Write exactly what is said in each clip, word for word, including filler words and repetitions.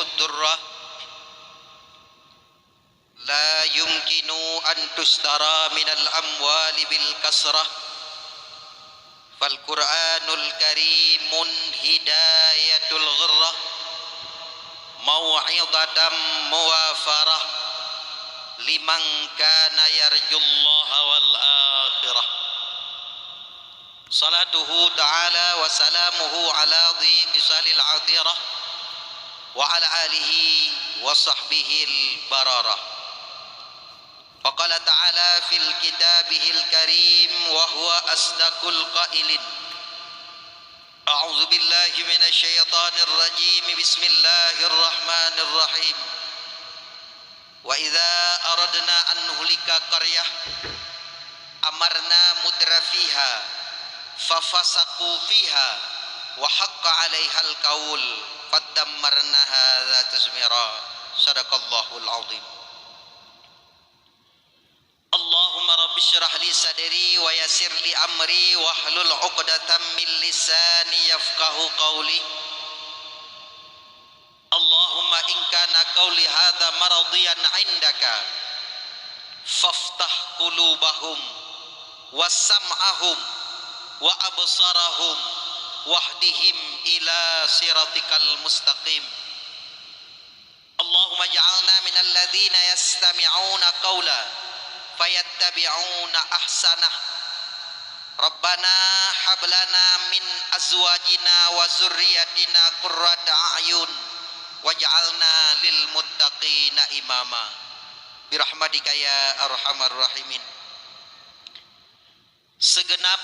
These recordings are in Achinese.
الدرة، لا يمكن أن تشترى من الأموال بالكثرة، فالقرآن الكريم هداية الغرة، موعظة موافرة، لمن كان يرجو الله والآخرة. صلاته تعالى وسلامه على ذي خصال العطرة وعلى آله وصحبه البررة. وقال تعالى في الكتابه الكريم وهو أصدق القائلين: أعوذ بالله من الشيطان الرجيم. بسم الله الرحمن الرحيم. وإذا أردنا أن نهلك قرية أمرنا مترفيها ففسقوا فيها وحق عليها القول فدمرناها تدميرا. صدق الله العظيم. اللهم رب اشرح لي صدري ويسر لي أمري واحلل عقدة من لساني يفقه قولي. اللهم إن كان قولي هذا مرضيا عندك فافتح قلوبهم وسمعهم وأبصارهم واهدهم إلى صراطك المستقيم. اللهم اجعلنا من الذين يستمعون القول فيتبعون أحسنه. ربنا هب لنا من أزواجنا وذرياتنا قرة أعين واجعلنا للمتقين إماما. برحمتك يا أرحم الراحمين. Segenap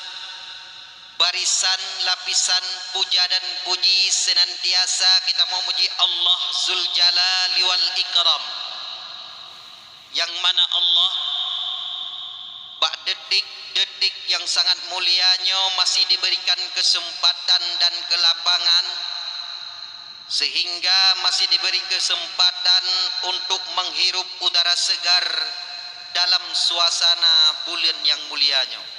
barisan lapisan puja dan puji senantiasa kita memuji Allah Zuljalali wal Ikram, yang mana Allah bak detik-detik yang sangat mulia nyoe masih diberikan kesempatan dan kelapangan, sehingga masih diberi kesempatan untuk menghirup udara segar dalam suasana buleuen nyang mulia nyoe.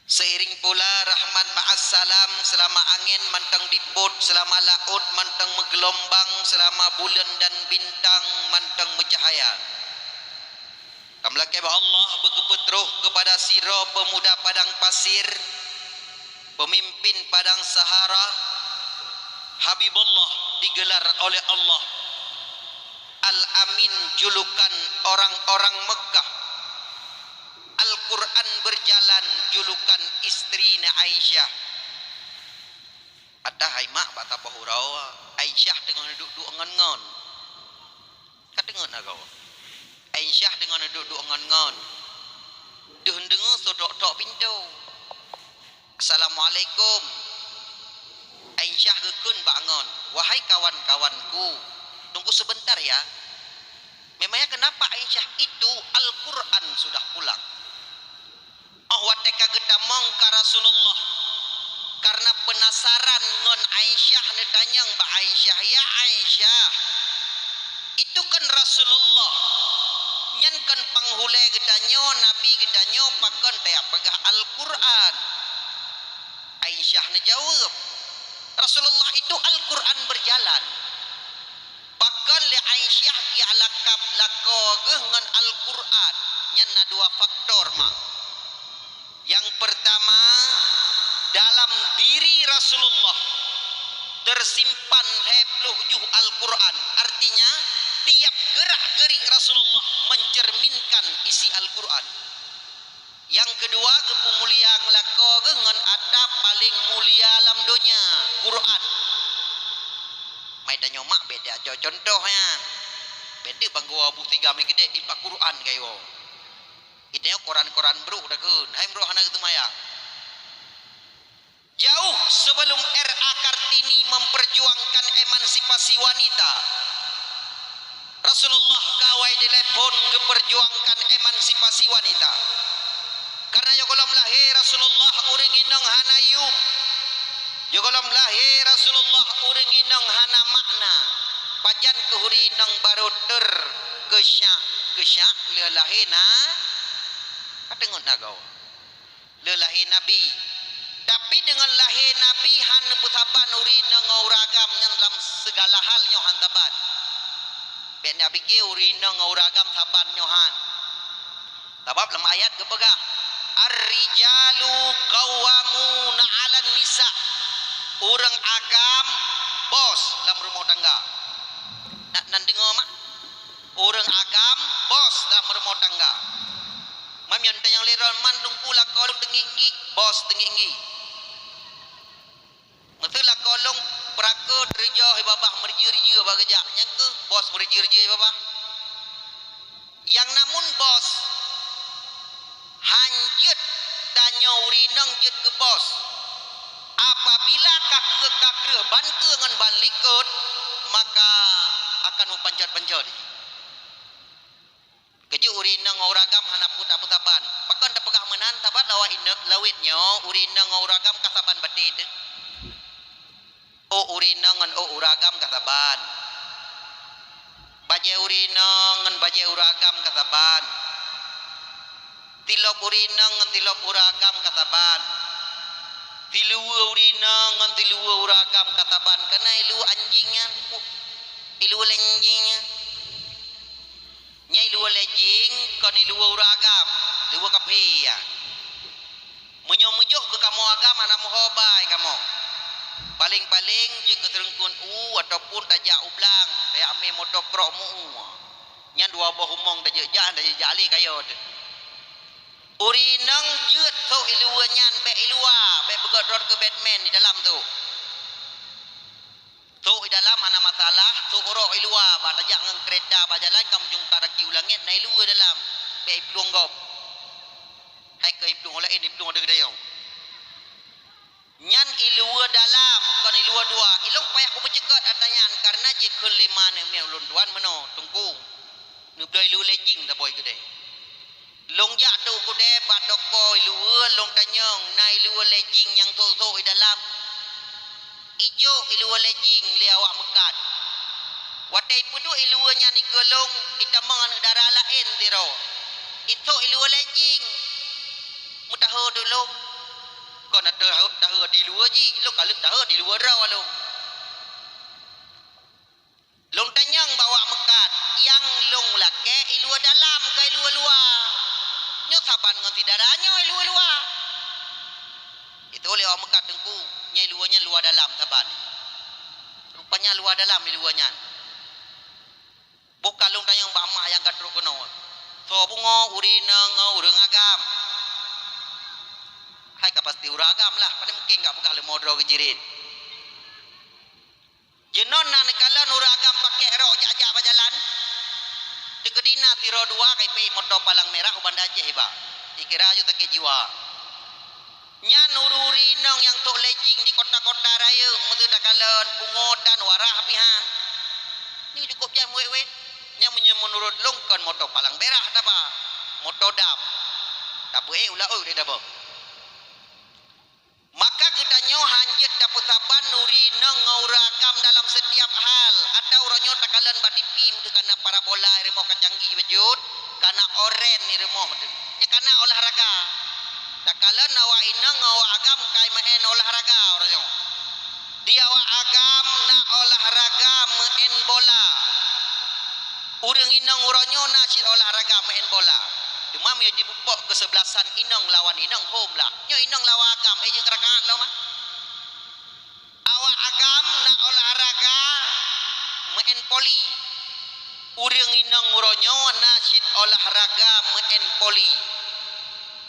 Seiring pula rahmat ma'as salam, seulama angén mantong dipot, seulama laôt mantong meugeulumbang, seulama buleuen dan bintang mantong meucahya. Tameulakée bak Allah beugeupeutroh keupada sidroe peumuda padang pasir, peumimpin padang Sahara, Habibullah digelar oleh Allah, Al-Amin, julukan orang-orang Meukah, Al-Qur'an Beurjalan, julukan istrina Aisyah. Ata hai mak bak taboh uroe, Aisyah teungoh duek-duek ngon-ngon. Ka deungoe na goe? Aisyah deungon duek-duek ngon-ngon. Deuh deungoe soe tok-tok pintoe. "Assalamualaikum." Aisyah geukheun bak ngon, "Wahai kawan-kawanku, tunggu sebentar ya." Memangnya kenapa Aisyah itu Al-Quran sudah pulang? Oh watée ka geutamong ka Rasulullah, karena penasaran ngon Aisyah, neutanyong bak Aisyah, "Ya Aisyah, itu kan Rasulullah, nyan kan panghulée geutanyoe, Nabi geutanyoe, pakon tajak peugah Al-Quran?" Aisyah neujaweueb, "Rasulullah itu Al-Quran berjalan." Pakon lé Aisyah geulakab lakoe geuh ngon Al-Quran? Nyan na dua faktor, mak. Yang pertama, dalam diri Rasulullah tersimpan lhée ploh juh Al-Quran. Artinya, tiap gerak-gerik Rasulullah mencerminkan isi Al-Quran. Nyang keudua, geupeumulia lakoe geuh ngon ata paleng mulia lam donya, Quran. Mai tanyoe mak bék teuaco cuntoh nyan. Bék teuk banggoe Abu Siga meukeudeh ipak Quran kayue. Itanyoe koran-koran brok takheun, hai meurok hana geuseumayang. Jauh sebelum R A Kartini memperjuangkan emansipasi wanita, Rasulullah ka awai telepon geuperjuangkan emansipasi wanita. Karena jigohlom lahé Rasulullah ureuëng inong hana yum. Jigohlom lahé Rasulullah ureuëng inong hana makna. Pajan keuh ureuëng inong barô ter keusyak-keusyak lheueh lahé na, ka teungeut na goe. Lheueh lahé Nabi. Tapi deungon lahé Nabi hana peusaban ureuëng inong ngon ureuëng agam nyan lam Segala hal nyoe han saban. Bék na pike ureuëng inong ngon ureuëng agam saban nyoe han. Sabab lam ayat geupeugah, "Ar-rijalu qawwamuna 'alan nisa." Ureuëng agam bos lam rumoh tangga. Nak nan deungoe mak? Ureuëng agam bos lam rumoh tangga. Mam nyan tanyong lé ron man lungku lakoe lôn teungieng-ngieng, bos teungieng-ngieng. Meuseu lakoe lôn peurakeue teurijau babah meureujeue-reujeue bak geujak, nyan keuh bos meureujeue-reujeue babah. Nyang namun bos, han jeuet tanyoe ureuëng inong jeuet keu bos. Apabila ka kreueh, ka kreueh ban keue ngon ban likot, maka akan meupancot-pancot. Keujeuet ureuëng inong ngon ureuëng agam hana peue tapeusaban. Pakon tapeugah meunan? Sabab lawét inong, lawét nyoe ureuëng inong ngon ureuëng agam ka saban baté teuh. Ôk ureuëng inong ngon ôk ureuëng agam ka saban. Bajée ureuëng inong ngon bajée ureuëng agam ka saban. Tilop ureuëng inong ngon tilop ureuëng agam ka saban. Tiluweue ureuëng inong ngon tiluweue ureuëng agam ka saban. Kana iluweue anjing nyan, iluweue lé anjing nyan. Nyan iluweue lé jing, kon iluweue ureuëng agam, iluweue kafé nyan. Meunyoe meujok keu kamoe agam hana meuho bai kamoe. Paleng-paleng jeuet keu teureuengkon u ataupun tajak u blang, tajak amé moto krok meu-u. Nyan dua boh umong tajak-jak, tajak-jak lé kayô teuh. Ureuëng inong jeuet sôk iluweue nyan bék iluwa, bék beugét rot keu Batman di dalam tu. Sôk i dalam hana masalah, sôk rot i luwa, bah tajak ngon keureta bak jalan ka meujungka daki u langét, na iluweue dalam, bék iplueng gob. Hai keu iplueng laén, iplueng deuh geutanyoe. Nyan iluweue dalam, kon iluweue luwa. Ilôn payah kupeujeuet ata nyan, kareuna jikheun lé ma aneuk miet ulôn tuan meunoe, Teungku. Neubloe iluweue lé jing saboh i keudè. Lôn jak teuk u keudè bak toko iluweue, lôn tanyong, na iluweue lé jing nyang sôk-sôk i dalam? Ijok iluweue lé jing lé awak meukat. Watée ipeuduek iluweue nyan ikeue lôn, itamong aneuk dara laén sidroe. Isôk iluweue lé jing. Meutahe teuk lôn. Kon na teuhôt, tahôt di luweue jih, lôn ka lheueh tahôt di luweue droe lôn. Lôn tanyong bak awak meukat, nyang lôn lakée iluweue dalam, kon iluweue luwa. Nyoe saban ngon si dara nyoe iluweue luwa. Itu lé awak meukat, Teungku, nyan iluweue nyan luwa dalam saban. Rupanya luwa dalam iluweue nyan. Boh ka lôn tanyong bak mak nyang ka trok keunoe. Soe pungo, ureuëng inong ngon ureuëng agam? Hai ka pasti ureuëng agam lah, pane mungken ka peugah leumo droe keu jirit. Jeunon na neukalon ureuëng agam pakèk rok jak-jak bak jalan. Teukeudi na sidroe dua ka ipeuék moto palang mirah u Banda Aceh iba. Dikira aju sakét jiwa. Nyan ureuëng inong nyang sôk lé jing di kota-kota rayeuk meuseu takalon pungo dan warah pihan. Nyoe cukôp jai meuwét-wét. Nyan meunyoe meunurot lôn kon moto palang mirah taba, moto dam. Tapeuék u laôt lé daba. Maka geutanyoe hanjeuet tapeusaban ureuëng inong ngon ureuëng agam dalam setiap hal. Atawa uroe nyoe takalon bak tipi meuteuh kana parabola i rumoh ka canggih bacut, kana oren i rumoh teuh. Nyan kana olahraga. Takalon awak inong ngon awak agam kai maén olahraga uroe nyoe. Di awak agam na olahraga meuén bola. Ureuëng inong uroe nyoe na cit olahraga meuén bola. Teuma meunyoe jipeupok keuseubelasan inong lawan inong, hom lah. Nyoe inong lawan agam, eh, jeuet rakaat lom, ah. Awak agam na olahraga meuén poli. Ureuëng inong uroe nyoe na cit olahraga meuén poli.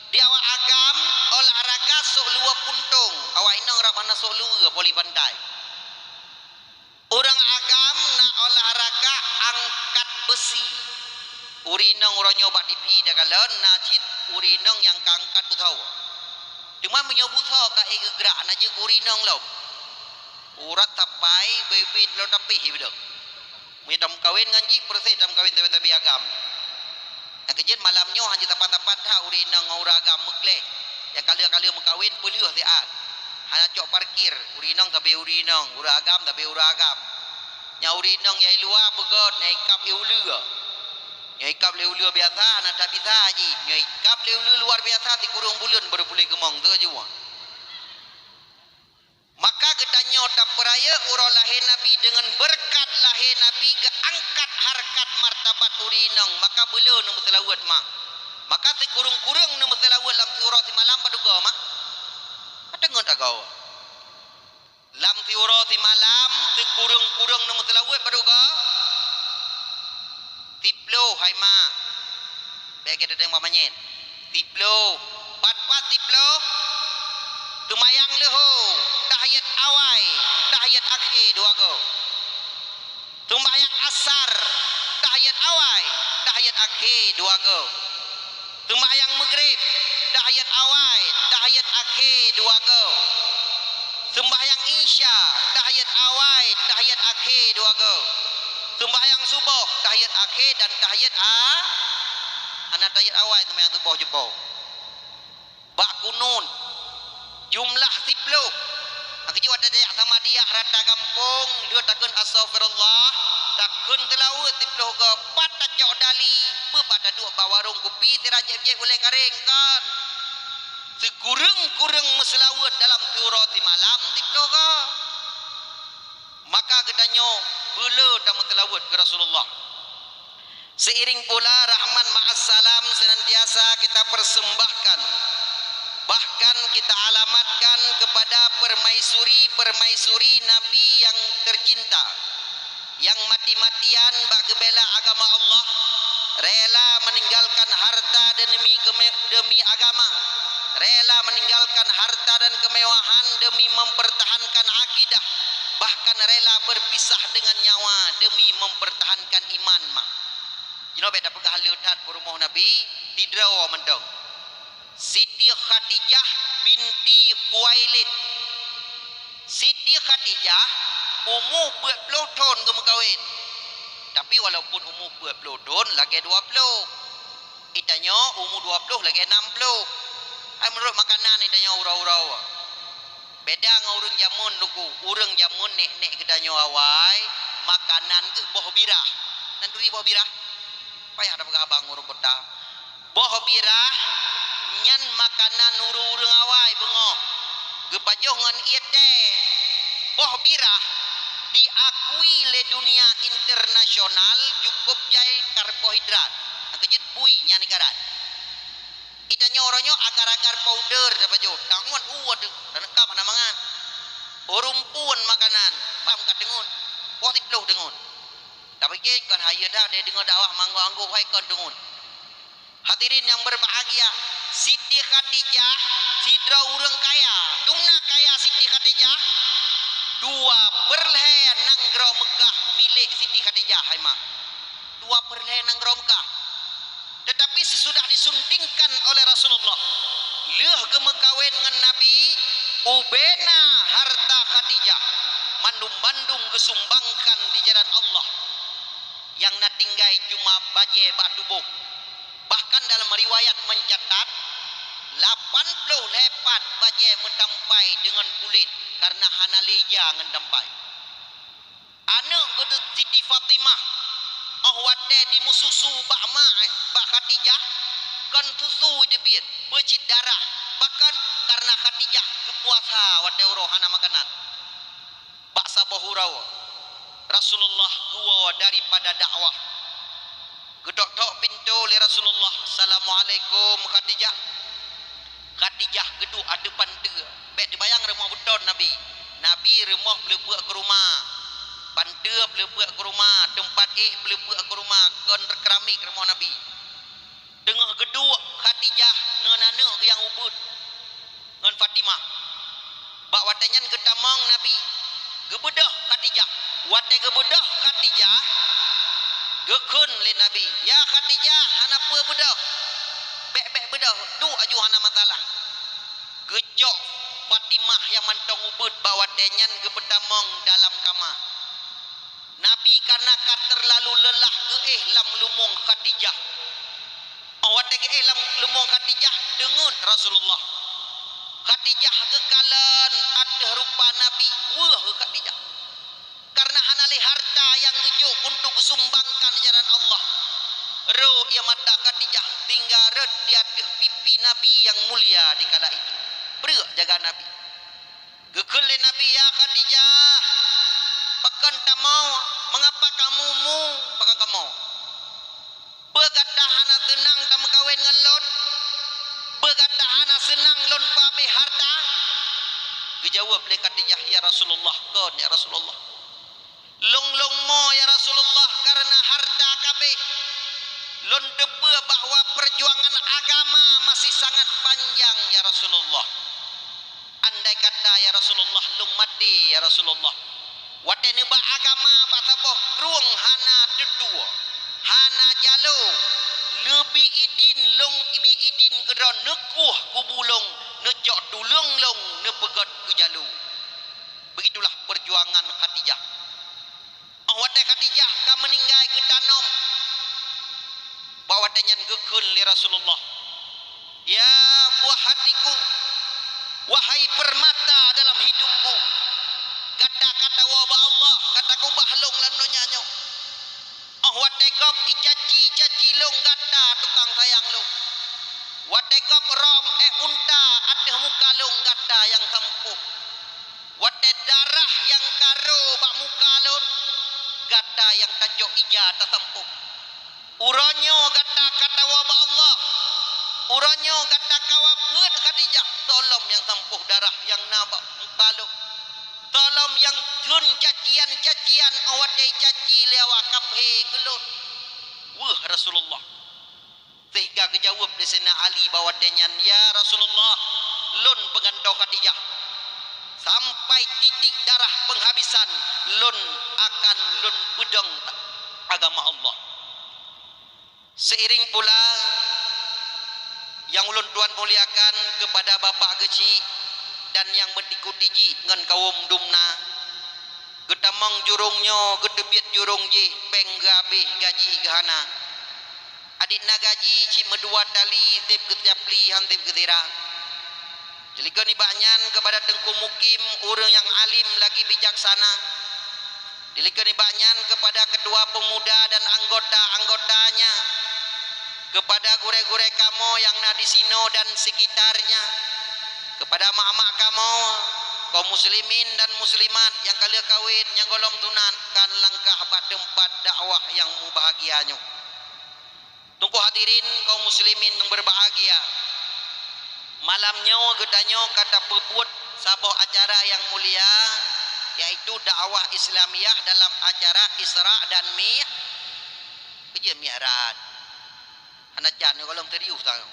Di awak agam, olahraga sôk luweue puntông. Awak inong rab hana sôk luweue, poli pantai. Ureuëng agam na olahraga angkat beusi. Ureuëng inong uroe nyoe bak tipi takalon na cit ureuëng inong nyang ka angkat beusoe. Teuma meunyoe beusoe ka ék geugrak, na jeuet keu ureuëng inong lom. Urat sapai bit-bit lom tapéh beudôh. Meunyoe tameukawen ngon jih, peureuséh tameukawen sabe-sabe agam. Nyang keujeuet malam nyoe hanjeuet sapat-sapat that ureuëng inong ngon ureuëng agam meugleh. Nyang ka lheueh-ka lheueh meukawen peulheueh siat. Hana cok parkir, ureuëng inong sabe ureuëng inong, ureuëng agam sabe ureuëng agam. Nyang ureuëng inong nyang i luwa beugöt, nyang ikab lé uleue. Nyang ikab lé uleue biasa hana that bisa jih, nyang ikab lé uleue luar biasa sikureueng buleuen baru puléh keumong, tu jua. Maka geutanyoe Nyoe tapeurayeuk uroe lahé Nabi, deungon beureukat lahé Nabi geuangkat hareukat martabat ureueng inong, maka beuleu neumeuseulaweuet mak. Maka sikureueng-kureueng neumeuseulaweuet lam siuroe simalam padub goe mak? Ka teungeut agoe. Lam siuroe simalam sikureueng-kureueng neumeuseulaweuet padub goe? Siploh hai mak. Bèk gata teueng bak manyét. Siploh. Pat-pat siploh. Seumayang leuhô, tahiet awai, tahiet akhé dua goe. Seumayang asar, tahiet awai, tahiet akhé dua goe. Seumayang meugrib, tahiet awai, tahiet akhé dua goe. Seumayang isya, tahiet awai, tahiet akhé dua goe. Seumayang suboh, tahiet akhé dan tahiet a-, hana tahiet awai seumayang suboh jumpo. Bak kunut, jumlah siploh. Maka jih watèe tajak samadiyah rata gampông, lheueh takheun astaghfirullah, takheun seulaweuet siploh goe, pat tacok dali, peue pat taduek bak warông kupi sira jieb-jieb ulèe kareng, kon. Sikureueng-kureueng meuseulaweuet dalam siuroe simalam siploh goe. Maka geutanyoe beuleu tameuseulaweuet keu Rasulullah. Seiring pula rahmat ma'as salam senantiasa kita persembahkan, bahkan kita alamatkan kepada permaisuri-permaisuri Nabi yang tercinta, yang mati-matian bak geubela agama Allah, rela meninggalkan harta demi keme-, demi agama, rela meninggalkan harta dan kemewahan demi mempertahankan akidah, bahkan rela berpisah dengan nyawa demi mempertahankan iman, mak. Jinoe bèk tapeugah le that peurumoh Nabi, sidroe mantong. Siti Khadijah binti Khuwailid. Siti Khadijah umu peuet ploh thon geumeukawen. Tapi walaupun umu peuet ploh thon lagèe dua ploh, geutanyoe umu dua ploh lagèe nam ploh. Hai meunurot makanan geutanyoe uroe-uroe. Beda ngon ureueng jameun, Teungku. Ureueng jameun nèk-nèk geutanyoe awai, makanan geuh boh birah. Nan turi boh birah? Payah tapeugah abang ureueng kota. Boh birah nyan makanan ureueng-ureueng awai beungoh. Geupajoh ngon ié teh. Boh birah diakui lé dunia internasional cukup jai karbohidrat. Nyang keujeuet bui nyan ibarat. Geutanyoe uroe nyoe agar-agar powder tapajoh, tangon u ateueh, taneukam hana mangat. Ureueng phôn makanan, bam ka teungon, poh siploh teungon. Tapike kon hayeue that, deungoe dakwah manggok-anggok hai kon teungon. Hadirin yang berbahagia, Siti Khadijah sidroe ureueng kaya. Dumna kaya Siti Khadijah? Dua perlhèe nanggroe Meukah milék Siti Khadijah, hai mak. Dua perlhèe nanggroe Meukah. Tetapi sesudah disuntingkan oleh Rasulullah, lheueh geumeukawen ngon Nabi, ubena harta Khadijah, mandum-mandum geusumbangkan di jalan Allah. Nyang na tinggai cuma bajèe bak tuboh. Bahkan dalam riwayat mencatat, lapan ploh lhèe pat bajèe meutampai deungon kulét, karena hana lé ija ngon tampai. Aneuk geuh Siti Fatimah, óh watèe dimeususu bak ma, bak Khadijah, kon susu teubiet, peucit darah, bahkan karena Khadijah geupuasa watèe uroe hana makanan. Bak saboh uroe, Rasulullah geuwoe daripada dakwah. Geutok-tok pintoe lé Rasulullah, "Assalamualaikum, Khadijah." Khadijah geuduek ateueh panteue. Bèk teubayang rumoh beuton Nabi. Nabi rumoh peuleupeuk keu ruma. Panteue peuleupeuk keu ruma, teumpat éh peuleupeuk keu ruma, kon keramik rumoh Nabi. Teungoh geuduek Khadijah ngon aneuk geuh nyang ubit ngon Fatimah. Bak watèe nyan geutamong Nabi, geubeudôh Khadijah. Watèe geubeudôh Khadijah, geukheun lé Nabi, "Ya Khadijah, hana peue beudôh. Bèk-bèk beudôh, duek aju hana masalah." Geucok Fatimah nyang mantong ubit bak watèe nyan geupeutamong dalam kama. Nabi kareuna ka teulalu leulah geuéh lam leumoeng Khadijah. Óh watèe geuéh lam leumoeng Khadijah, deungon Rasulullah. Khadijah geukalon ateueh rupa Nabi, weueh Khadijah. Kareuna hana lé harta nyang geujok untuk geusumbangkan di jalan Allah. Rhot ié mata Khadijah tinggai rhot di ateueh pipi Nabi nyang mulia di kala itu. Breuk jaga Nabi. Geukheun lé Nabi, "Ya Khadijah, pakon tamong? Mengapa kamu mu? Pakon kamoe? Peue gata hana seunang tameukawen ngon lôn? Peue gata hana seunang lôn peuhabéh hareuta?" Geujaweueb lé Khadijah, "Ya Rasulullah, kon, ya Rasulullah. Lôn-lôn mo, ya Rasulullah, kareuna hareuta ka abéh. Lôn teupeue bahwa peujuangan agama masih sangat panjang, ya Rasulullah. Andai kata, ya Rasulullah, lôn maté, ya Rasulullah, watée neuba agama bak saboh krueng hana teutua, hana jalo, neubi idin lôn, ibi idin keudroe neukueh kubu lôn, neucok tuleueng lôn, neupeugét keu jalo." Begitulah perjuangan Khadijah. Óh watée Khadijah ka meuninggai geutanom, bak watée nyan geukheun lé Rasulullah, "Ya buah hatiku, wahai permata dalam hidupku, gata ka tawoe bak Allah, ka takeubah lôn lam donya nyoe. Óh watée gob icaci-caci lôn gata tukang sayang lôn. Watée gob rom éh unta ateueh muka lôn gata nyang sampôh. Watée darah nyang ka ro bak muka lôn, gata nyang tacok ija tasampôh. Uroe nyoe gata ka tawoe bak Allah. Uroe nyoe gata ka wafeuet Khadijah, soe lom nyang sampôh darah nyang na bak muka lôn? Soe lom nyang theun cacian-cacian óh watée caci lé awak kafé keu lôn?" Weueh Rasulullah. Sehingga geujaweueb lé Saidina Ali bak watée nyan, "Ya Rasulullah, lôn peugantoe Khadijah. Sampai titik darah penghabisan lôn akan lôn peudong agama Allah." Seiring pula nyang ulôn tuan muliakan kepada bapak geuchik dan nyang meuikuti jih ngon kawöm dumna, geutamong jurông nyoe, geuteubiet jurông jih, péng geuhabéh, gaji geuhana. Adik na gaji cit meudua tali, seb geucapli, han seb geusira. Dilikot nibak nyan keupada Teungku Mukim, ureuëng nyang alim lagi bijaksana. Dilikot nibak nyan keupada ketua pemuda dan anggota-anggotanya, keupada gurée-gurée kamoe nyang na disinoe dan sekitarnya, keupada mak-mak kamoe, kaum muslimin dan muslimat nyang ka lheueh kawén, nyang gohlom sunat, kan langkah bak teumpat dakwah nyang mubahgia nyoe. Teungku hadirin kaum muslimin nyang berbahagia, malam nyoe geutanyoe ka tapeubuet saboh acara nyang mulia, yaitu dakwah Islamiyah dalam acara Isra dan Mi-, peue jeuet Mi'raj. Hana can nyoe gohlom serius tanyoe.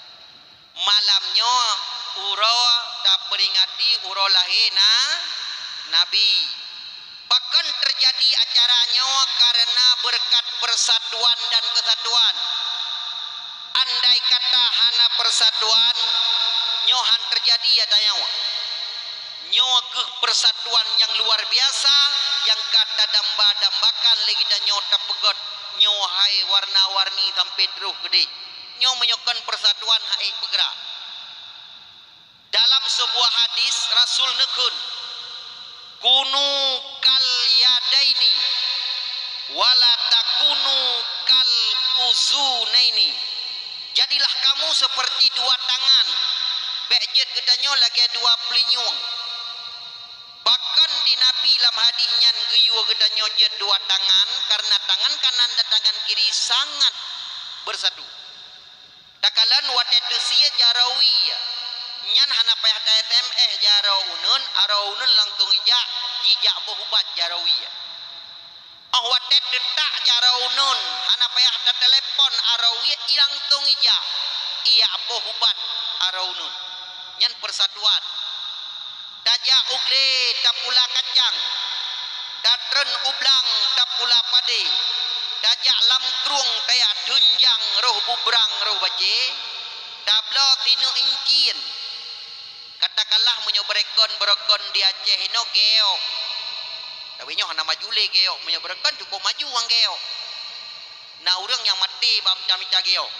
Malam nyoe uroe tapeuringati uroe lahé na Nabi. Pakon teujadi acara nyoe? Kareuna beureukat peursatuan dan keusatuan. Andai kata hana peursatuan, nyoe han teujadi acara nyoe. Nyoe kheueh peursatuan nyang luar biasa nyang ka tadamba-dambakan lé geutanyoe tapeugét nyoe hai warna-warni sampoe troh keudeh. Nyoe meunyoe kon peursatuan hai peugrak. Dalam seubuah hadis, Rasul neukheun, "Kunu kal yadaini, wala takunu kal uzunaini." Jadilah kamu seperti dua tangan, bék jeuet geutanyoe lagée dua peulinyueng. Pakon di Nabi lam hadis nyan geuyue geutanyoe jeuet dua tangan, kareuna tangan kanan dan tangan kiri sangat bersatu. Takalon watée teusie jaroe wie, nyan hana payah ta-S M S jaroe uneuen, aroe uneuen langsung ijak, jijak boh ubat jaroe wie. Óh watée teutak jaroe uneuen, hana payah tatelepon aroe wie, i langsung ijak, ijak boh ubat aroe uneuen. Nyan peursatuan. Tajak u glé tapula kacang, tatreun u blang tapula padé, tajak lam krueng tajak teunjang roh bubrang roh bacé, tabloe sineuk incien. Katakanlah meunyoe beureukon-beureukon di Aceh inoe geok. Tapi nyoe hana maju lé geok, meunyoe beureukon cukôp maju ngon geok. Na ureuëng nyang maté bak mita-mita geok.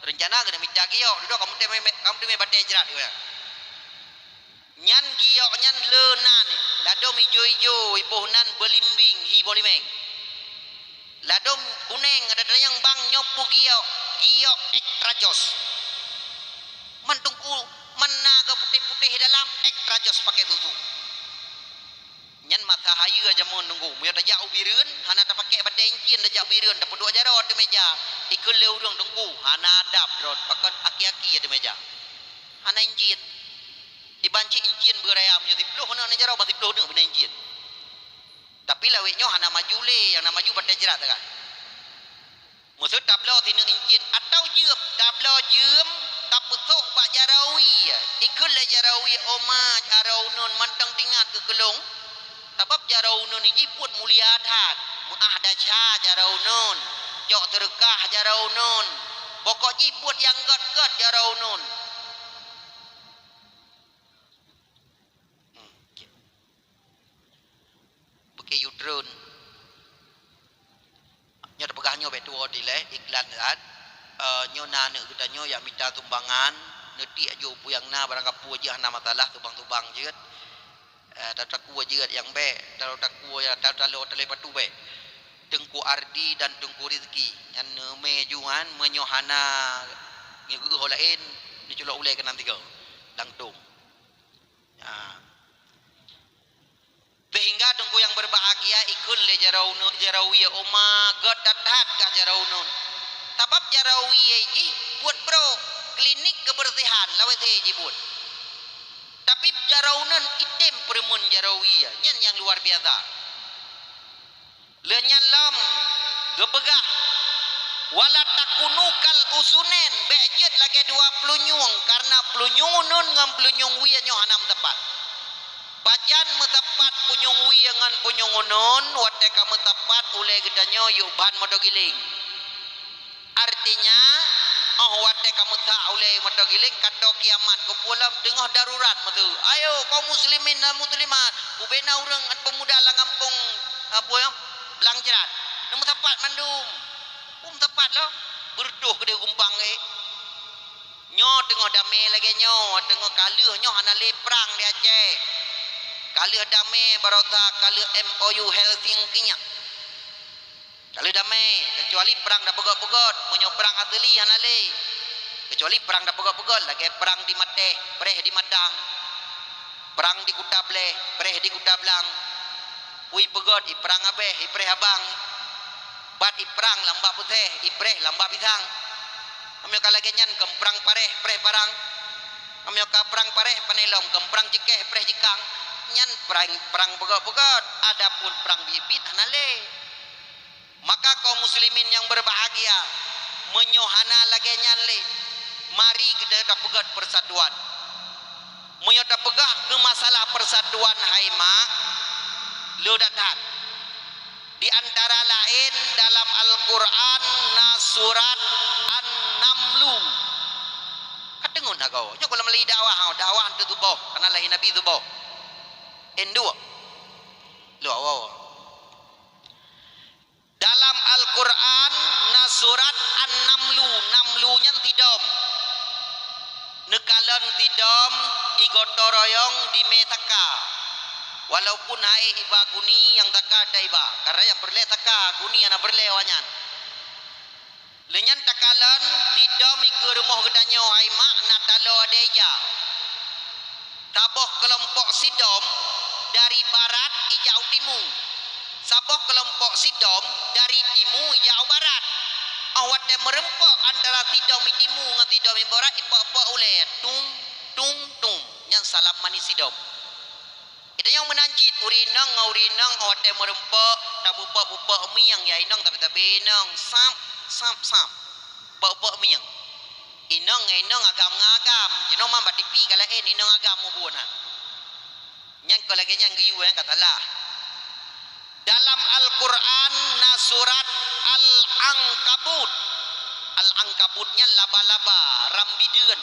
Reuncana keuneuk mita geok, dudoe kamoe teumé, kamoe teumé batée jrat, geupeugah. Nyan giok nyan le nan, ladôm ijo-ijo, iboh nan beulimbing, hi boh limeng. Ladôm kuneng, ada nyang bang nyoe peue giok, giok extra jos. Man Teungku, Meunan geuputéh-putéh dalam, ék tarajos pakai susu. Nyan masa hayeue jameun Teungku. Meunyoe tajak u Bireuen, hana tapakék batée incien tajak u Bireuen, tapeuduek jaroe ateueh méja. Ikheun lé ureuëng Teungku, hana adab droen, pakon aki-aki ateueh méja. Hana incien. Iban cit incien beuraya meunyoe siploh aneuk jaroe, bah siploh aneuk bina incien. Tapi lawét nyoe hana maju lé, nyang na maju batée jrat sagai. Meuseu tabloe sineuk incien atawa jeuem, tabloe jeuem tapeusok bak jaroe wie, ikheun lé jaroe wie, "Oma, jaroe uneun mantong tingat keu keulong." Sabab jaroe uneun jih buet mulia that, meuah desya jaroe uneun, cok seureukah jaroe uneun, pokok jih buet nyang gét-gét jaroe uneun. Hmm. Bukét yue treun. Nyoe tapeugah nyoe bék tuwoe dilée iklan that. Eh, nyoe na aneuk geutanyoe nyang mita sumbangan, neutiek aju peue nyang na, barang kapeue jih hana masalah, subang-subang jeuet. Eh, ta-, takue jeuet nyang bék, ta-, takue, ta-, talo talé patu bék. Teungku Ardi dan Teungku Rizki, nyan neumé juan, meunyoe hana ngeugeuh laén, neuculok ulée keunan tiga. Langsong. Ha. Sehingga Teungku nyang berbahagia ikheun lé jaroe uneun, jaroe wie, "Oma, gét that-that kah jaroe uneun." Sabab jaroe wie jih buet brok, klinik kebersihan, lawét jih buet. Tapi jaroe uneun item peureumeun jaroe wie, nyan nyang luar biasa. Lheueh nyan lom geupeugah, "Wala takunu kal usunen, bék jeuet lagée dua plunyueng, kareuna plunyueng uneun ngon plunyueng wie nyoe hana meusapat." Pajan meusapat plunyueng wie ngon plunyueng uneun, watée ka meusapat ulée geutanyoe yôh ban moto giléng. Artinya, óh watée ka meusak ulée moto giléng, ka tô kiamat, keupeue lom teungoh darurat meusu. Ayo, kaum muslimin dan muslimat, bubena ureuëng peumuda lam gampông, apa ya, Blang Jrat. Neumeusapat mandum. Peumeusapat loh. Beureutoh keudeh gumpang, eh. Nyoe teungoh damé lagée nyoe, teungoh ka lheueh nyoe hana lé prang di Aceh. Ka lheueh damé barosa, ka lheueh M O U Helsinki nyan. Ka lheueh damé, keucuali prang tapeugét-peugét, meunyoe prang asli hana lé. Keucuali prang tapeugét-peugét, lagée prang di Matéh, preh di Matang. Prang di Kuta Bleh, preh di Kuta Blang. Peue ipeugét, iprang abéh, ipreh abang. Bat iprang lam bak puséh, ipreh lam bak pisang. Meunyoe ka lagée nyan, keu prang paréh, preh parang. Meunyoe ka prang paréh, pane lom, keu prang jikéh, preh jikang. Nyan prang, prang peugét-peugét, adapun prang biet-biet hana lé. Maka kaum muslimin nyang berbahagia, meunyoe hana lagée nyan lé, mari geutanyoe tapeugét persatuan. Meunyoe tapeugah keu masalah persatuan hai mak, le that-that. Di antara laén dalam Al-Qur'an na surat An-Namlu. Ka teungeut na goe? Nyoe gohlom lagée dakwah, dakwah teutuboh, kana lahé Nabi tuboh. Induk. Lo, awoe. Dalam Al-Qur'an na surat An-Namlu. Namlu nyan sidom. Neukalon sidom, igotong royong di mé saka. Walaupun hai iba guni nyang saka teuiba, karena nyang peureulée saka, guni hana peureulée awaknyan. Lheueh nyan takalon, sidom ikeue rumoh geutanyoe hai mak na taloe adée ija. Saboh keulompok sidom dari barat ijak u timu. Saboh keulompok sidom dari timu ijak u barat. Óh watée meureumpok antara sidom i timu ngon sidom i barat, ipok-pok ulée, tum, tum, tum. Nyan salam manis sidom. Geutanyoe meunan cit, ureuëng inong ngon ureuëng inong óh watée meureumpok, tapeupok-pupok mieng, ya inong tabe-tabe inong, sap, sap, sap. Pok-pok mieng. Inong ngon inong, agam ngon agam. Jinoe man bak tipi ka laén, inong agam mubuet na. Nyan keu lagée nyan geuyue nyang ka salah. Dalam Al-Qur'an na surat Al-Ankabut. Al-Ankabut nyan laba-laba, ram bideuen.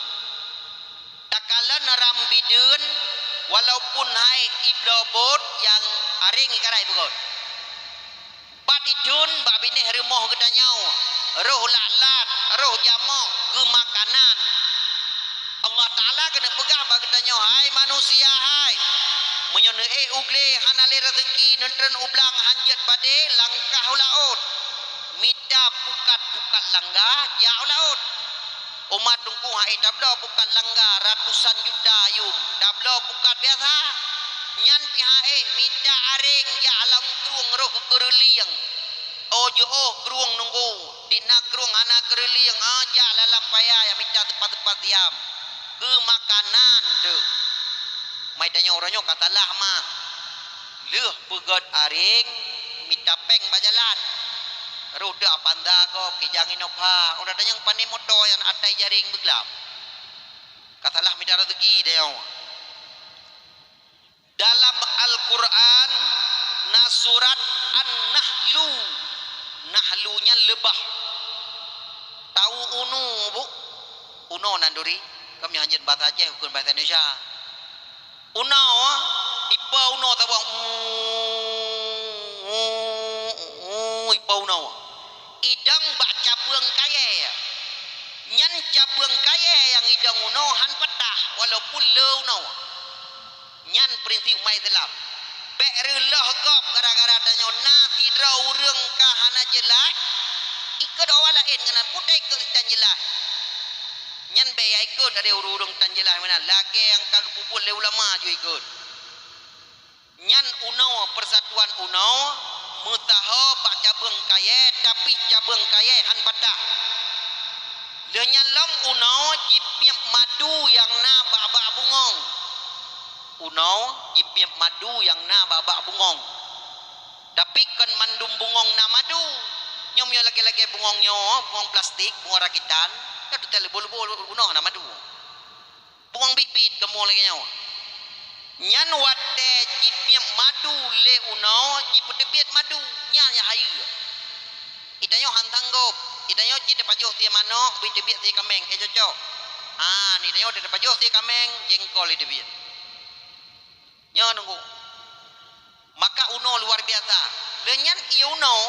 Takalon ram bideuen, walaupun hai ibloe bot nyang aréng ikarai beugôt. Pat ithon bak binéh rumoh geutanyoe, roh lat-lat, roh jamok keu makanan. Allah Taala keuneuk peugah bak geutanyoe, "Hai manusia hai, meunyoe neuék u glé hana lé raseuki, neutreun u blang han jeuet padé, langkah u laôt, mita pukat-pukat langga, jak u laôt." Umat Teungku hai tabloe pukat langga ratusan juta yum. Tabloe pukat biasa. Nyan pih hai mita aréng jak lam krueng roh keureulieng. Oh, jiôh krueng Teungku. Di na krueng hana keureulieng, ah, jak lam paya jak mita teupat-teupat siam. Keu makanan teuh. Mai tanyoe uroe nyoe ka salah mah. Lheueh peugöt aréng mita péng bak jalan. Roh teuh Avanza gob, Kijang Innova. Uroe tanyong pané moto nyang atai jaréng beuglam. Ka salah mita rezeki tanyoe. Dalam Al-Qur'an na surat An-Nahlu. Nahlu nyan leubah. Tau unoe, Bu? Unoe nan duri. Kami hanjeut bahasa Aceh, bukan bahasa Indonesia. Unoe, ipa unoe saboh. Ipa unoe. Idong bak cabeueng kayée. Nyan cabeueng kayée nyang idong unoe han patah, walaupun le unoe. Nyan prinsip umat Islam. Bék reuloh gob gara-gara tanyoe na sidroe ureuëng ka hana jeulaih, ikot awak laén ngon putéh ikot tan jeulaih. Nyan bék ya ikot ada ureuëng-ureuëng tan jeulaih meunan, lagée nyang ka geupubuet lé ulama ju ikot. Nyan unoe, persatuan unoe, meusaho bak cabeueng kayée, tapi cabeueng kayée han patah. Lheueh nyan lom unoe jipiep madu nyang na bak-bak bungong. Unoe jipiep madu nyang na bak-bak bungong. Tapi kon mandum bungong na madu. Nyoe meunyoe lagée-lagée bungong nyoe, bungong plastik, bungong rakitan, nyoe teuka leubo-leubo unoe na madu. Bungong biet-biet kamoe lagée nyoe. Nyan watée jipiep madu lé unoe, jipeuteubiet madu, nyan nyang hayeue. Itanyoe han sanggob, itanyoe cit tapajoh sie manok, bri teubiet sie kaméng, eh, cocok. Ah, itanyoe tapajoh sie kaméng, jengkol iteubiet. Nyoe Teungku. Maka unoe luar biasa. Lheueh nyan ié unoe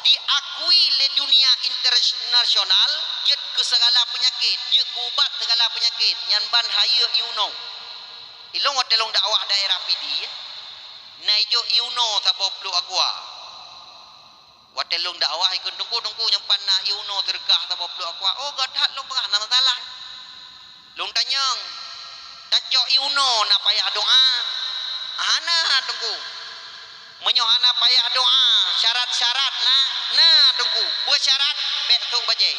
diakui lé dunia internasional jeuet keu segala peunyakét, jeuet keu ubat segala peunyakét, nyan ban hayeue ié unoe. Ilong watée lôn dakwah daerah Pidie, na ijok ié unoe saboh pluek aqua. Watée lôn dakwah ikheun Teungku, Teungku nyang pan na ié unoe teureukah saboh pluek aqua. Oh, gata lôn peugah na masalah. Lôn tanyong, tacok ié unoe na payah doá? Hana, Teungku. Meunyoe hana payah doá, syarat-syarat na? Na, Teungku. Peue syarat? Bék sôk bajée.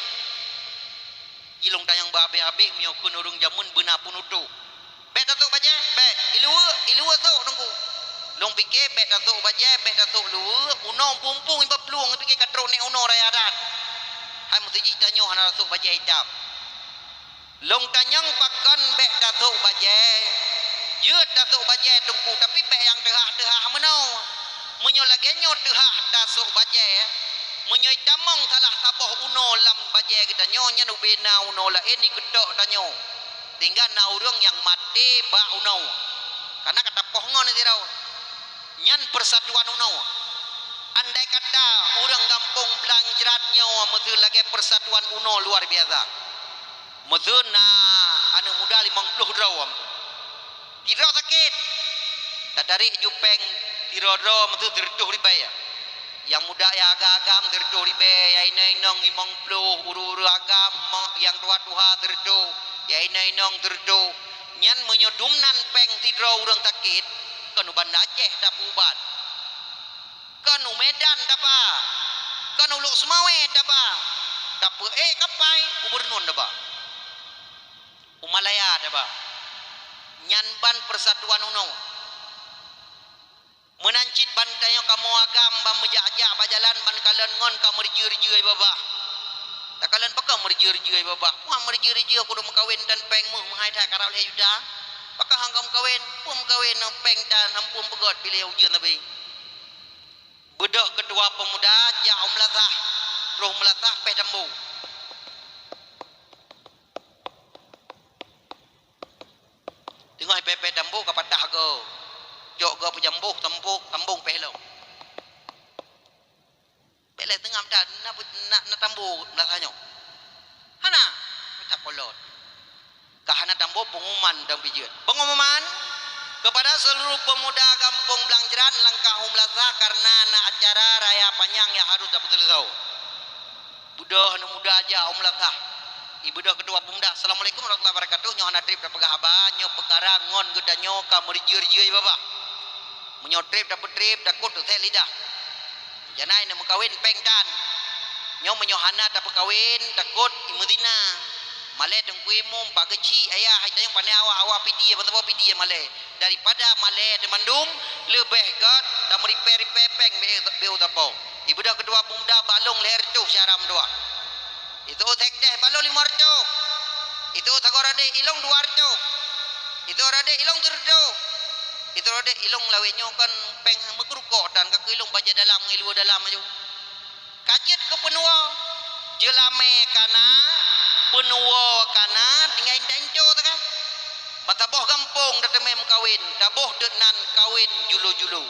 Ilong tanyong beu habéh-habéh meunyoe kheun ureuëng jameun beuna pun utôh. Bék tasôk bajée, bék. Iluweue, iluweue sôk Teungku. Lôn pike bék tasôk bajée, bék tasôk luweue, unoe muphom-phom iba plueng pike ka trok nèk unoe raya that. Hai meuseujih tanyoe hana tasôk bajée itam. Lôn tanyong pakon bék tasôk bajée. Jeuet tasôk bajée Teungku, tapi bék nyang teuhah-teuhah meunoe. Meunyoe lagée nyoe teuhah tasôk bajée, meunyoe itamong salah saboh unoe lam bajée geutanyoe, nyan ubena unoe laén ikeutok tanyoe. Sehingga na ureuëng nyang maté bak unoe. Karena ka tapoh ngon sidroe. Nyan persatuan unoe. Andai kata ureuëng gampông Blang Jrat nyoe meuteue lagée persatuan unoe luar biasa. Meuteue na aneuëk muda limong ploh droe. Sidroe sakét. Tatarék ju péng sidroe-droe meuteue sireutôh ribée. Nyang muda nyang agam-agam sireutôh ribée, nyang inong-inong limong ploh, ureuëng-ureuëng agam, mo-, nyang tuha-tuha sireutôh, nyang inong-inong sireutôh. Nyan meunyoe dum nan péng sidroe ureuëng sakét, kon u Banda Aceh tapeuubat. Kon u Medan taba, kon u Lhokseumawe taba, tapeuék kapai u Beureunuen taba. U Malaya taba. Nyan ban persatuan unoe. Meunan cit ban tanyoe kamoe agam ban meujak-jak bak jalan ban kalon ngon ka meureujeue-reujeue babah. Takalon pakon meureujeue-reujeue babah. Wah meureujeue-reujeue kudong meukawen dan péng meuh meuhai that karab lhée juta. Pakon hana meukawen? Peue meukawen ngon péng tan hana peue peugét piléh ujeuen sabe. Beudôh keutua peumuda jak u meulasah, troh meulasah péh tambo. Teungoh péh-péh tambo ka patah goe. Cok goe peujamboh, tambo, tambong péh lom. Bék lé teungoh that na, na, na tambo meulasah nyoe. Hana, meucak kolot. Ka hana tambo pengumuman dan bijeuet. Pengumuman kepada seluruh pemuda Gampông Blang Jrat langkah u meulasah karena na acara raya panyang nyang harôh tapeuseuleusoe. Beudôh aneuk muda jak u meulasah. Ibeudôh keudua peumuda, "Assalamualaikum warahmatullahi wabarakatuh." Nyoe hana treb tapeugah haba, nyoe peukara ngon geutanyoe ka meureujeue-reujeue babah. Meunyoe treb tapeutreb, takot teusek lidah. Janai neuk meukawen péng tan. Nyoe meunyoe hana tapeukawen, takot meuzina. Malée teungku imum, pak geuchik, ayah, hai tanyoe pané awak, awak pidie, bansaboh pidie malée. Daripada malée teumandum, leubeh gét tameuripée-ripée péng beu, beu tapo. Ibeudôh keudua peumuda bak lôn lhée reutôh syara meutuah. Itu seukeudeh bak lôn limong reutôh. Itu sagoe radek ilong dua reutôh. Itu radek ilong sireutôh. Itu radek ilong lawét nyoe kan péng meukeurukok dan ka keu ilong bajée dalam ngon luwa dalam aju. Ka jeuet keu peunuwoe. Jeulamé kana, peunuwoe kana, tinggai tanco teuka. Bansaboh gampông tateumé meukawen, taboh deuk nan kawen julo-julo.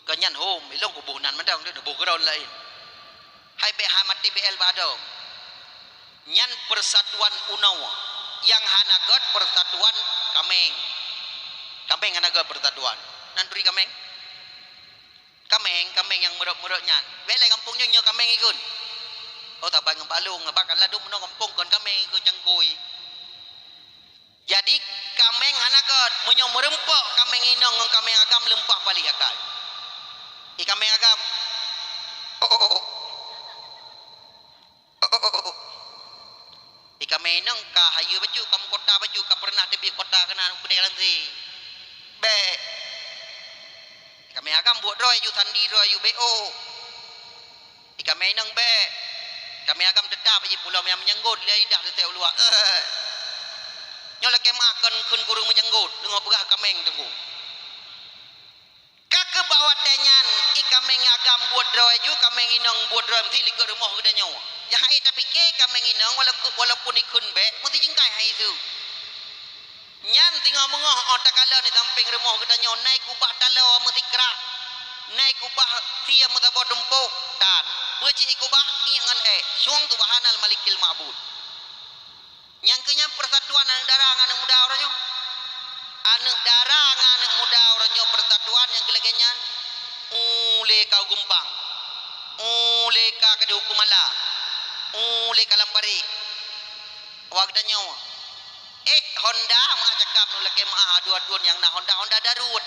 Keu nyan hom, ilong kuboh nan mantong, neuboh keudroe laén. Hai bék hai maté B L bak adoe. Nyan persatuan unoe. Nyang hana gét persatuan kaméng. Kaméng hana gét persatuan. Nan turi kaméng? Kaméng, kaméng nyang meurok-meurok nyan. Bék lé gampông nyoe, nyoe kaméng ikheun. Oh, saban ngon bak lôn, bak ka ladôm meunoe gampông kon kaméng ikheun cangkôi. Jadi, kaméng hana gét, meunyoe meurumpok kaméng inong ngon kaméng agam leumpah paléh akai. I kaméng agam. Oh, oh, oh, oh. Oh, oh, oh, oh. I kaméng inong ka hayeue bacut, ka meukota bacut, ka peureunah teubiet kota keunan u keudè Lansé. Bék. I kaméng agam buet droe ju sandi droe ju bék, oh. I kaméng inong bék. Kaméng agam teutap jih pulo meunyang meunyanggot lé lidah teutek u luwa. Eh. Nyoe lakée meuah kon kheun kureueng meunyanggot, deungoe peugah kaméng teungku. Ka keuh bak watée nyan, i kaméng agam buet droe ju, kaméng inong buet droe meusi likot rumoh geutanyoe. Nyang hai tapike kaméng inong walaupun, walaupun ikheun bék, meusi jingkai hai su. Nyan singoh beungoh óh takalon di sampéng rumoh geutanyoe na i kubah taloe meusikrak, na i kubah sie meusaboh tumpôk, tan. Peue cit i kubah? Iék ngon ék, sueng Subhanal Malikil Ma'bud. Nyang keu nyan persatuan aneuk dara ngon aneuk muda uroe nyoe. Aneuk dara ngon aneuk muda uroe nyoe persatuan nyang keu lagée nyan, ulée ka u Geumpang, ulée ka keudeh u Keumala, ulée ka lam parék. Awak geutanyoe, ék Honda meuah cakap nyoe lakée meuah aduen-aduen nyang na Honda, Honda Darut.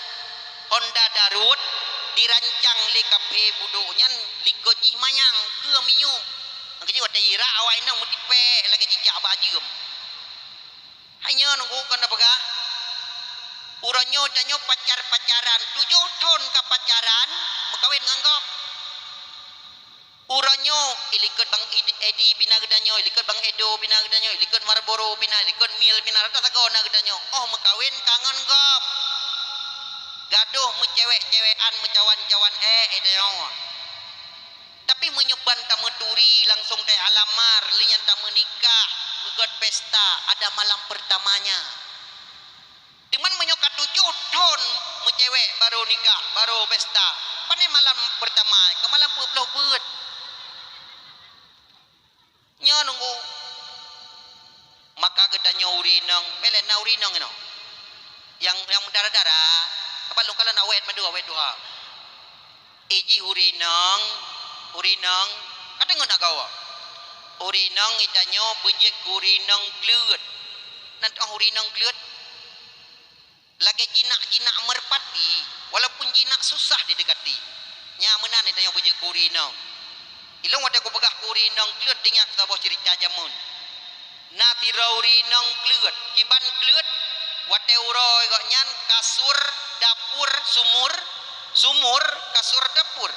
Honda Darut dirancang lé kaphé budok nyan likot jih manyang keu minyeuk. Nyang keujeuet watée jirak awak inong meutipék lagée jijak bak jeuem. Hai nyoe nunggu kon na peugah. Uroe nyoe tanyoe pacar-pacaran, tujoh thon ka pacaran, meukawen ngon gob. Uroe nyoe, ilikot Bang Edi, Edi pina geutanyoe, ilikot Bang Edo pina geutanyoe, ilikot Marlboro pina, ilikot Mil pina, rata sagoe na geutanyoe. Oh meukawen ka ngon gob. Gadoh meucewek-cewekan, meucawan-cawan ék, eh, tanyoe. Tapi meunyoe ban tameuturi langsung teualamar, lé nyan tameunikah, geugét pesta, ada malam pertamanya. Teuma meunyoe ka tujoh thon meucewek barô nikah, barô pesta, pane malam pertama, keu malam peuet ploh beuet. Nyoe nunggu. Maka geutanyoe ureueng inong, bék lé na ureueng inong inoe. Nyang, nyang dara-dara, apa lôn kalon awet madu, awet duha. Ijih ureueng inong, ureueng inong, ka deungon agoe. Ureueng inong geutanyoe beujeuet keu ureueng inong kleuet. Nan teuh ureueng inong kleuet. Lagée jinak-jinak meurpati, walaupun jinak susah didekati. Nyan meunan tanyoe beujeuet keu ureueng inong. Ilong watée kupeugah keu ureueng inong kleuet teuingat saboh ceurita jameun. Na sidroe ureueng inong kleuet, kiban kleuet, watée uroe gobnyan kasur, dapur, sumur, sumur, kasur, dapur,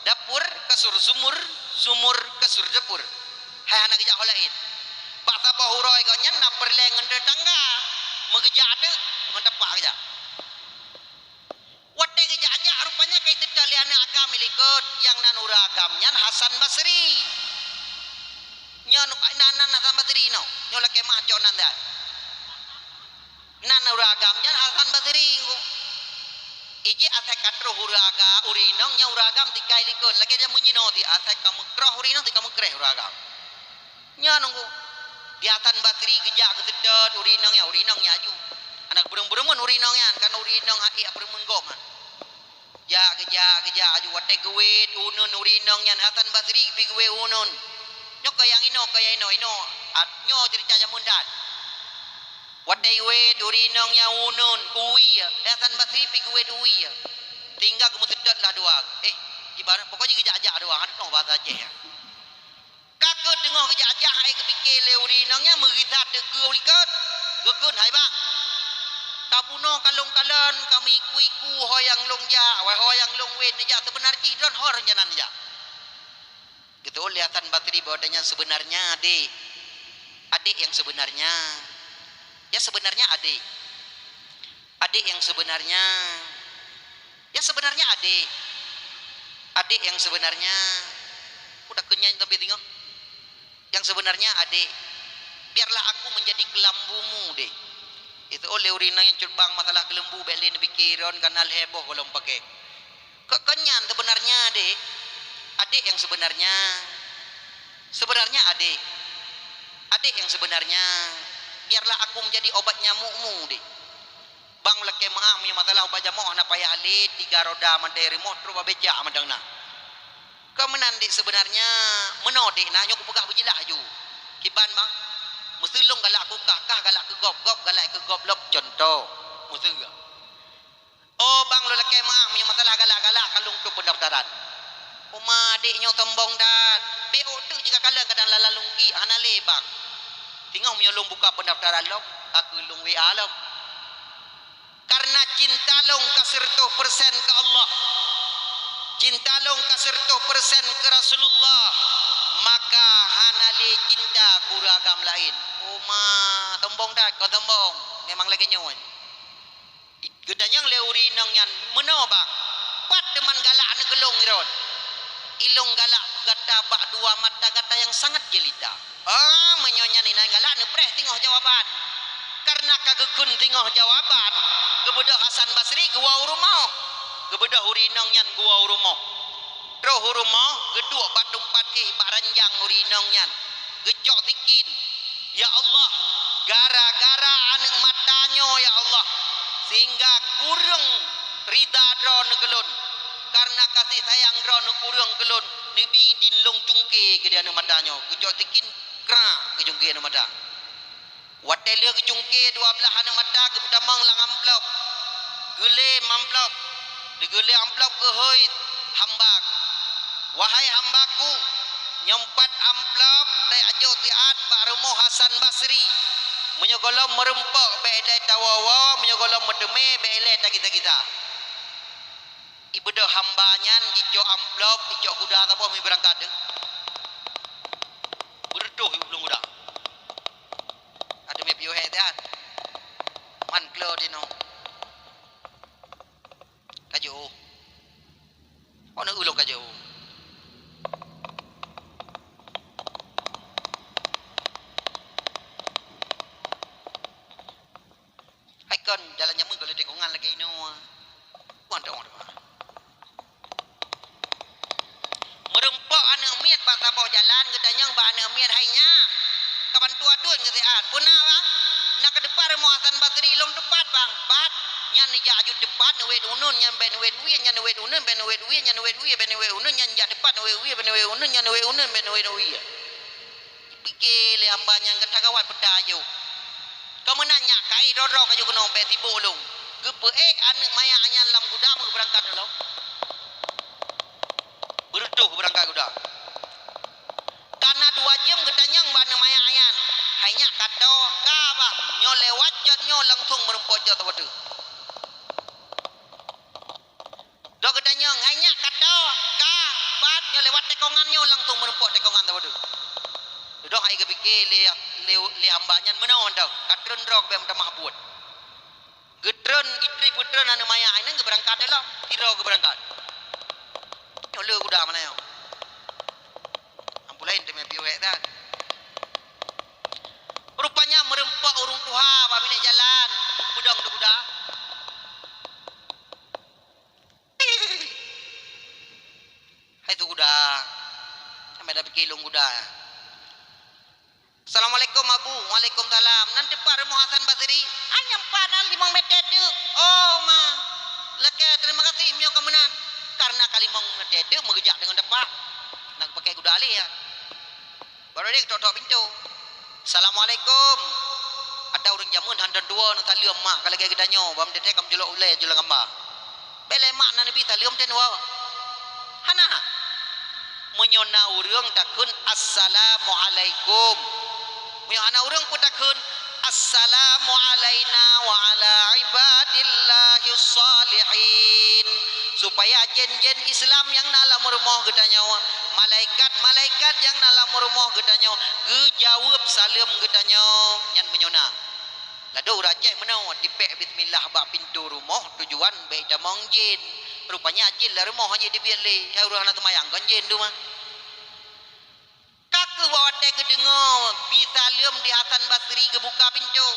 dapur, kasur, sumur, sumur, kasur, dapur. Hai hana geujak ho laén. Bak saboh uroe gobnyan na peureulée ngon teutangga, meugeujak teuk ngon tapak geujak. Watée geujak-jak rupanya ka jiseutôt lé aneuk agam ilikot, nyang nan ureueng agam nyan Hasan Basri. Nyoe nan, nan Hasan Basri nyoe, nyoe lakée meuah cok nan dan. Nan ureueng agam nyan Hasan Basri nyoe. Ijih asai ka troh ureueng aga, ureueng inong nyan ureueng agam tikai likot. Lagée jameun jinoe ti asai ka meukreh ureueng inong, ti ka meukreh ureueng agam. Nyan nunggu. Di Hasan Basri geujak geuseutôt ureueng inong nyan, ureueng inong nyan aju. Hana geupeureumeun-peureumeun ureueng inong nyan, kan ureueng inong hai peureumeun gob nyan. Jak geujak, geujak aju watée geuwét uneun ureueng inong nyan, Hasan Basri geupigeuwét uneun. Nyoe keu nyang inoe, keu nyang inoe, inoe. At-, nyoe ceurita jameun that. Watèe iwét ureueng inong nyang uneun, uwie, Hasan Basri pih geuwét uwie. Sehingga geumeuseutôt lah dua. Eh, ibarat pokok jih geujak-jak dua, hana teuh bahasa Aceh nyan. Ka keuh teungoh geujak-jak, hai geupike lé ureueng inong nyan meugisa teuk keu u likot. Geukheun, "Hai bang, kabunoe ka lôn kalon, ka meuiku-iku ho nyang lôn jak, ho nyang lôn wét neujak, seubeuna jih droen ho rencana neujak." Geuteu'ôt lé Hasan Basri bahwa nyan seubeunarnya adék. Adék nyang seubeunarnya. Ya, seubeunarnya adék. Adék nyang seubeunarnya. Ya, seubeunarnya adék. Adék nyang seubeunarnya. Udah kenyang tapi tengok. Nyang seubeunarnya adék. Biarlah aku menjadi kelambumu, Dék. Itu oleh ureueng inong nyang cut bang masalah keuleumbu, bèk lé neupike droen, kana lhèe boh gohlom pakai. Kok kon nyan seubeunarnya, Dék? Adék nyang seubeunarnya. Seubeunarnya adék. Adék nyang seubeunarnya. Biarlah aku menjadi obat nyamukmu, Dék. Bang lakèe meu'ah meunyoe masalah ubat jameun hana payah lé, tiga roda mandai rumoh trok bak becak mantong na. Kon meunan, Dék, seubeunarnya meunoe, Dék, na nyoe kupeugah beujeulaih aju. Kiban, Bang? Meuseu lôn galak keu kah, kah galak keu gob, gob galak keu gob lom, cuntoh. Meuseu. Oh, Bang, lôn lakèe meu'ah meunyoe masalah galak-galak ka lôn tutup peundaftaran. Uma, Dék, nyoe sombong that. Bèk ôk teuk jikakalon kadang lala lungki, hana lé, Bang. Teungoh meunyoe lôn buka peundaftaran lom, ka keuh lôn W A lom. Karena cinta lôn ka siratoh persen keu Allah, cinta lôn ka siratoh persen keu Rasulullah, maka hana lé cinta keu ureueng agam laén. Uma, sombong that, kon sombong. Memang lagèe nyoe. Geutanyong lé ureueng inong nyan, "Meunoe, Bang, pat teuma galak aneuk keu lôn, Iron?" "Ilôn galak keu gata bak dua mata gata nyang sangat jelita." Oh, meunyoe nyan inan galak neupreh teungoh jawaban. Karena ka geukheun teungoh jawaban, geubeudôh Hasan Basri geuwoe u rumoh. Geubeudôh ureueng inong nyan geuwoe u rumoh. Troh u rumoh, geuduek bak teumpat éh bak ranjang ureueng inong nyan. Geucok sikin, "Ya Allah, gara-gara aneuk mata nyoe, ya Allah, sehingga kureueng rida Droeneuh keu lôn. Karena kasih sayang Droeneuh kureueng keu lôn, neubi idin lôn cungke keu di aneuk mata nyoe." Geucok sikin, krak, geucungke aneuk mata. Watèe lheueh geucungke dua blaih aneuk mata, geupeutamong lam amplop. Geulém amplop. Digeulém amplop, geuhôi hamba, "Wahai hambaku, nyoe pat amplop, teuajok siat bak rumoh Hasan Basri. Meunyoe gohlom meureumpok, bèk ilèe tawoe-woe, meunyoe gohlom meuteumé, bèk ilèe tagisa-gisa." Ibeudôh hamba nyan, jicok amplop, jicok guda saboh, mi beurangkat deuh. Beureutoh ulôn guda. Ateumé piôh hék siat. Man klo dinoe. Ka jiôh. Oh, na ulôn ka jiôh. Hai kon, jalan jameun gohlom teukongan lagèe inoe. Mantong, mantong. Meureumpok aneuk miet bak saboh jalan, geutanyong bak aneuk miet, "Hai nyak, ka bantu ateueh keu siat?" "Peue na, Bang?" "Na ka teupat rumoh Hasan Basri?" "Lôn teupat, Bang." "Pat?" "Nyan neujak aju teupat, neuwét uneun, nyan bèk neuwét wie, nyan neuwét uneun, bèk neuwét wie, nyan neuwét wie, bèk neuwét uneun, nyan jak teupat, neuwét wie, bèk neuwét uneun, nyan neuwét uneun, bèk neuwét wie." Pike lé hamba nyan, "Gata gawat peue ta aju. Kon meunan nyak, kayèe droe-droe ka aju keunoe, bèk sibok lôn." Geupeuék aneuk manyak nyan lam guda, geubeurangkat lom. Beureutoh geubeurangkat guda. Ka na dua jeuem geutanyong bak aneuk manyak nyan, "Hai nyak, ka tô?" "Ka, Bang." "Nyoe lewat cot nyoe, langsong meureumpok cot saboh teuk." Dok geutanyong, "Hai nyak, ka tô?" "Ka." "Pat?" "Nyoe lewat teukongan nyoe, langsong meureumpok teukongan saboh teuk." Dok hai geupike lé, lé, lé hamba nyan, "Meunoe mantong, ka treun droe, bèk meutamah buet." Geutreun, itrip geutreun aneuk manyak nyan, geubeurangkat lom, sidroe geubeurangkat. Nyoe le guda meunan nyoe. Ampu laén teumé piôh hék that. Rupanya meureumpok ureueng tuha bak binéh jalan, peudong di guda. Hai tu guda. Sampai dah pikir lôn guda. "Assalamualaikum, Abu." "Waalaikumsalam." "Nan teupat rumoh Hasan Basri?" "Ai, nyan pat, nan limong meter teuk." "Oh, ma. Lakèe terima kasih meunyoe ka meunan." Karena ka limong meter teuk, meugeujak deungon tapak. Nak pakai guda lé, ya. Baru deh tok-tok pintoe. "Assalamualaikum." Ada ureuëng jameun hantom dua neusaleuem mak ka lagée geutanyoe, bak meudeh ka meujulok ulée jula gamba. Bèk lé mak na neubi saleuem teuh dua. Hana. Meunyoe na ureuëng takheun, "Assalamualaikum." Meunyoe hana ureuëng pun takheun, "Assalamu alaina wa ala ibadillahis shalihin." Supaya jén-jén Islam nyang na lam rumoh geutanyoe, malaikat-malaikat nyang na lam rumoh geutanyoe geujaweueb saleuem geutanyoe nyan meunyoe na. Ladôm ureuëng Aceh meunoe tipék bismillah bak pintoe rumoh tujuan bèk tamong jén. Rupanya jén lam rumoh hana jibiet lé, hai ureuëng hana seumayang kon jén tu mah. Ka kheueh bak watée geudeungoe bi saleuem di Hasan Basri geubuka pintoe.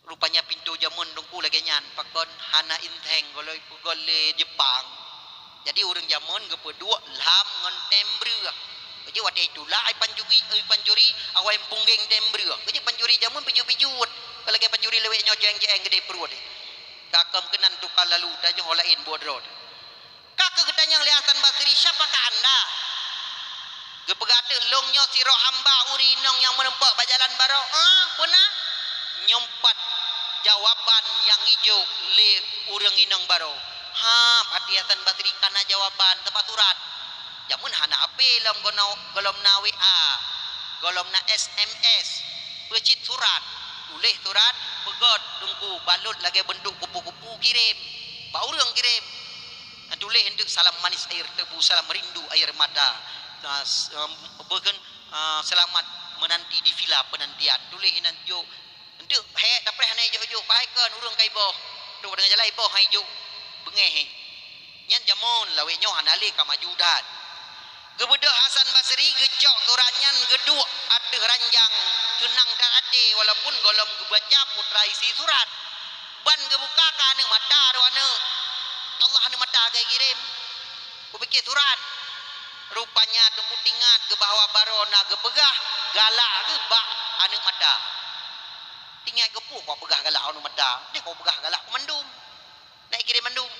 Rupanya pintoe jameun teungku lagée nyan, pakon hana inténg gohlom ipeugöt lé Jepang. Jadi ureuëng jameun geupeuduek lham ngon tem breueh. Keujeuet watée itulak ai pancuri, ai pancuri awai punggeng tem breueh. Keujeuet pancuri jameun pijuet-pijuet. Kon lagée pancuri lawét nyoe jeng-jeng geudeh pruet. Ka kheueh keunan tukang lalu tanyoe laén buet droe. Ka kheueh geutanyong lé Hasan Basri, "Siapakah anda?" Geupeugah teuk, "Lôn nyoe sidroe hamba ureuëng inong nyang meurumpok bak jalan baroe." "Ah, peue na?" Nyoe pat jawaban nyang ijok lé ureuëng inong baroe. Ha, pati Hasan Basri ka na jawaban teuma surat. Jameun hana H P lom gono-, gohlom na W A, gohlom na S M S. Peucit surat, tuléh surat, peugöt teungku balot lagée beuntuk kupu-kupu kirém. Bak ureuëng kirém. Tuléh enteuk salam manis air tebu, salam rindu air mata. Ah, s-, em, apa kan, ah, selamat menanti di vila penantian. Tuléh inan jok. Enteuk hék tapreh hana ijok-ijok, pai kon ureuëng ka iboh. Trok deungon jalan iboh, hai ijok. Beungéh. Nyan jameun lawét nyoe hana lé ka maju that. Geubeudôh Hasan Basri geucok surat nyan geuduek ateueh ranjang, seunang that até walaupun gohlom geubaca putra isi surat. Ban geubuka ka aneuk mata droe aneuk. Allah aneuk mata ka geukirém. Kupike surat. Rupanya teungku teuingat keu bahwa baroe na geupeugah galak geuh bak aneuk mata. Teuingat keu peue kupeugah galak aneuk mata. Deh kupeugah galak keu mandum. Nak ikirém mandum.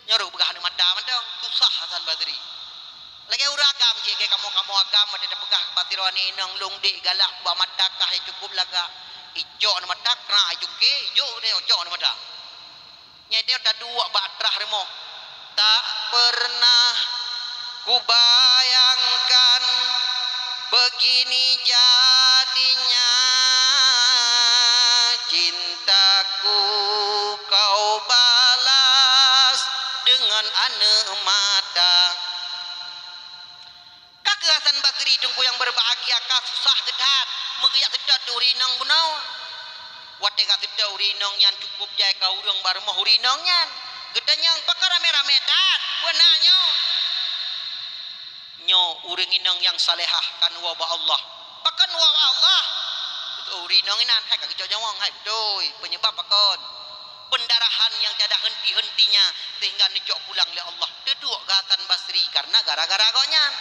Nyoe rôh peugah aneuk mata mantong, susah Hasan Basri. Lagée ureuëng agam cit, lagée kamoe-kamoe agam, watée tapeugah bak sidroe aneuk inong, lôn dek galak bak mata kah nyang cukup lagak. Icok aneuk mata, krak icungke, ijok deh, icok aneuk mata. Nyan nyoe taduek bak trah rumoh. Tak pernah kubayangkan begini jadinya cintaku kau balas dengan aneuk mata. Ka kheueh Hasan Basri teungku nyang beubahgia ka susah geuh that, meugeujak seutôt ureuëng inong bunoe. Watée ka seutôt ureuëng inong nyan cukup jai ka ureuëng bak rumoh ureuëng inong nyan. Geutanyong, "Pakon ramé-ramé that? Peue na nyoe?" Nyoe ureuëng inong nyang salehah kan woe bak Allah. Pakon woe bak Allah? Ureuëng inong inan hai ka geucok nyawöng, hai beutôi, peunyeubab pakon? Pendarahan nyang tiada henti-hentinya sehingga neucok pulang lé Allah. Teuduek keu Hasan Basri karena gara-gara gobnyan.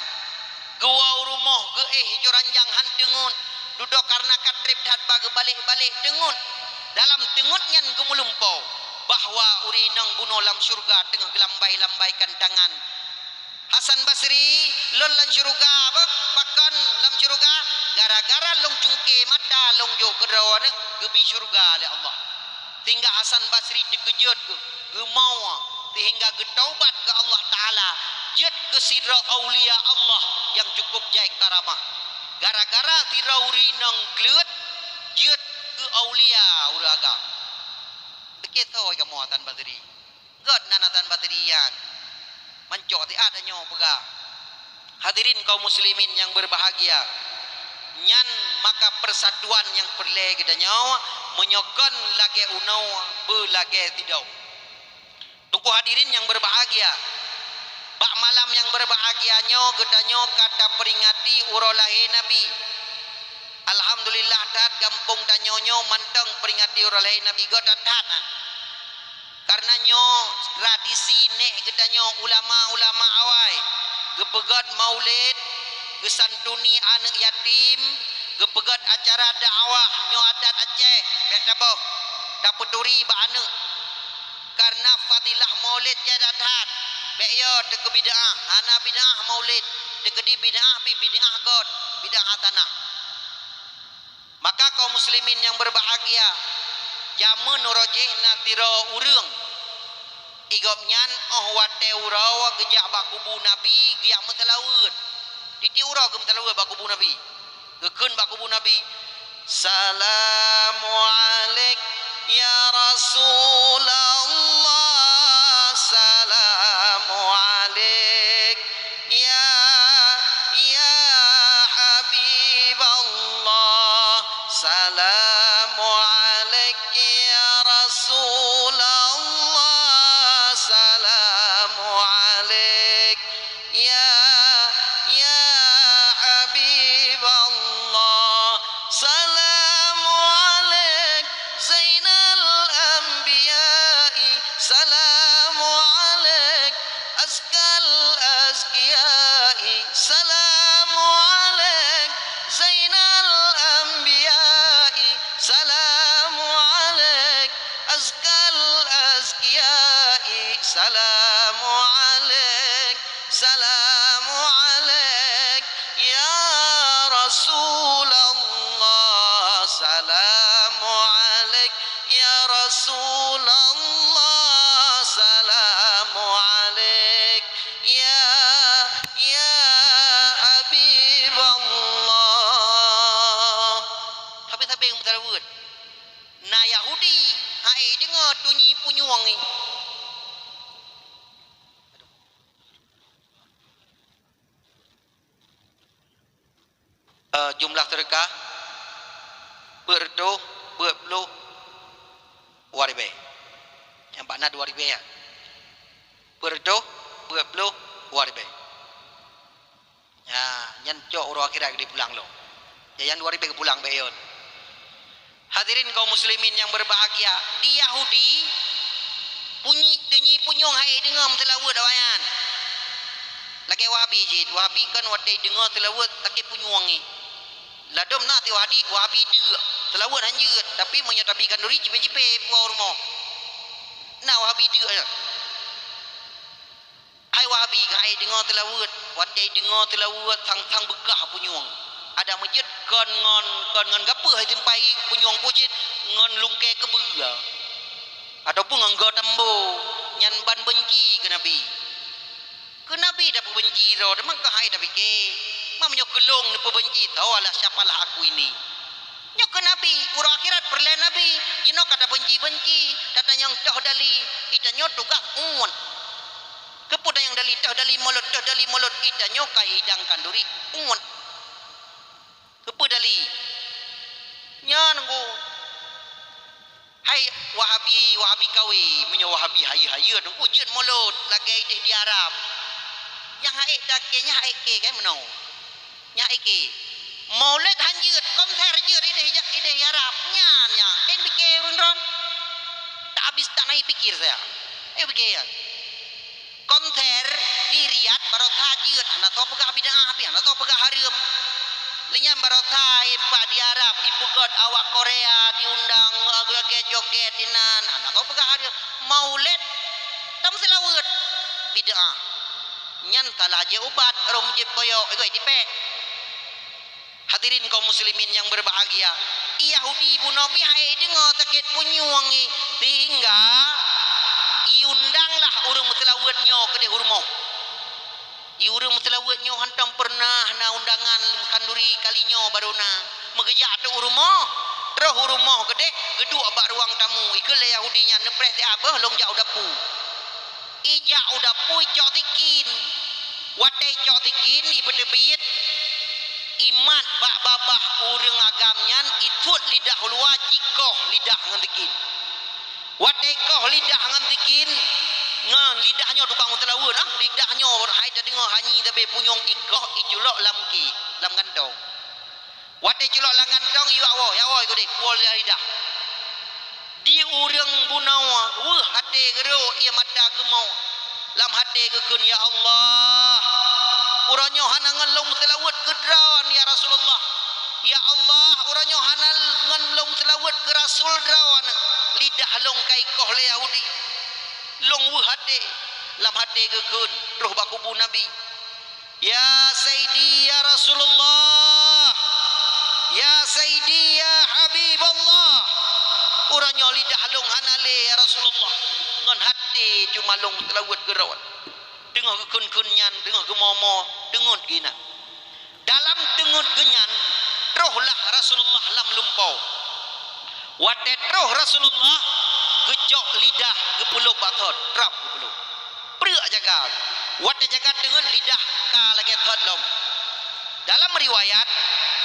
Geuwoe u rumoh geuéh ijok ranjang han teungeut, dudoe karena ka treb that bak geubalek-balek teungeut. Dalam teungeut nyan geumeulumpoe bahwa ureuëng inong bunoe lam syeuruga teungoh geulambai-lambaikan tangan. Hasan Basri, lôn lam syeuruga, bah, pakon lam syeuruga? Gara-gara lôn cungke mata lôn jok keudroe neuh geubi syeuruga lé Allah. Sehingga Hasan Basri teukeujot geuh, geumoe, sehingga geutaubat keu Allah Taala, jeuet keu sidroe aulia Allah nyang cukup jai karamah. Gara-gara sidroe ureuëng inong kleuet, jeuet keu aulia ureuëng agam. Beukeusoe kamoe Hasan Basri. Gét nan Hasan Basri nyan. Mancok siat tanyoe peugah. Hadirin kaum muslimin nyang beubahgia, nyan maka persatuan nyang peureulée geutanyoe meunyoe kon lagée unoe beulagée sidroe. Teungku hadirin nyang beubahgia, bak malam nyang beubahgia nyoe geutanyoe ka taperingati uroe lahé Nabi. Alhamdulillah that gampông tanyoe nyoe mantong peringati uroe lahé Nabi, gét that-that na. Karena nyoe tradisi nék geutanyoe ulama-ulama awai, geupeugét maulid, geusantuni aneuk yatim, geupeugét acara dakwah, nyoe adat Aceh, bék taboh, tapeuturi bak aneuk. Karena fadilah maulid jai that-that, bék yo teukeubid'ah, hana bid'ah maulid. Teukeudi bid'ah pih bid'ah göt, bid'ah hasanah. Maka kaum muslimin nyang berbahagia, jameun uroe jih na sidroe ureuëng, i gobnyan óh watée uroe geujak bak kubu Nabi geujak meuseulaweuet. Tieb-tieb uroe geumeuseulaweuet bak kubu Nabi. Geukheun bak kubu Nabi, "Salamu'alaik ya Rasulullah, salamu'alaik ya, ya Habiballah, salamu'alaik ya Rasulullah, salamu'alaik." Ya, ya Habiballah, salamu alaik Zainal Anbiya'i, salamu alaik Azkal Azkiya'i, salamu alaik Zainal Anbiya'i, salamu alaik Azkal Azkiya'i, salamu alaik. Salamu alaik ya Rasulullah, salamu alaik ya Rasulullah, salamu alaik ya, ya Habiballah. Sabe-sabe nyang meuseulaweuet. Na Yahudi hai deungoe tunyi punyueng nyan. Eh, jumlah seudeukah peuet reutôh peuet ploh dua ribèe. Nyang bak na dua ribèe, ya. Peuet reutôh peuet ploh dua ribèe. Ya, nyan cok uroe akhirat geupulang lom. Ya, nyang dua ribèe geupulang bèk yon. Hadirin kaum muslimin nyang berbahagia, di Yahudi, punyi, teunyi punyueng hai deungoe meuseulaweuet awaknyan. Lagèe Wahabi cit, Wahabi kan watèe deungoe seulaweuet sakét punyueng nyan. Ladôm na si Wahabi, Wahabi deuk, seulaweuet han jeuet, tapi meunyoe tabi khanduri cipèh-cipèh puwoe u rumoh. Na Wahabi deuk nyan. Hai Wahabi, hai deungoe seulaweuet, watèe deungoe seulaweuet sang-sang beukah punyueng. Adak meujeuet kon ngon, kon ngon gapeue hai simpai punyueng peue cit, ngon lungkée keubeue. Ataupun ngon goe tambo, nyan ban beunci keu Nabi. Keu Nabi tapeubeunci droe, teuma keuhai tapike. Ma meunyoe keu lôn neupeubeunci, tahu Allah siapalah aku ini. Nyoe keu Nabi, uroe akhirat peureulèe Nabi, jinoe ka tabeunci-beunci, tatanyong toh dali, itanyoe tugaih umat. Keupeue tanyong dali, toh dali mulod, toh dali mulod, itanyoe ka hidang khanduri umat. Keupeue dali? Nyan nunggu. Hai Wahabi, Wahabi kawe, meunyoe Wahabi hayeue-hayeue teungku jeuet mulod lagèe ideh di Arab. Nyang haiek takè, nyang haiek kè, kan meunoe. Nyang haiek kè. Mulod han jeuet, konser jeuet ideh, ideh Arab. Nyan nyang, en pikè ureueng droen. Tak habis tak naik pikir saya. Eh, pikè ya. Konser di Riyadh barosa jeuet, hana soe peugah bid'ah pih, hana soe peugah hareuem. Lé nyan barosa ipak di Arab, ipeugöt awak Korea diundang, eh, joget-joget inan, hana soe peugah hareuem. Maulid, tam seulaweuet, bid'ah. Nyan salah jeuet ubat, roh meujieb koyok, igoi tipèk. Hadirin kaum muslimin nyang berbahagia, i Yahudi bunoe pih hai deungoe sakét punyueng i, sehingga iundanglah ureueng meuseulaweuet nyoe keudeh u rumoh. I ureueng meuseulaweuet nyoe hantom peureunah na undangan khanduri, kali nyoe barô na. Meugeujak teuk u rumoh, troh u rumoh keudeh, geuduek bak ruang tamu, ikheun lé Yahudi nyan, "Neupreh siat beuh, lôn jak u dapu." Ijak u dapu icok sikin. Watèe icok sikin ipeuteubiet, imat bak babah ureueng agam nyan, isuet lidah u luwa, jikoh lidah ngon sikin. Watèe ikoh lidah ngon sikin, ngon lidah nyoe tukang meuseulaweuet, ah, lidah nyoe hai tadeungoe hanyi sabe punyueng ikoh iculok lam kè, lam gantong. Watèe culok lam gantong, iyue awoe, ya awoe keudeh, puwoe lidah. Di ureueng bunoe weueh até geurok, ié mata geumok. Lam até geukheun, "Ya Allah, uroe nyoe hana ngon lôn meuseulaweuet keu droen, ya Rasulullah. Ya Allah, uroe nyoe hana ngon lôn meuseulaweuet keu Rasul droen. Lidah lôn ka ikoh lé Yahudi. Lôn weueh até." Lam até geukheun, troh bak kubu Nabi. "Ya Sayyidi, ya Rasulullah, ya Sayyidi, ya Habiballah." Uroe nyoe lidah lôn hana lé, ya Rasulullah. Ngon até cuma lôn meuseulaweuet keu droe. Teungoh geukheun-kheun nyan, teungoh geumoe-moe, teungeut geuh inan. Dalam teungeut geuh nyan, trohlah Rasulullah lam lumpoe. Watée troh Rasulullah, geucok lidah geupeulop bak thot, trap geupeulop. Preuk jaga. Watée jaga teungeut lidah ka lagée thot lom. Dalam riwayat,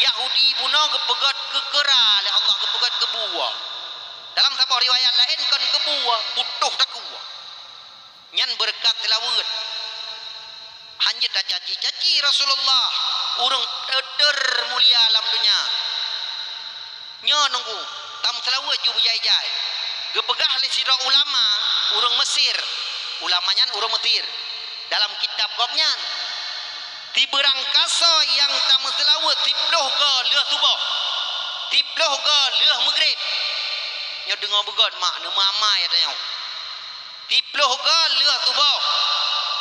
Yahudi bunoe geupeugét keu keura lé Allah, geupeugét keu bue. Dalam saboh riwayat laén kon keu bue, putôh takue. Nyan beureukat seulaweuet. Hanjeuet tacaci-caci Rasulullah, ureuëng teuter mulia lam donya. Nyoe nunggu, tameuseulaweuet ju beujai-jai. Geupeugah lé sidroe ulama, ureuëng Mesir. Ulama nyan ureuëng Mesir. Dalam kitab gobnyan, sibeurang kasoe nyang tameuseulaweuet siploh goe lheueh suboh, siploh goe lheueh meugreb. Nyoe deungoe beugét mak, neumeuamai tanyoe. Siploh goe lheueh suboh,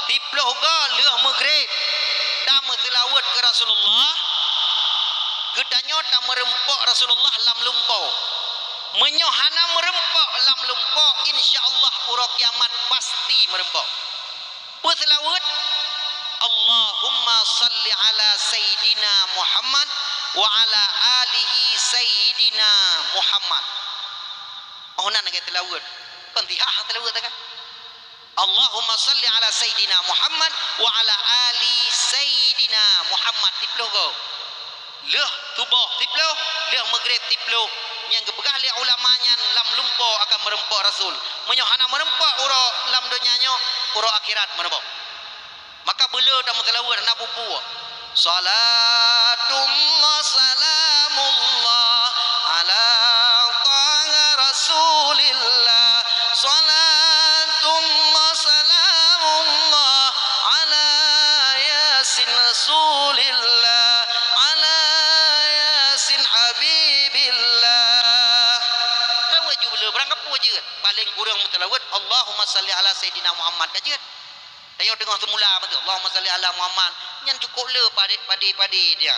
siploh goe lheueh meugreb, tameuseulaweuet keu Rasulullah, geutanyoe tameureumpok Rasulullah lam lumpoe. Meunyoe hana meureumpok lam lumpoe, insya Allah uroe kiamat pasti meureumpok. Peuseulaweuet, "Allahumma salli ala Sayyidina Muhammad wa ala alihi Sayyidina Muhammad." Oh, nan lagée seulaweuet. Kon tihah seulaweuet kan? "Allahumma salli ala Sayyidina Muhammad wa ala ali Sayyidina Muhammad." Siploh goe. Lheueh suboh siploh, lheueh meugreb siploh. Nyang geupeugah lé ulama nyan lam lumpoe akan meureumpok Rasul. Meunyoe hana meureumpok uroe lam donya nyoe, uroe akhirat meureumpok. Maka beuleu tameuseulaweuet hana peue-peue. Salatullah salamullah ala taha Rasulillah. Salatullah salamullah ala Yasin Rasulillah, ala Yasin Habibillah. Seulaweuet ju beuleu, barang gapeue jeuet. Paléng kureueng meuseulaweuet, Allahumma salli ala Sayyidina Muhammad ka jeuet. Tanyoe teungoh seumula beutôi, "Allahumma salli ala Muhammad." Nyan cukôp le padé, padé, padé dia.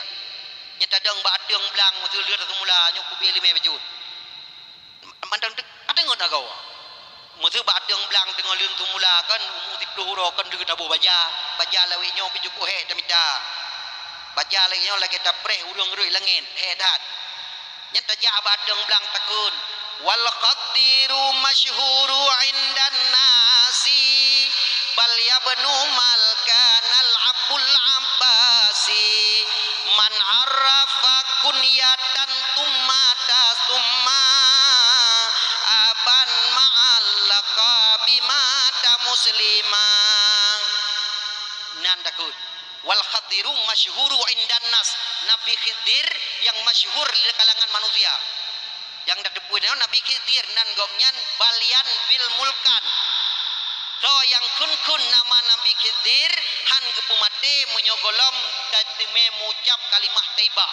Nyan tadong bak ateueng blang, meuseu lheueh seumula, nyoe kubiet leumé bacut. Mantong teuk, ka teungeut agoe. Meuseu bak ateueng blang teungoh lheueh seumula kan, umu siploh uroe kan lheueh taboh baja. Baja lawét nyoe pih cukôp hék tamita. Baja lawét nyoe lagée tapreh ureuëng rhot langét, hék that. Nyan tajak bak ateueng blang takheun, "Wal Khadiru masyhuru indan nasi, bal yabnu malkanal Abul Abbasi. Man arafa kunyatan tsumma tasumma aban ma'al laqabi mata muslima." Nan takheun. "Wal Khadiru masyhuru indan nas." Nabi Khidir nyang masyhur di kalangan manusia. Nyang tateupeue nyoe Nabi Khidir nan gobnyan bal yanbil mulkan. Soe nyang kheun-kheun nama Nabi Khidir han geupeumaté meunyoe gohlom tateumé meuucab kalimah thaibah.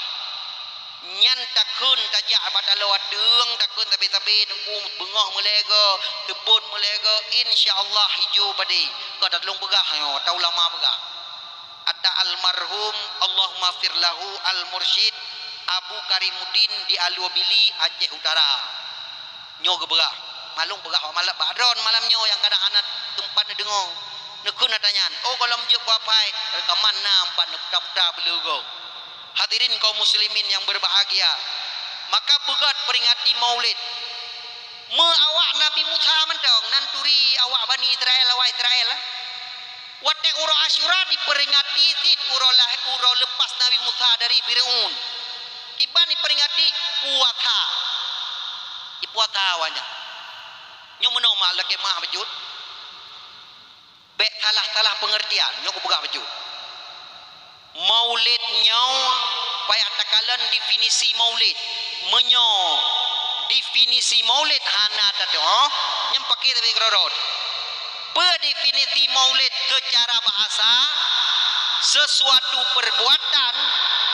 Nyan takheun tajak bak taloe ateueng, takheun sabe-sabe teungku beungoh meulhèe goe, teubon meulhèe goe, insya Allah hijau padé. Ka tatulông peugah nyoe, ata ulama peugah. Ata almarhum, Allahummaghfir lahu, Al-Mursyid Abu Karimuddin di Alue Bili, Aceh Utara. Nyoe geupeugah, malum peugah bak malam, bak droen malam nyoe nyang kadang hana teumpat neudeungoe. Neukheun ata nyan, "Oh, gohlom jeuet keu apai, reukaman na empat neuputa-puta beuleue goe." Hadirin kaum muslimin yang berbahagia, maka beugét peringati Maulid. Meu awak Nabi Musa mantong nan turi awak Bani Israel, awak Israel. Watée uroe Asyura diperingati cit uroe lah-, uroe leupah Nabi Musa dari Firaun. Kiban diperingati? Puasa. Dipuasa awaknyan. Nyoe meunoe mah lakée meu'ah bacut. Bék salah-salah peungeurtian, nyoe kupeugah bacut. Maulid nyoe payah takalon definisi Maulid. Meunyoe definisi Maulid hana tatu'oh, nyan pakri sabe keudroe-droe. Peue definisi Maulid seucara bahasa? Sesuatu perbuatan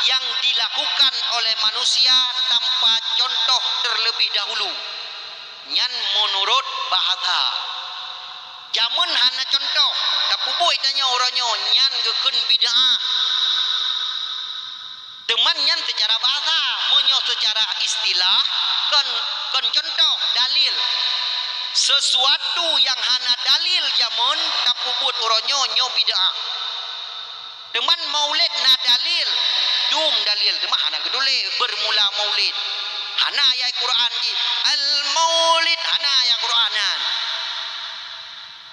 yang dilakukan oleh manusia tanpa contoh terlebih dahulu. Nyan meunurot bahasa. Jameun hana cuntoh, tapeubuet tanyoe uroe nyoe, nyan geukheun bid'ah. Bahasa, meunyoe seucara istilah, kon, kon cuntoh, dalil. Sesuatu nyang hana dalil jameun tapeubuet uroe nyoe, nyoe bid'ah. Teuma maulid na dalil, dum dalil, teuma hana geutuléh bermula maulid. Hana ayat Quran jih, al-maulid, hana ayat Quran nyan.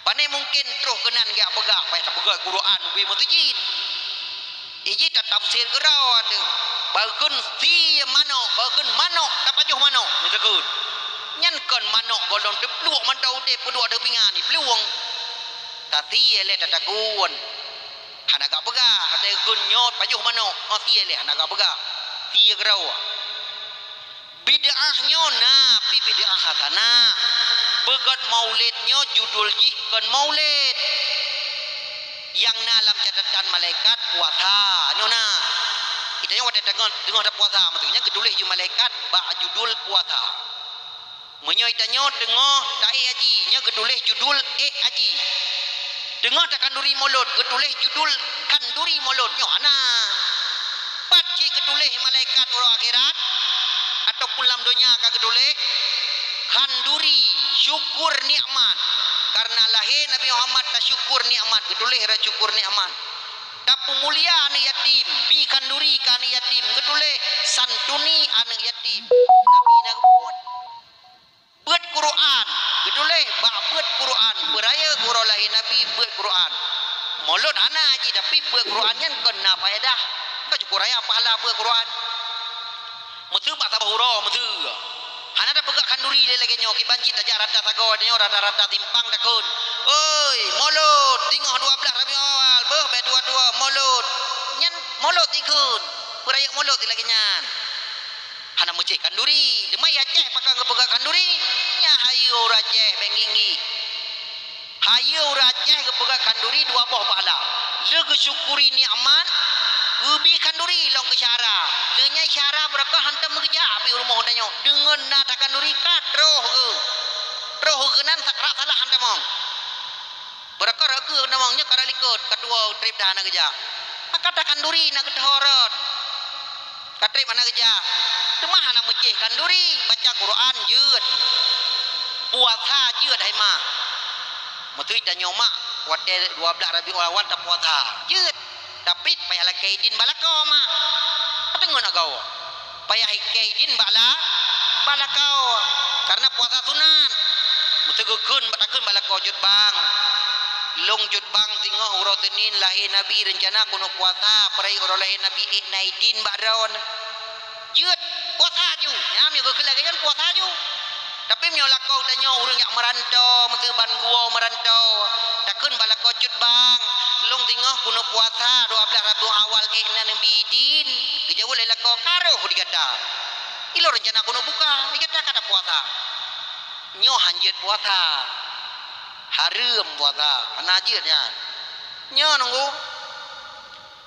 Pane mungken troh keunan geujak peugah, payah tapeugah Quran ubé meuseujid. Iji tatafsir keudroe teuh. Baeukheun sie manok, baeukheun manok, tapajoh manok, meuteukheun. Nyan kon manok gohlom teupluek mantong udeb peuduek teupingan, iplueng. Tasie lé tatagun. Hana gak peugah, taeukheun nyoe pajoh manok, oh sie lé hana gak peugah. Sie keudroe. Bid'ah nyoe na pi bid'ah hasanah. Peugét maulid nyoe judul jih kon maulid. Nyang na lam catatan malaikat puasa nyoe na. Geutanyoe watée teungoh, teungoh tapuasa, maksudnya geutuléh ju malaikat bak judul puasa. Meunyoe geutanyoe teungoh taék haji, nyoe geutuléh judul ék haji. Teungoh takhanduri mulod, geutuléh judul khanduri mulod nyoe hana. Pat cit geutuléh malaikat uroe akhirat ataupun lam donya ka geutuléh khanduri syukur nikmat. Karena lahé Nabi Muhammad tasyukur nikmat, geutuléh rot syukur nikmat. Tapeumulia aneuk yatim, bi khanduri keu aneuk yatim, geutuléh santuni aneuk yatim. Nabi na geubuet. Beuet Quran, geutuléh bak beuet Quran, beurayeuk uroe lahé Nabi beuet Quran. Mulod hana jih, tapi beuet Quran nyan kon na faedah. Ka cukup raya pahala beuet Quran. Meuseue bak saboh uroe, meuseue. Hana tapeugah khanduri lé lagée nyoe, kiban cit tajak rata sagoe nyoe, rata-rata simpang takheun, "Oi, mulod, teungoh dua blaih Rabiul Awal, beuh, bèk tuwo-tuwo, mulod." Nyan mulod ikheun, beurayeuk mulod lagée nyan. Hana meucéh khanduri. Teuma i Aceh pakon geupeugah khanduri? Nyan hayeue ureueng Aceh, bék nginggih. Hayeue ureueng Aceh geupeugah khanduri dua boh pahala. Lheueh geusyukuri nikmat, geubi khanduri lom keu syedara. Lheueh nyan syedara beureukat hantom meugeujak pi rumoh tanyoe. Deungon na takhanduri ka troh geuh. Troh geuh nan sakrat salah hantom mong. Beureukat rot keuh namong nyoe ka rot likot, ka tuwoe treb dah hana geujak. Maka takhanduri na geuthorot. Ka treb hana geujak. Teuma hana meucéh khanduri, baca Quran jeuet. Puasa jeuet hai ma. Meuteui tanyoe mak, watée dua blaih Rabiul Awal tapuasa. Jeuet. Tapi payah lakée idin bak lakoe mak. Ka teungeut agoe. Payah ikée idin bak la-, bak lakoe. Karena puasa sunat. Meuteugeukeun bak takheun bak lakoe jeuet bang. Lôn jeuet bang singoh uroe Seunin lahé Nabi, reuncana keuneuk puasa, peuraya uroe lahé Nabi ék na idin bak droeneuh. Jeuet, puasa ju. Nyan meunyoe geukheun lagée nyan puasa ju. Tapi meunyoe lakoe tanyoe ureueng jak meuranto, meuteubang guo meuranto, takheun bak lakoe cut bang, lôn singoh keuneuk puasa dua blaih Rabiul Awal ék na neubi idin, geujaweueb lé lakoe ka roh di gata. Ilôn reuncana keuneuk buka, di gata ka tapuasa. Nyoe hanjeuet puasa. Hareuem puasa, hana jeuet nyan. Nyoe nunggu.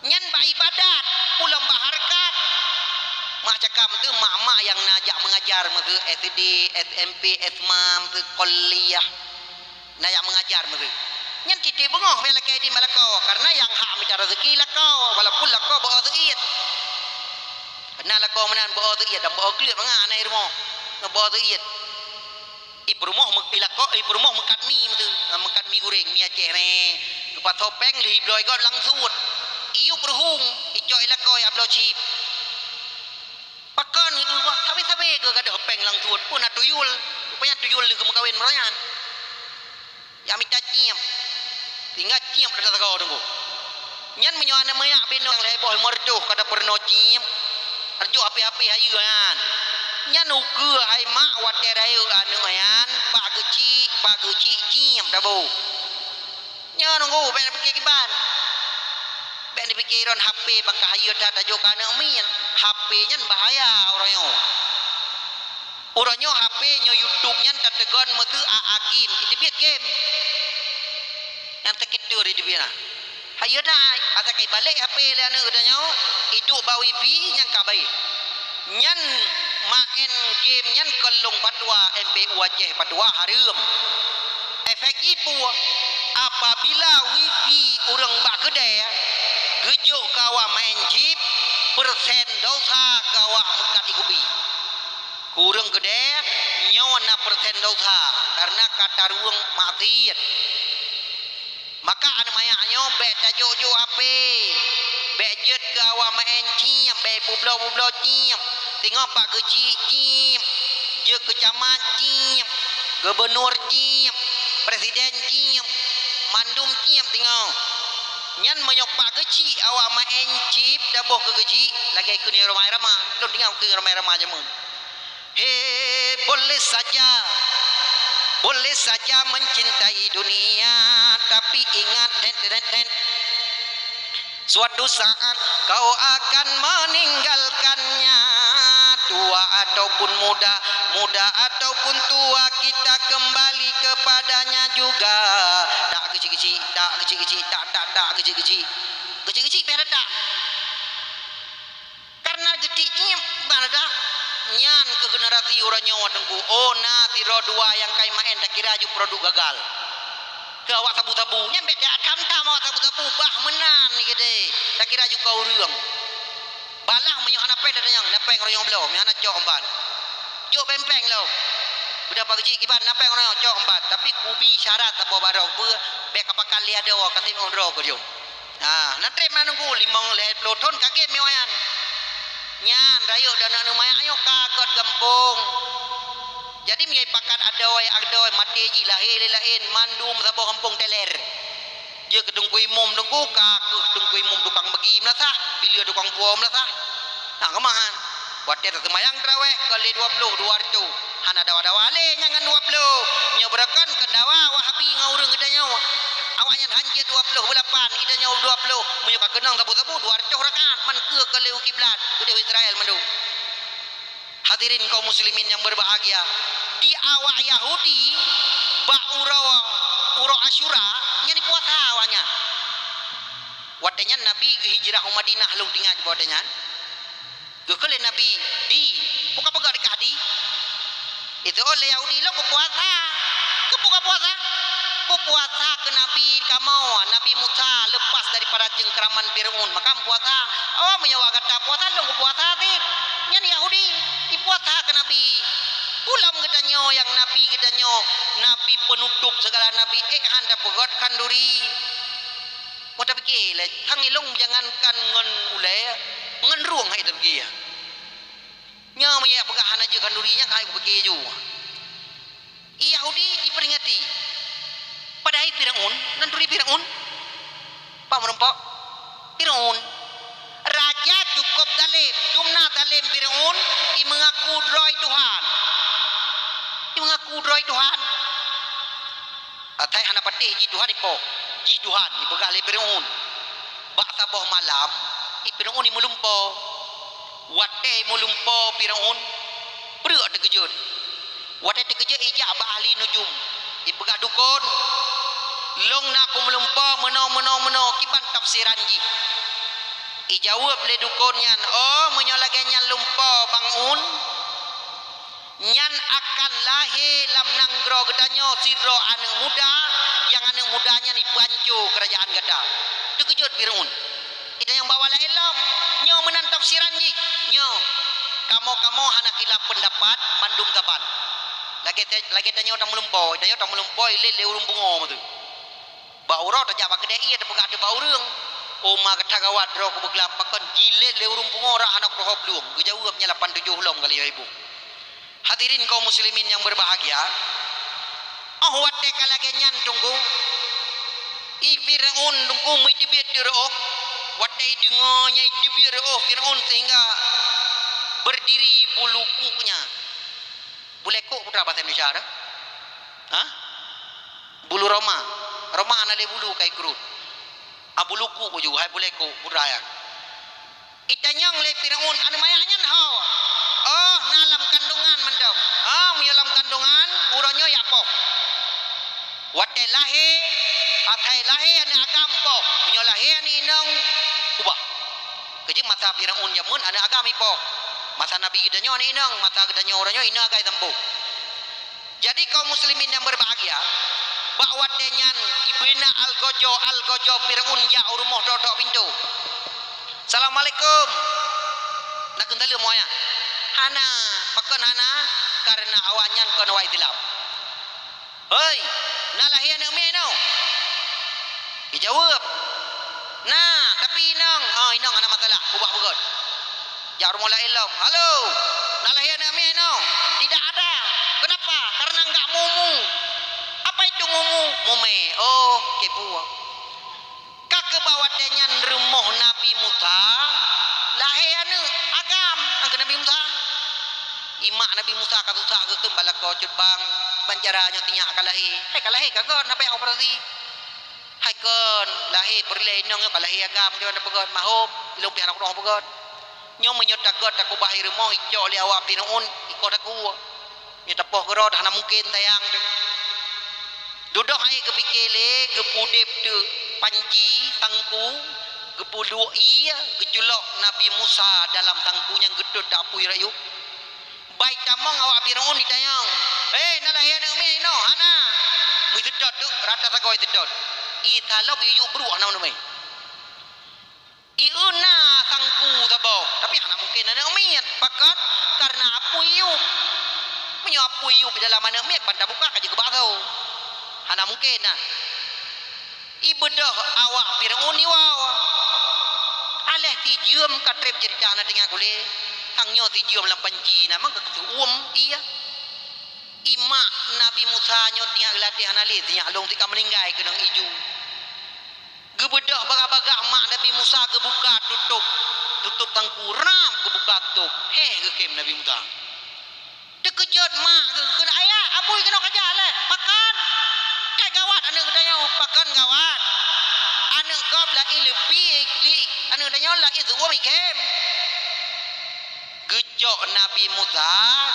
Nyan bak ibadat, ulôn bak hareukat. Mak cakam tu mak-mak nyang na jak mengajar meusu S D, S M P, S M A, meusu kuliah. Na jak mengajar meusu. Nyan tieb-tieb beungoh meunan lakée idin bak lakoe, karena nyang hak mita rezeki lakoe, walaupun lakoe beu-o seuiet. Karena lakoe meunan beu-o seuiet dan beu-o kleuet mangat aneuk rumoh. Beu-o seuiet. Ipeurumoh meu-, ilako-, ipeurumoh meukat mi meuteun, meukat mi guréng, mi Aceh nyan. Geupasoe péng lheueh ibloe gob langsut. Iyup reuhung, icok ilako ya bloe chip. Pakon ibu bah, sabe-sabe geuh gadôh péng langsut, peue na tuyul. Rupanya tuyul lheueh geumeukawen meurayan. Ya mita cieb. Tinggai cieb dah sagoe teungku. Nyan meunyoe aneuk manyak binoe nyang lhée boh limong reutôh ka tapeurunoe cieb, hareujoh hapé-hapé hayeue nyan. Nyan ukeue hai mak watée rayeuk aneuk nyan, pak geuchik, pak geuchik cieb taboh. Nyan nunggu, bék neupiké kiban. Bék neupiké droen hapé bang ka hayeue that tajok keu aneuk miet. Hapé nyan bahaya uroe nyoe. Uroe nyoe hapé nyoe YouTube nyan tateugon meusu a-a game, iteubiet game. Nyang teukeue iteubiet na. Hayeue that, asai ka ibalek hapé lé aneuk geutanyoe, iduek bak wifi nyang ka bayeue. Nyan maén game nyan kon lôn fatwa, M P U Aceh fatwa hareuem. Efek jih peue? Apabila wifi ureueng bak keudée geujok keu awak maén game, Persen dosa keu awak meukat ikubi. Keu ureuëng keudeh nyoe na persen dosa karena ka tarueng maksiat. Maka aneuk manyak nyoe bék tajok-jok H P, bék jeuet keu awak maén cieb, bék publoe-publoe cieb, singoh pak geuchik cieb, jeuet keu camat cieb, gubunur cieb, presiden cieb, mandum cieb singoh. Nyan meunyoe pak geuchik awak maén cieb taboh keu geuchik, lagée keu nyoe Rhoma Irama, lôn deungoe keu Rhoma Irama jameun. He, boleh saja, boleh saja mencintai dunia, tapi ingat, ten, ten, ten, ten. Suatu saat kau akan meninggalkannya, tua ataupun muda, muda ataupun tua, kita kembali kepadanya juga. Tak kecil-kecil, tak kecil-kecil, tak, tak, tak kecil-kecil. Kecil-kecil payah datang. Karena geuchik nyan ban dah, nyan keu generasi uroe nyoe Teungku. Oh, na sidroe dua nyang kai maén takira aju produk gagal. Keu awak sabu-sabu, nyan bék tam-tam awak sabu-sabu, bah meunan ni geude. Takira aju keu ureuëng. Balah meunyoe hana péng datanyong, na péng uroe nyoe bloe, meunyoe hana cok empat. Jok péng-péng lom. Beuda pak geuchik kiban, na péng uroe nyoe cok empat. Tapi kubi syarat saboh barong, beu bék kapakat lé adoe, kaseb ngon droe keu jom. Ha, na treb na nunggu limong lhée ploh thon kagét meuwayan. Nyan rayeuk dan aneuk manyak nyoe ka gét gampông. Jadi meunyoe pakat adoe, adoe maté jih lahé lé laén, mandum saboh gampông teler. Jeuet keu teungku imum teungku, ka keuh teungku imum tukang meugi meulasah, bileu tukang puwoe meulasah. Na keumahan. Watée taseumayang teurawéh, ka lé dua ploh, dua reutôh. Hana dawa-dawa lé nyan ngon dua ploh. Nyoe beureukan keu dawa Wahabi ngon ureuëng geutanyoe. Awaknyan han jeuet dua ploh beulapan, geutanyoe dua ploh. Meunyoe ka keunong sabu-sabu, dua reutôh rakaat, man keuh ka lé u kiblat, keudeh Israel mandum. Hadirin kaum muslimin yang berbahagia, di awak Yahudi, bak uroe, uroe Asyura, nyan dipuasa awaknyan. Watée nyan Nabi geuhijrah u Madinah, lôn teuingat bak watée nyan. Geukheun lé Nabi, "Di, peu ka peugah di kah di?" Itu oh lé Yahudi, "Lôn geupuasa." "Keupeue kapuasa?" "Kupuasa keu Nabi kamoe, Nabi Musa, lepas daripada cengkraman Firaun, maka puasa." "Oh, meunyoe gata puasa, lôn geupuasa cit." Nyan Yahudi, dipuasa keu Nabi. Ulôn geutanyoe nyang Nabi geutanyoe, Nabi penutup segala nabi, ék han tapeugét khanduri. Mau tapike lé, hang ilong jangankan ngon ulée, ngon rueng hai tapike ya. Nyoe meunyoe peugah hana jeuet khanduri nyan hai kupike ju. I Yahudi diperingati. Padahai Firaun, nan turi Firaun. Pak meureumpok? Firaun. Raja cukup zalim, dumna zalim Firaun, i meungaku droe Tuhan. I meungaku droe Tuhan. Asai hana patéh jih Tuhan ipoh, jih Tuhan ipeugah lé Firaun. Bak saboh malam, i Firaun imeulumpo. Watée imeulumpo Firaun, breuek teukeujot. Watée teukeujot ijak bak ahli nujum, ipeugah, "Dukon, long na kumeulumpo meunoe, meunoe, meunoe, kiban tafsiran jih?" Ijaweueb lé dukon nyan, "Oh, meunyoe lagée nyan lumpo bangun, nyan akan lahé lam nanggroe geutanyoe sidroe aneuëk muda, nyang aneuëk muda nyan ipeuhanco keurajaan gata." Teukeujot Firaun. Ita nyang bawa laén lom. Nyoe meunan tafsiran jih. Nyoe. Kamoe-kamoe hana khilaf peundapat mandum saban. Lagée ta-, lagée tanyoe tameulumpo, tanyoe tameulumpo ilét lé ureuëng pungo meutu. Bak uroe tajak bak keudée ié tapeugah teuh bak ureuëng. Oma gata gawat droe kubeuglam pakon jilét lé ureuëng pungo rak hana kutohop lueng. Geujaweueb nyan lapan tujoh lom kali yoh ibu. Hadirin kaum muslimin yang berbahagia, oh watée ka lagée nyan teungku, i Firaun teungku meuteubiet teuroh, watée deungoe nyang teubiet roh Firaun sehingga berdiri bulu kuknya. Bulu kuk putra bahasa Indonesia ada? Hah? Bulu roma. Roma hana lé bulu kai keurut. Ah, bulu kuk baju, hai bulu kuk putra ya. Itanyong lé Firaun, "Aneuëk manyak nyan ho?" "Oh, na lam kandungan mantong." "Oh, meunyoe lam kandungan, uroe nyoe jak poh." Watée lahé, asai lahé aneuëk agam poh. Meunyoe lahé aneuëk inong, ubah. Keujeuet masa Firaun jameun aneuëk agam ipoh. Masa Nabi geutanyoe aneuëk inong, masa geutanyoe uroe nyoe inong agam sampôh. Jadi kaum muslimin yang berbahagia, bak watée nyan ibina algojo-algojo Firaun jak u rumoh tok-tok pintoe. "Assalamualaikum." Na kheun saleuem awaknyan? Hana. Pakon hana? Kareuna awaknyan kon awak Islam. "Hoi, na lahé aneuk miet inoe?" Jijaweueb, "Na, tapi inong." "Oh, inong hana masalah, kubah beugöt." Jak rumoh laén lom. "Halo, na lahé aneuk miet inoe?" "Tidak ada." "Kenapa?" "Karena enggak mumu." "Apa itu mumu?" "Mumé." "Oh, kepo." Ka keuh bak watée nyan rumoh Nabi Musa lahé aneuk agam, nyang keu Nabi Musa. Imak Nabi Musa ka susah geukheun bak lakoe, "Cut bang, ban cara nyoe sinyak ka lahé." "Hai ka lahé ka kon, hana payah operasi." "Hai kon, lahé peureulée inong nyoe ka lahé agam, nyoe na peugöt mahom, ilong pih hana keudroe peugöt. Nyoe meunyoe takot takubah i rumoh, icok lé awak Firaun, ikoh takue." Nyoe tapoh keudroe hana mungken sayang teuh. Dudoe hai geupike lé, geupeudeb teuk panci sangku, geupeuduek ié, geuculok Nabi Musa dalam sangku nyan geutot di apui rayeuk. Bai tamong awak Firaun jitanyong, "Eh, na lahé aneuk miet inoe?" "Hana." Meuseutôt teuk rata sagoe seutôt. Isa lom yuyuek brok hana meunumé. Ié na sangku saboh, tapi hana mungken aneuk miet. Pakon? Kareuna apui yup. Meunyoe apui yup di dalam aneuk miet, ban tabuka ka jeuet keu bakso. Hana mungken na. Ibeudôh awak Firaun iwoe. Aléh sijeuem ka treb ceurita na teungoh kulé. Sang nyoe sijeuem lam panci na meukeuseuuem ié. Imak Nabi Musa nyoe teungoh geulatih hana lé, sinyak lông sika meuninggai keunong iju. Geubeudôh bagah-bagah mak Nabi Musa geubuka tutôp, tutôp sangku rab geubuka tutôp. Héh, geukheun Nabi Musa. Teukeujot mak geukheun, "Ayah, apui keunoe ka jak lé." "Pakon?" "Ka gawat aneuk geutanyoe." "Pakon gawat?" "Aneuk gob lahé leupie klik, aneuk geutanyoe lahé seuuem ikheun." Geucok Nabi Musa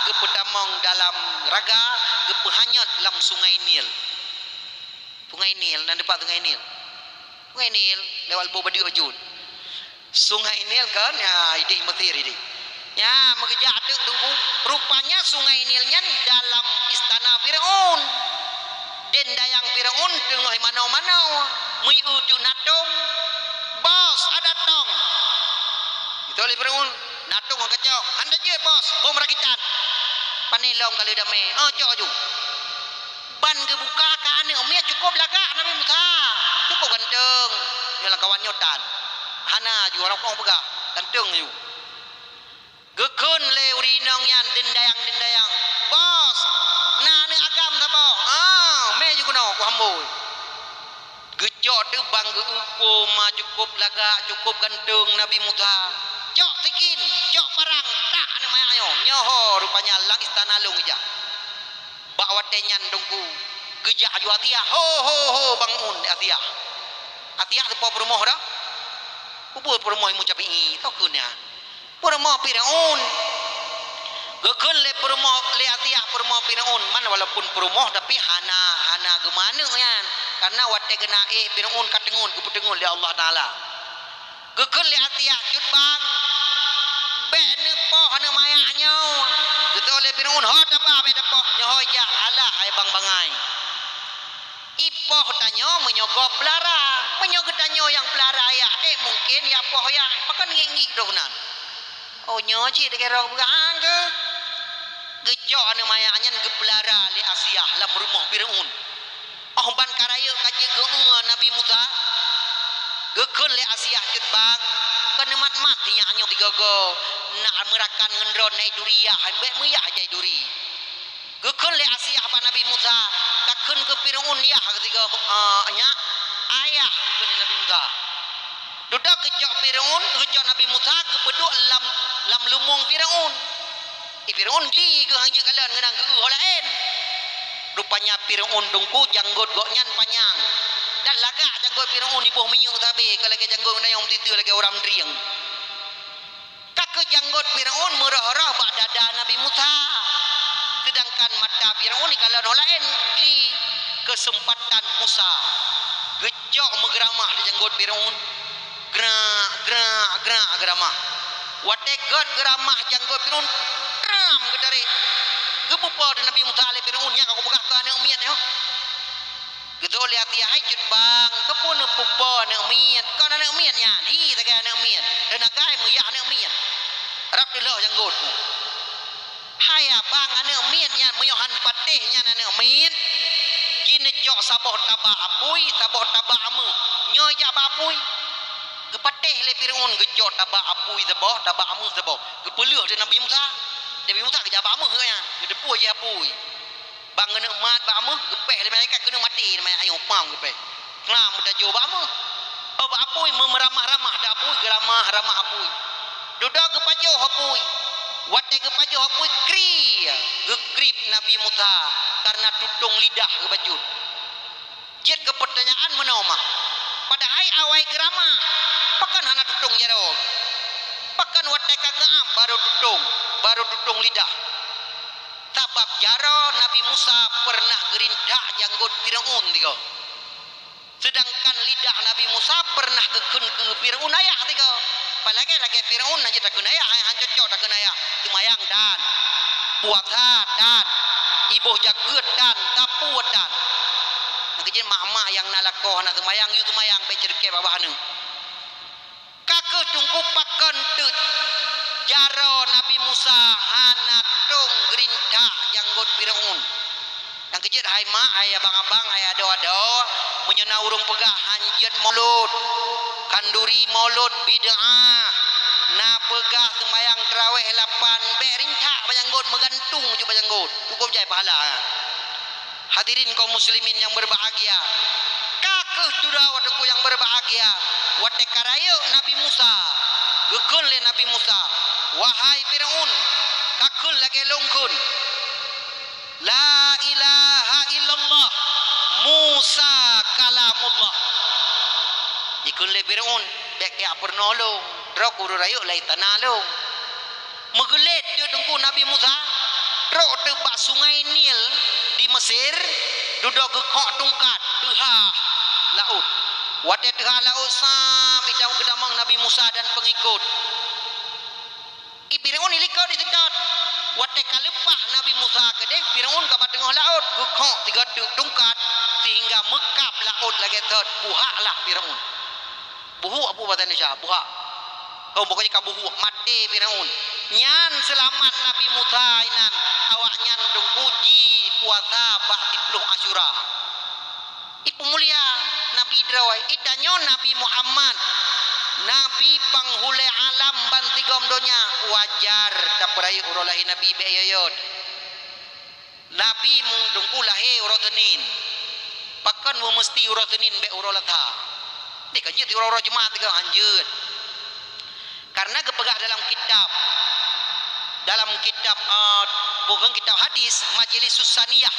geupeutamong dalam raga, geupeuhanyot lam Sungai Nil. Sungai Nil, na dipat Sungai Nil? Sungai Nil, lewat Lubôk Badeuk bacut. Sungai Nil kan, ya, idéh Mesir idéh. Ya, meugeujak teuk Teungku. Rupanya Sungai Nil nyan dalam istana Firaun. Dan dayang Firaun teungoh manoe-manoe, meuieu teuk natong. "Bos, ada tong." Itu oleh Firaun, "Natong ka cok." "Hana jeuet, Bos, bom rakitan." "Pane lom ka lheueh damé." "Oh, cok aju." Ban geubuka ka aneuk miet cukôp lagak Nabi Musa. Cukôp ganteng. Nyoe lam kawan nyoe tan. Hana aju, orang kong peugah. Ganteng aju. Geukheun lé ureueng inong nyan deundayang-deundayang, "Bos, na aneuk agam saboh." "Ah, mé ju keunoe, ku hambôi." Geucok teuk ban geu-uko ma cukôp lagak, cukôp ganteng Nabi Musa. "Cok sikin, cok parang, tak aneuk manyak nyoe." "Nyoe ho, rupanya lam istana lôn ijak." Bak watée nyan Teungku, geujak aju Asiah, "Ho, ho, ho, bangun, Asiah." Asiah teupo peurumoh dah. Peue peurumoh Imum Syafi'i, toh keuh nyan. Peurumoh Firaun. Geukheun lé peurumoh, lé Asiah peurumoh Firaun. Man walaupun peurumoh, tapi hana, hana geumeuaneuk nyan. Karena watée geuna éh Firaun ka teungeut, geupeuteungeut lé Allah Taala. Geukheun lé Asiah, "Cut bang, bék neupoh aneuk manyak nyoe." Geutôh lé Firaun, "Ho taba bék tapoh, nyoe ho jak, alah hai bang bangai." Ipoh tanyoe meunyoe gob peulara, meunyoe geutanyoe nyang peulara ayah, eh, mungken jak poh ayah, pakon ngiek-ngiek droe nan. Oh, nyoe cit lagée droe peugah, ah, geu-, geucok aneuk manyak nyan geupeulara lé Asiah lam rumoh Firaun. Oh ban ka rayeuk ka jeuet geu-eu Nabi Musa, geukheun lé Asiah, "Cut bang, keuneuk mat-mat sinyak nyoe sigoe-goe, nak meurakan ngon droe nai duri yah, bék meuyah jai duri." Geukheun lé Asiah bak Nabi Musa, "Ka kheun keu Firaun yah keu sigoe, eh, nyak, ayah," geukheun lé Nabi Musa. Dudoe geucok Firaun, geucok Nabi Musa geupeuduek lam, lam lumueng Firaun. Eh, Firaun gli geuh han jeuet kalon ngon geu-eu ho laén. Rupanya Firaun Teungku janggot gobnyan panyang. Dan lagak janggot Firaun iboh minyeuk sabe, ka lagée janggot geutanyoe meusiteue lagée ureuëng mandrieng. Ka keuh janggot Firaun meurôh-rôh bak dada Nabi Musa. Seudangkan mata Firaun ikalon ho laén, gli keuseumpatan Musa. Geucok meugeuramah di janggot Firaun. Grak, grak, grak geuramah. Watée gét geuramah janggot Firaun, tram geutarek. Geupeupo di Nabi Musa lé Firaun, "Nyan ka kupeugah keu aneuk miet nyoe." Geutôh lé Asiah, "Hai cut bang, keupeue neupeupo aneuk miet? Kon aneuk miet nyan, hi sagai aneuk miet. Teunaga hai meuyah aneuk miet." Rab teuloh janggot. Hai abang, aneuk miet nyan, meunyoe han patéh nyan aneuk miet, jih neucok saboh taba apui, saboh taba ameuh. Nyoe jak bak apui. Geupatéh lé Firaun, geucok taba apui saboh, taba ameuh saboh. Geupeuleueh lé Nabi Musa. Nabi Musa geujak bak ameuh geuh nyan, geuteupeue jih apui. Bang keuneuk mat bak ameuh, geupéh lé malaikat, keuneuk maté lé malaikat, ayong pam geupéh. Klam meutajô bak ameuh. Oh, bak apui, meumeuramah-ramah dak apui, geuramah-ramah apui. Dudoe geupajoh apui. Watée geupajoh apui, kri, geukrieb Nabi Musa, kareuna tutong lidah geubacut. Jeuet keu peutanyaan meunoe mah. Padahai awai geuramah, pakon hana tutong jaroe? Pakon watée ka geuab barô tutong, barô tutong lidah? Sabab jaroe Nabi Musa peureunah geurintak janggot Firaun tiga. Seudangkan lidah Nabi Musa peureunah geukheun keu Firaun ayah tiga. Palagée-lagée Firaun hana takheun ayah, han cocok takheun ayah. Seumayang tan, puasa tan, iboh jakeuet tan, sapeue tan. Nyang keujeuet mak-mak nyang na lakoe hana seumayang, yue seumayang, bék ceureuké babah aneuk. Ka kheueh teungku pakon teuk jaroe Nabi Musa hana tutong geurintak janggot Firaun. Nyang keujeuet hai mak, hai abang-abang, hai adoe-adoe, meunyoe na ureuëng peugah han jeuet mulod, khanduri mulod bid'ah, na peugah seumayang tarawéh lapan, bék rintak bak janggot, meugantung ju bak janggot, cukup jai pahala. Hadirin kaum muslimin nyang berbahagia, ka kheueh dudoe teungku nyang berbahagia, watée ka rayeuk Nabi Musa, geukheun lé Nabi Musa, "Wahai Firaun, ka kheun lagée lôn kheun, 'La ilaha illallah, Musa kalamullah.'" Jikheun lé Firaun, "Bék kajak peurunoe lôn, droe kudroe rayeuk laén tana lôn." Meugeulét teuk teungku Nabi Musa, trok teuk bak Sungai Nil di Mesir, dudoe geukhok tungkat, teuhah laôt. Watée teuhah laôt, sam, geutamong Nabi Musa dan peungikot. I Firaun ilikot diseutôt. Watée ka leupah Nabi Musa keudeh, Firaun ka bak teungoh laôt, geukhok sigoe teuk tungkat, sehingga meukab laôt lagée thot, buhaklah Firaun. Buhuk abu bahasa Indonesia, buhak. Oh, pokoknya ka buhuk, maté Firaun. Nyan seulamat Nabi Musa inan, awaknyan teungku jipuasa bak siplôh Asyura. Ipeumulia Nabi droe, itanyoe Nabi Muhammad, Nabi panghulée alam bansigom donya, wajar tapeurayeuk uroe lahé Nabi bék yot-yot. Nabi mung teungku lahé uroe Seunin. Pakon meumeuseuti uroe Seunin bék uroe Lasa? Deh ka jeuet uroe-uroe Jumat tiga, han jeuet. Karena geupeugah dalam kitab, dalam kitab, eh, bukan kitab hadis, Majlisus Saniyah,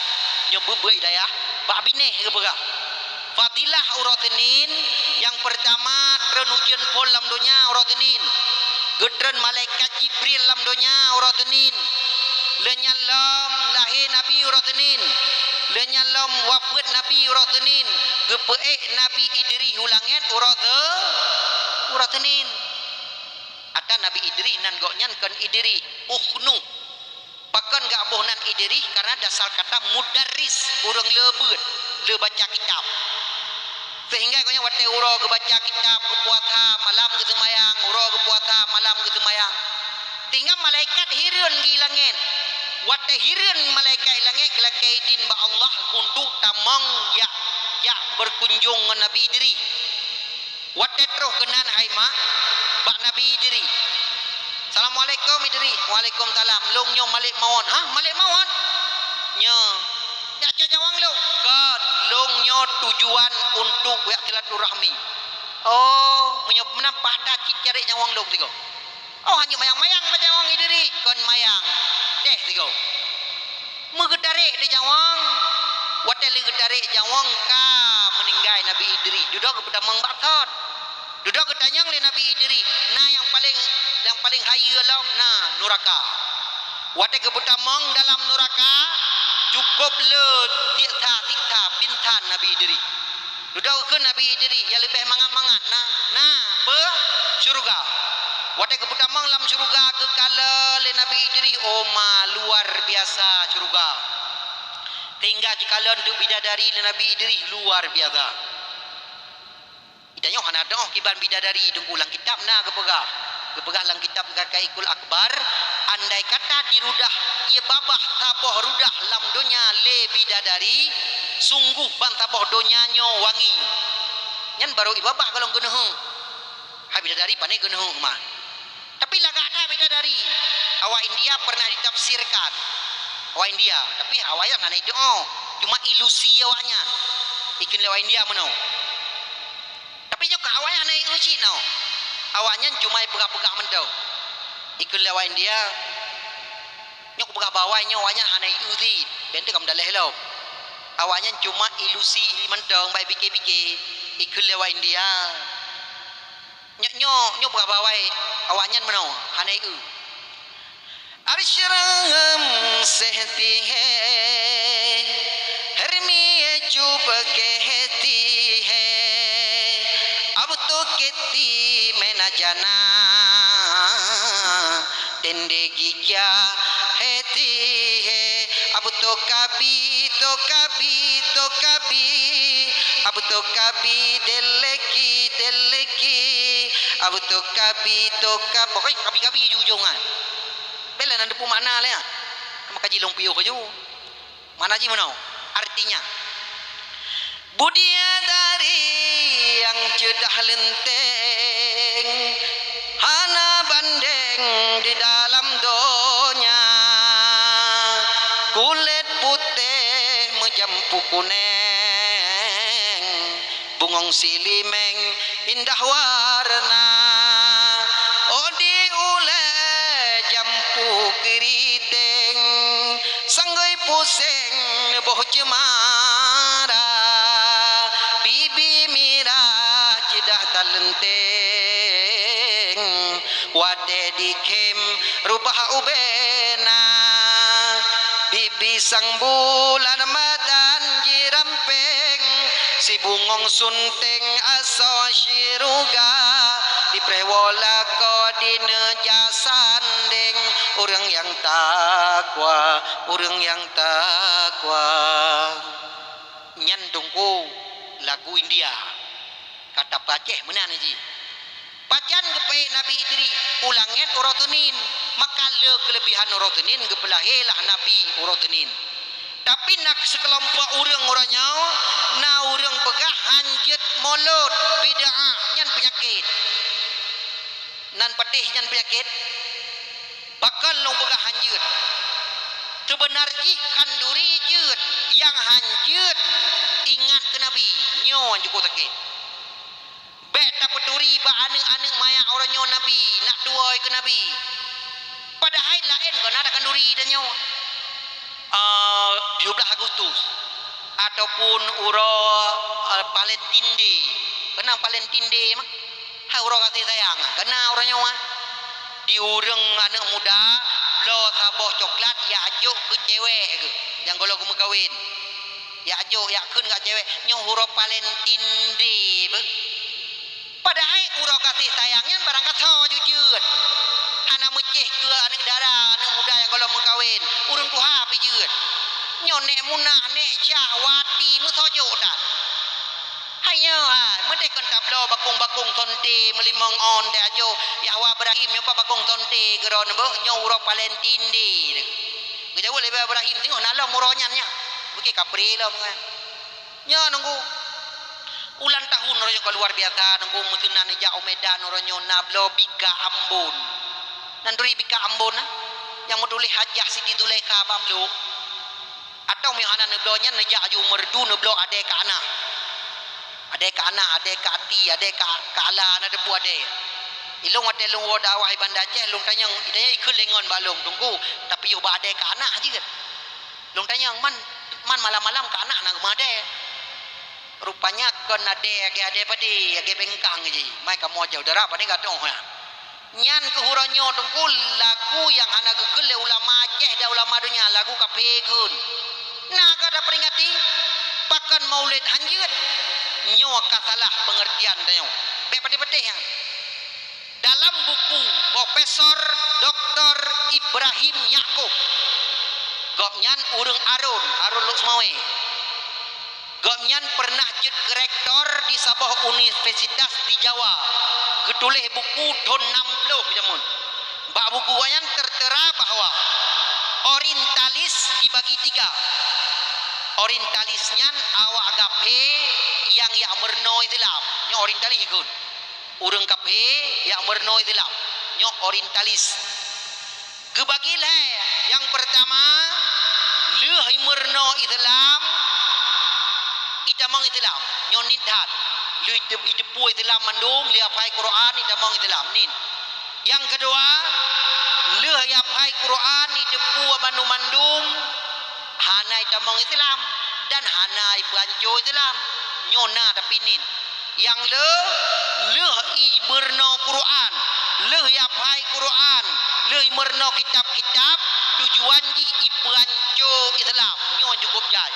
nyoe beuet-beuet dayah, bak Binéh geupeugah. Fadilah uroe Seunin, nyang peurtama treun ujeuen phon lam donya uroe Seunin. Geutreun malaikat Jibril lam donya uroe Seunin. Lheueh nyan lom lahé Nabi uroe Seunin. Lheueh nyan lom wafeuet Nabi uroe Seunin. Geupeuék Nabi Idris u langét uroe Se-, uroe Seunin. Ata Nabi Idris nan gobnyan kon Idris, Ukhnukh. Pakon geuboh nan Idris? Karena dasar kata mudarris, ureuëng le beuet, le baca kitab. Sehingga gobnyan watée uroe geubaca kitab, geupuasa, malam geuseumayang, uroe geupuasa, malam geuseumayang. Sehingga malaikat hireuen di langét. Watée hireuen malaikat di langét, geulakée idin bak Allah untuk tamong jak, jak beukunjong ngon Nabi Idris. Watée troh keunan hai mak, bak Nabi Idris. "Assalamualaikum Idris." "Waalaikumsalam. Lôn nyoe Malik Mawon." "Hah, Malik Mawon?" "Nyoe." "Jak cok nyawöng lôn?" "Kon, lôn nyoe tujuan untuk jak silaturahmi." "Oh, meunyoe meunan paih that cit cari nyawöng lôn sigoe." "Oh, hana mayang-mayang bak nyawöng Idris?" "Kon mayang." "Deh sigoe." Meugeutarek di nyawöng. Watée lheueh geutarek nyawöng ka meuninggai Nabi Idris. Dudoe geupeutamong bak thot. Dudoe geutanyong lé Nabi Idris, na nyang paleng, nyang paleng hayeue lom na nuraka. Watée geupeutamong dalam nuraka, cukup le siksa-siksa pingsan Nabi Idris. Dudoe geukheun Nabi Idris, nyang leubeh mangat-mangat na, na, peue? Syeuruga. Watée geupeutamong lam syeuruga geukalon lé Nabi Idris, oh ma, luar biasa syeuruga. Sehingga jikalon teuk bidadari lé Nabi Idris luar biasa. Geutanyoe hana teuoh kiban bidadari teungku, lam kitab na geupeugah. Geupeugah lam kitab Hikayul Akbar, andai kata dirudah, ie babah saboh rudah lam donya lé bidadari, sungguh ban saboh donya nyoe wangi. Nyan barô ie babah gohlom geuneuheuek. Hai bidadari pane geuneuheuek mah. Tapi lagak that bidadari. Awak India pernah ditafsirkan. Awak India, tapi awak nyan hana idoe, cuma ilusi awak nyan. Ikheun lé awak India meunoe. Tapi nyoe ka awak nyan hana ieu cit nyoe. Awak nyan cuma ipeugah-peugah mantong. Ikheun lé awak India, nyoe kupeugah bak awak nyoe, awak nyan hana ieu cit. Bèk teuka meudaleh lom. Awak nyan cuma ilusi mantong, bak pike-pike. Ikheun lé awak India. Nyoe, nyoe, nyoe peugah bak awak, awak nyan meunoe, hana ieu. Arsyirangam sehti hai, hermi chup kehti hai, ab to keti mena jana, tende gi kya heti hai, ab to kabi, to kabi, to kabi, ab to kabi, deleki, deleki, ab to kabi, to kab-, pokoknya kabi-kabi ujong-ujong kan. Bela na depu makna lé, ah. Maka jilong piôh ju. Makna jih meunoe. Artinya, budiadari nyang ceudah leunteng, hana bandeng di dalam donya. Kulét putéh meujampu kuneng, bungong silimeng indah warna, odi ulée jampu keuriteng, sanggôi puseng neuboh cemara, bibi mirah ceudah taleunteng, watée dikhem rubah ubena, bibi sang bulan madan jirampeng, sibungong sunteng asoe siruga, dipreh woe lakoe dineujak sandeng, ureuëng nyang takwa, ureuëng nyang takwa. Nyan Teungku lagu India. Ka tapeuaceh meunan jih. Pajan geupeuék Nabi Idris? U langét uroe Seunin. Maka le keuleubihan uroe Seunin geupeulahé lah Nabi uroe Seunin. Tapi na sikelompok ureuëng uroe nyoe, na ureuëng peugah hanjeuet molot, bid'ah, nyan peunyakét. Nan patéh nyan peunyakét? Pakon lôn peugah hanjeuet? Seubeuna jih khanduri jeuet, nyang hanjeuet ingat keu Nabi, nyoe nyang cukôp sakét. Bék tapeuturi bak aneuëk-aneuëk manyak uroe nyoe Nabi, nak tuwoe keu Nabi. Padahai laén kon na takhanduri tanyoe. Eh, tujoh belas Agustus ataupun uroe, eh, Valentine Day. Kon na Valentine Day mah? Hai uroe kasih sayang, kon na uroe nyoe. Di ureuëng aneuëk muda, bloe saboh coklat, jak jok keu cewek geuh nyang gohlom geumeukawen. Jak jok, jak kheun keu cewek, nyoe uroe Valentine Day beuh. Padahai uroe kasih sayang nyan barang kasoe jijeuet. Hana meucéh keu aneuëk dara, aneuëk muda nyang gohlom meukawen, ureuëng tuha pih jeuet. Nyoe nèk munah, nèk syahwati, meusoe jok tan. Hai nyoe, ha, meudeh kon tabloe bakong-bakong sonte meulimong on teuh ajoh, yah wa Ibrahim nyoe pat bakong sonte keudroe beuh, nyoe uroe Valentine Day. Geujaweueb lé Ibrahim, teungoh na lom uroe nyan nyan. Bukée kapré lom nyan. Nyoe Teungku. Ulang tahun uroe nyoe ka luar biasa, Teungku, meuseunan neujak u Medan uroe nyoe na bloe bika Ambon. Nan turi bika Ambon, eh? Nyang meutuléh Hajah Siti Zulaikha bak bloe. Atau meuhana neubloe nyan neujak aju merdu neubloe adée keu Ana. Adée keu Ana, adée keu Ati, adée keu, keu Ala, na teupeue adée. Ilôn watée lôn woe dakwah i Banda Aceh, lôn tanyong, i tanyong ikheun lé ngon bak lôn, Teungku, tapi yoh bak adée keu Ana jeuet. Lôn tanyong, man, man malam-malam keu Ana na geumadée. Rupanya kon adée, lagée adée padé, lagée bengkang jih. Mai kamoe jauh dara padé gatoh nyan. Nyan keuh uroe nyoe Teungku lagu nyang hana geukheun lé ulama Aceh dan ulama donya, lagu kafé kheun. Na ka taperingati, pakon maulid hanjeuet? Nyoe ka salah peungeurtian tanyoe. Bék patéh-patéh nyan. Dalam buku Profesor Doktor Ibrahim Yakub, gobnyan ureuëng Arôn, Arôn Lhokseumawe. Gobnyan pernah jeuet keu rektor di saboh universitas di Jawa. Geutuléh buku thon enam ploh jameun. Bak buku gobnyan tertera bahwa orientalis dibagi tiga. Orientalis nyan awak kafé nyang jak meurunoe Islam. Nyoe orientalis ikheun. Ureuëng kafé jak meurunoe Islam. Nyoe orientalis. Geubagi lhée, nyang peurtama, lheueh meurunoe Islam, itamong Islam. Nyoe niet that. Lheueh ite-, iteupeue Islam mandum, lheueh hafai Quran, itamong Islam. Niet. Nyang keudua, lheueh hafai Quran, iteupeue bandum-bandum, hana itamong Islam dan hana ipeuhanco Islam. Nyoe na tapi niet. Nyang le, lheueh imeurunoe Quran, lheueh hafai Quran, lheueh imeurunoe kitab-kitab, tujuan jih ipeuhanco Islam. Nyoe cukup jai.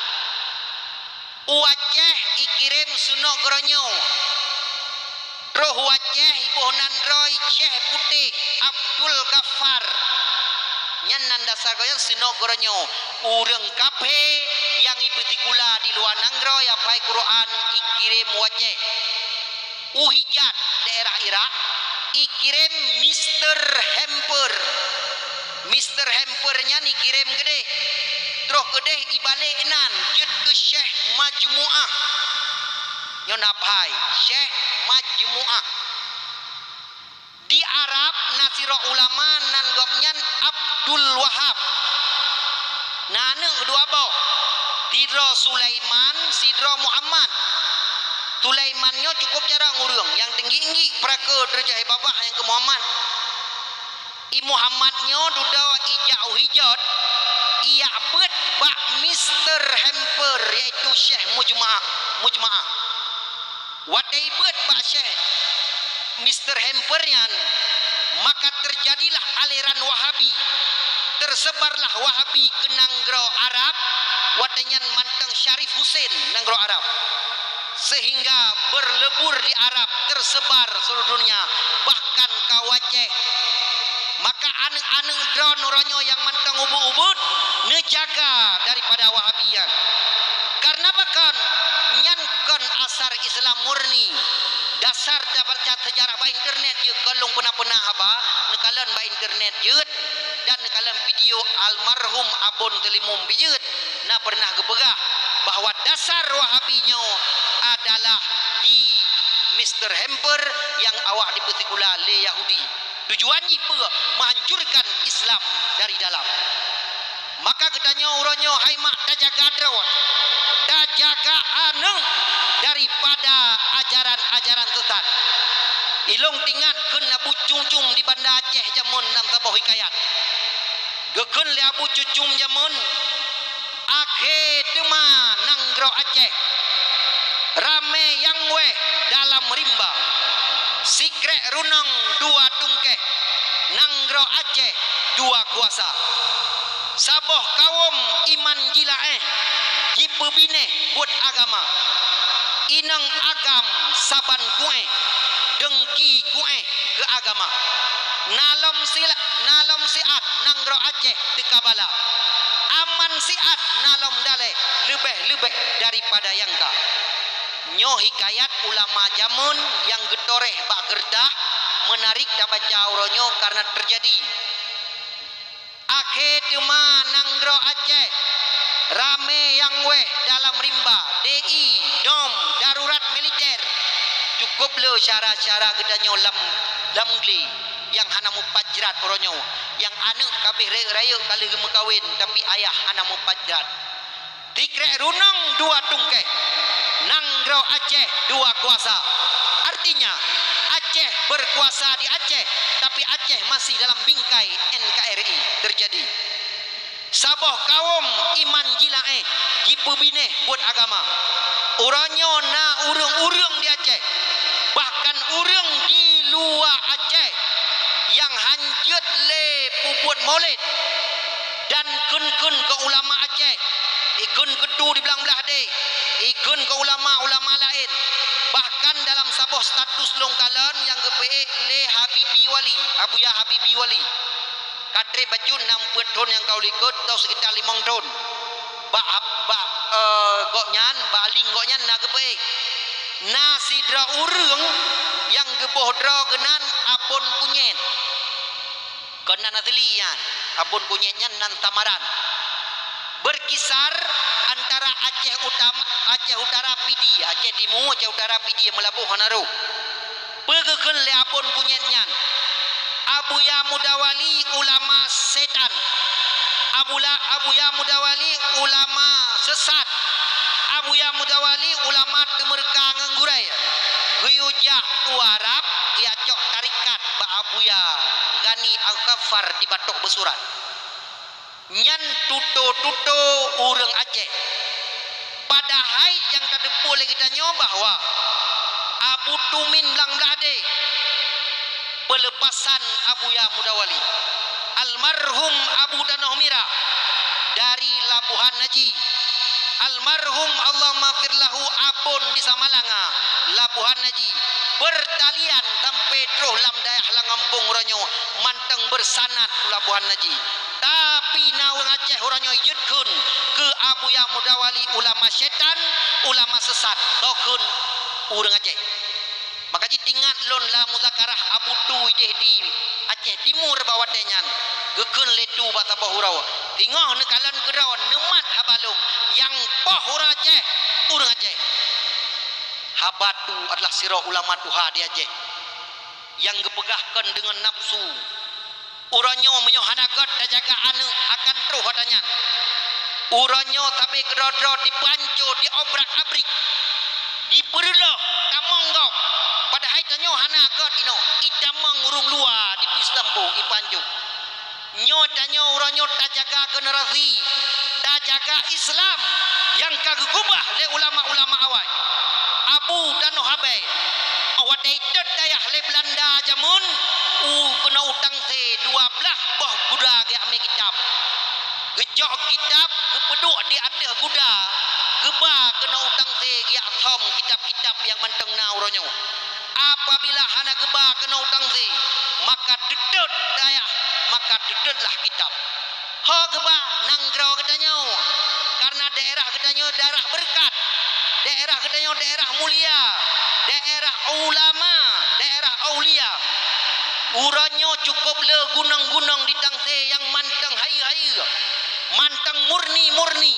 U Aceh ikirém sunok geuronyoe. Troh u Aceh iboh nan droe Syekh Putéh Abdul Ghaffar. Nyan nan dasar gobnyan sunok geuronyoe. Ureuëng kafé nyang ipeusikula di luwa nanggroe hafai Quran ikirém u Aceh. U Hijaz, daerah Irak, ikirém Mister Hempel. Mister Hempel nyan ikirém keudeh. Troh keudeh ibalek nan jeuet keu Syekh Majmuah. Nyoe na phai, Syekh Majmuah. Di Arab na sidroe ulama nan gobnyan Abdul Wahab. Na aneuëk dua boh, sidroe Sulaiman, sidroe Muhammad. Sulaiman nyoe cukup jarang ureuëng, nyang teunggi-teunggi peuraka deurajah babah nyang keu Muhammad. I Muhammad nyoe dudoe ijak u Hijaz, ijak beuet bak Mister Hempel, yaitu Syekh Mujma-, Mujmaah. Watée ibeuet bak Syekh Mister Hempel nyan, maka teujadilah aliran Wahabi. Teusebarlah Wahabi keu nanggroe Arab, watée nyan mantong Syarif Husein nanggroe Arab. Sehingga berlebur di Arab, tersebar seluruh dunia, bahkan ka u Aceh. Maka aneuëk-aneuëk droe uroenyoe nyang mantong ubit-ubit neujaga daripada Wahabi nyan. Karena pakon? Nyan kon asar Islam murni. Dasar tabaca sejarah bak internet jeuet, kon lôn peuna-peuna haba, neukalon bak internet jeuet, dan neukalon video almarhum Abon Teulimum bijeuet na pernah geupeugah bahwa dasar Wahabi nyoe adalah di Mister Hempel nyang awak dipeusikula lé Yahudi. Tujuan jih peue? Meuhancurkan Islam dari dalam. Maka geutanyoe uroenyoe hai mak tajaga droe, tajaga aneuëk daripada ajaran-ajaran sesat. Ilôn teuingat kheun Abu Cucum di Banda Aceh jameun lam saboh hikayat. Geukheun lé Abu Cucum jameun, akhé teuma nanggroe Aceh ramé nyang wéh dalam rimba. Sikrék runong dua tungkée, nanggroe Aceh dua kuasa. Saboh kawöm iman jilaéh jipeubinéh buet agama. Inong agam saban kuéh, deungki kuéh keu agama. Na lom sila-, na lom siat nanggroe Aceh teuka bala. Aman siat na lom daleh leubeh-leubeh daripada nyang ka. Nyoe hikayat ulama jameun nyang geutoreh bak keureutah, meunarik tabaca uroenyoe karena teujadi. Akhé teuma nanggroe Aceh ramé nyang wéh dalam rimba, D I, dom, darurat militer. Cukup le syara-syara geutanyoe lam, lam glé nyang hana mupat jrat uroenyoe, nyang aneuëk ka abéh rayeuk-rayeuk ka lheueh geumeukawen, tapi ayah hana mupat jrat. Sikrék runong dua tungkée, nanggroe Aceh dua kuasa. Artinya, Aceh berkuasa di Aceh, tapi Aceh masih dalam bingkai N K R I teujadi. Saboh kawöm iman jilaéh jipeubinéh buet agama. Uroenyoe na ureuëng-ureuëng di Aceh, bahkan ureuëng di luwa Aceh nyang hanjeuet lé peubuet molét dan kheun-kheun keu ulama Aceh, ikheun keu tu di blang blah deh, ikheun keu ulama-ulama laén. Bahkan dalam saboh status lôn kalon nyang geupeuék lé Habibi Wali, Abuya Habibi Wali. Ka trép bacut nam peuet thon nyang ka u likot, atau sekitar limong thon. Bak, bak, eh, gobnyan, bak aling gobnyan na geupeuék. Na sidroe ureuëng Nyang geuboh droe geunan Abon Kunyet. Kon nan asli nyan, Abon Kunyet nyan nan samaran. Berkisar antara Aceh Utama, Aceh Utara Pidie, Aceh Timu, Aceh Utara Pidie, Meulaboh hana rôh. Peue geukheun lé Abon Kunyet nyan? Abuya Mudawali ulama setan. Abula-, Abuya Mudawali ulama sesat. Abuya Mudawali ulama teumeureuka ngon gurée. Geuyue jak u Arab, geuyue cok tarekat bak Abuya Gani Al-Ghaffar di Batok Beusuran. Nyan tutoe-tutoe ureuëng Aceh. Padahai nyang tateupeue lé geutanyoe bahwa Abu Tumin Blang Blahdeh, peuleupasan Abuya Mudawali, almarhum Abu Tanoh Mirah dari Labuhan Haji, almarhum Allahummaghfir lahu Abon di Samalanga, Labuhan Haji, beurtalian sampoe troh lam dayah lam gampông uroe nyoe mantong beursanad u Labuhan Haji. Tapi na ureuëng Aceh uroe nyoe jeuet kheun keu Abuya Mudawali ulama syaitan, ulama sesat, toh kheun ureuëng Aceh. Maka jih teuingat lôn lam muzakarah Abu Tu ideh di Aceh Timur bak watée nyan, geukheun lé Tu bak saboh uroe, "Singoh neukalon keudroe neumat haba lôn, nyang poh ureuëng Aceh, ureuëng Aceh." Haba Tu adalah sidroe ulama tuha di Aceh nyang geupeugah kon deungon nafsu. Uroe nyoe meunyoe hana gét tajaga aneuëk akan troh ata nyan. Uroe nyoe sabe keudroe-droe dipeuanco, diobrak-abrik, dipeureuloh tamong gob. Padahai tanyoe hana gét inoe, itamong ureuëng luwa dipeuislampong, ipanco. Nyoe tanyoe uroe nyoe tajaga generasi, tajaga Islam nyang ka geugubah lé ulama-ulama awai. Abu Tanoh Abée, watée itot dayah lé Beulanda jameun, u keunoe u Tangse dua blaih boh guda geuamé kitab. Geucok kitab, geupeuduek di ateueh guda, geuba keunoe u Tangse geujak som kitab-kitab nyang mantong na uroe nyoe. Apabila hana geuba keunoe u Tangse, maka teutot dayah, maka teutotlah kitab. Ho geuba nanggroe geutanyoe, karena daerah geutanyoe daerah beureukat, daerah geutanyoe daerah mulia, daerah ulama, daerah aulia. Uroe nyoe cukôp le gunong-gunong di Tangse nyang mantong hayeue-hayeue, mantong murni-murni.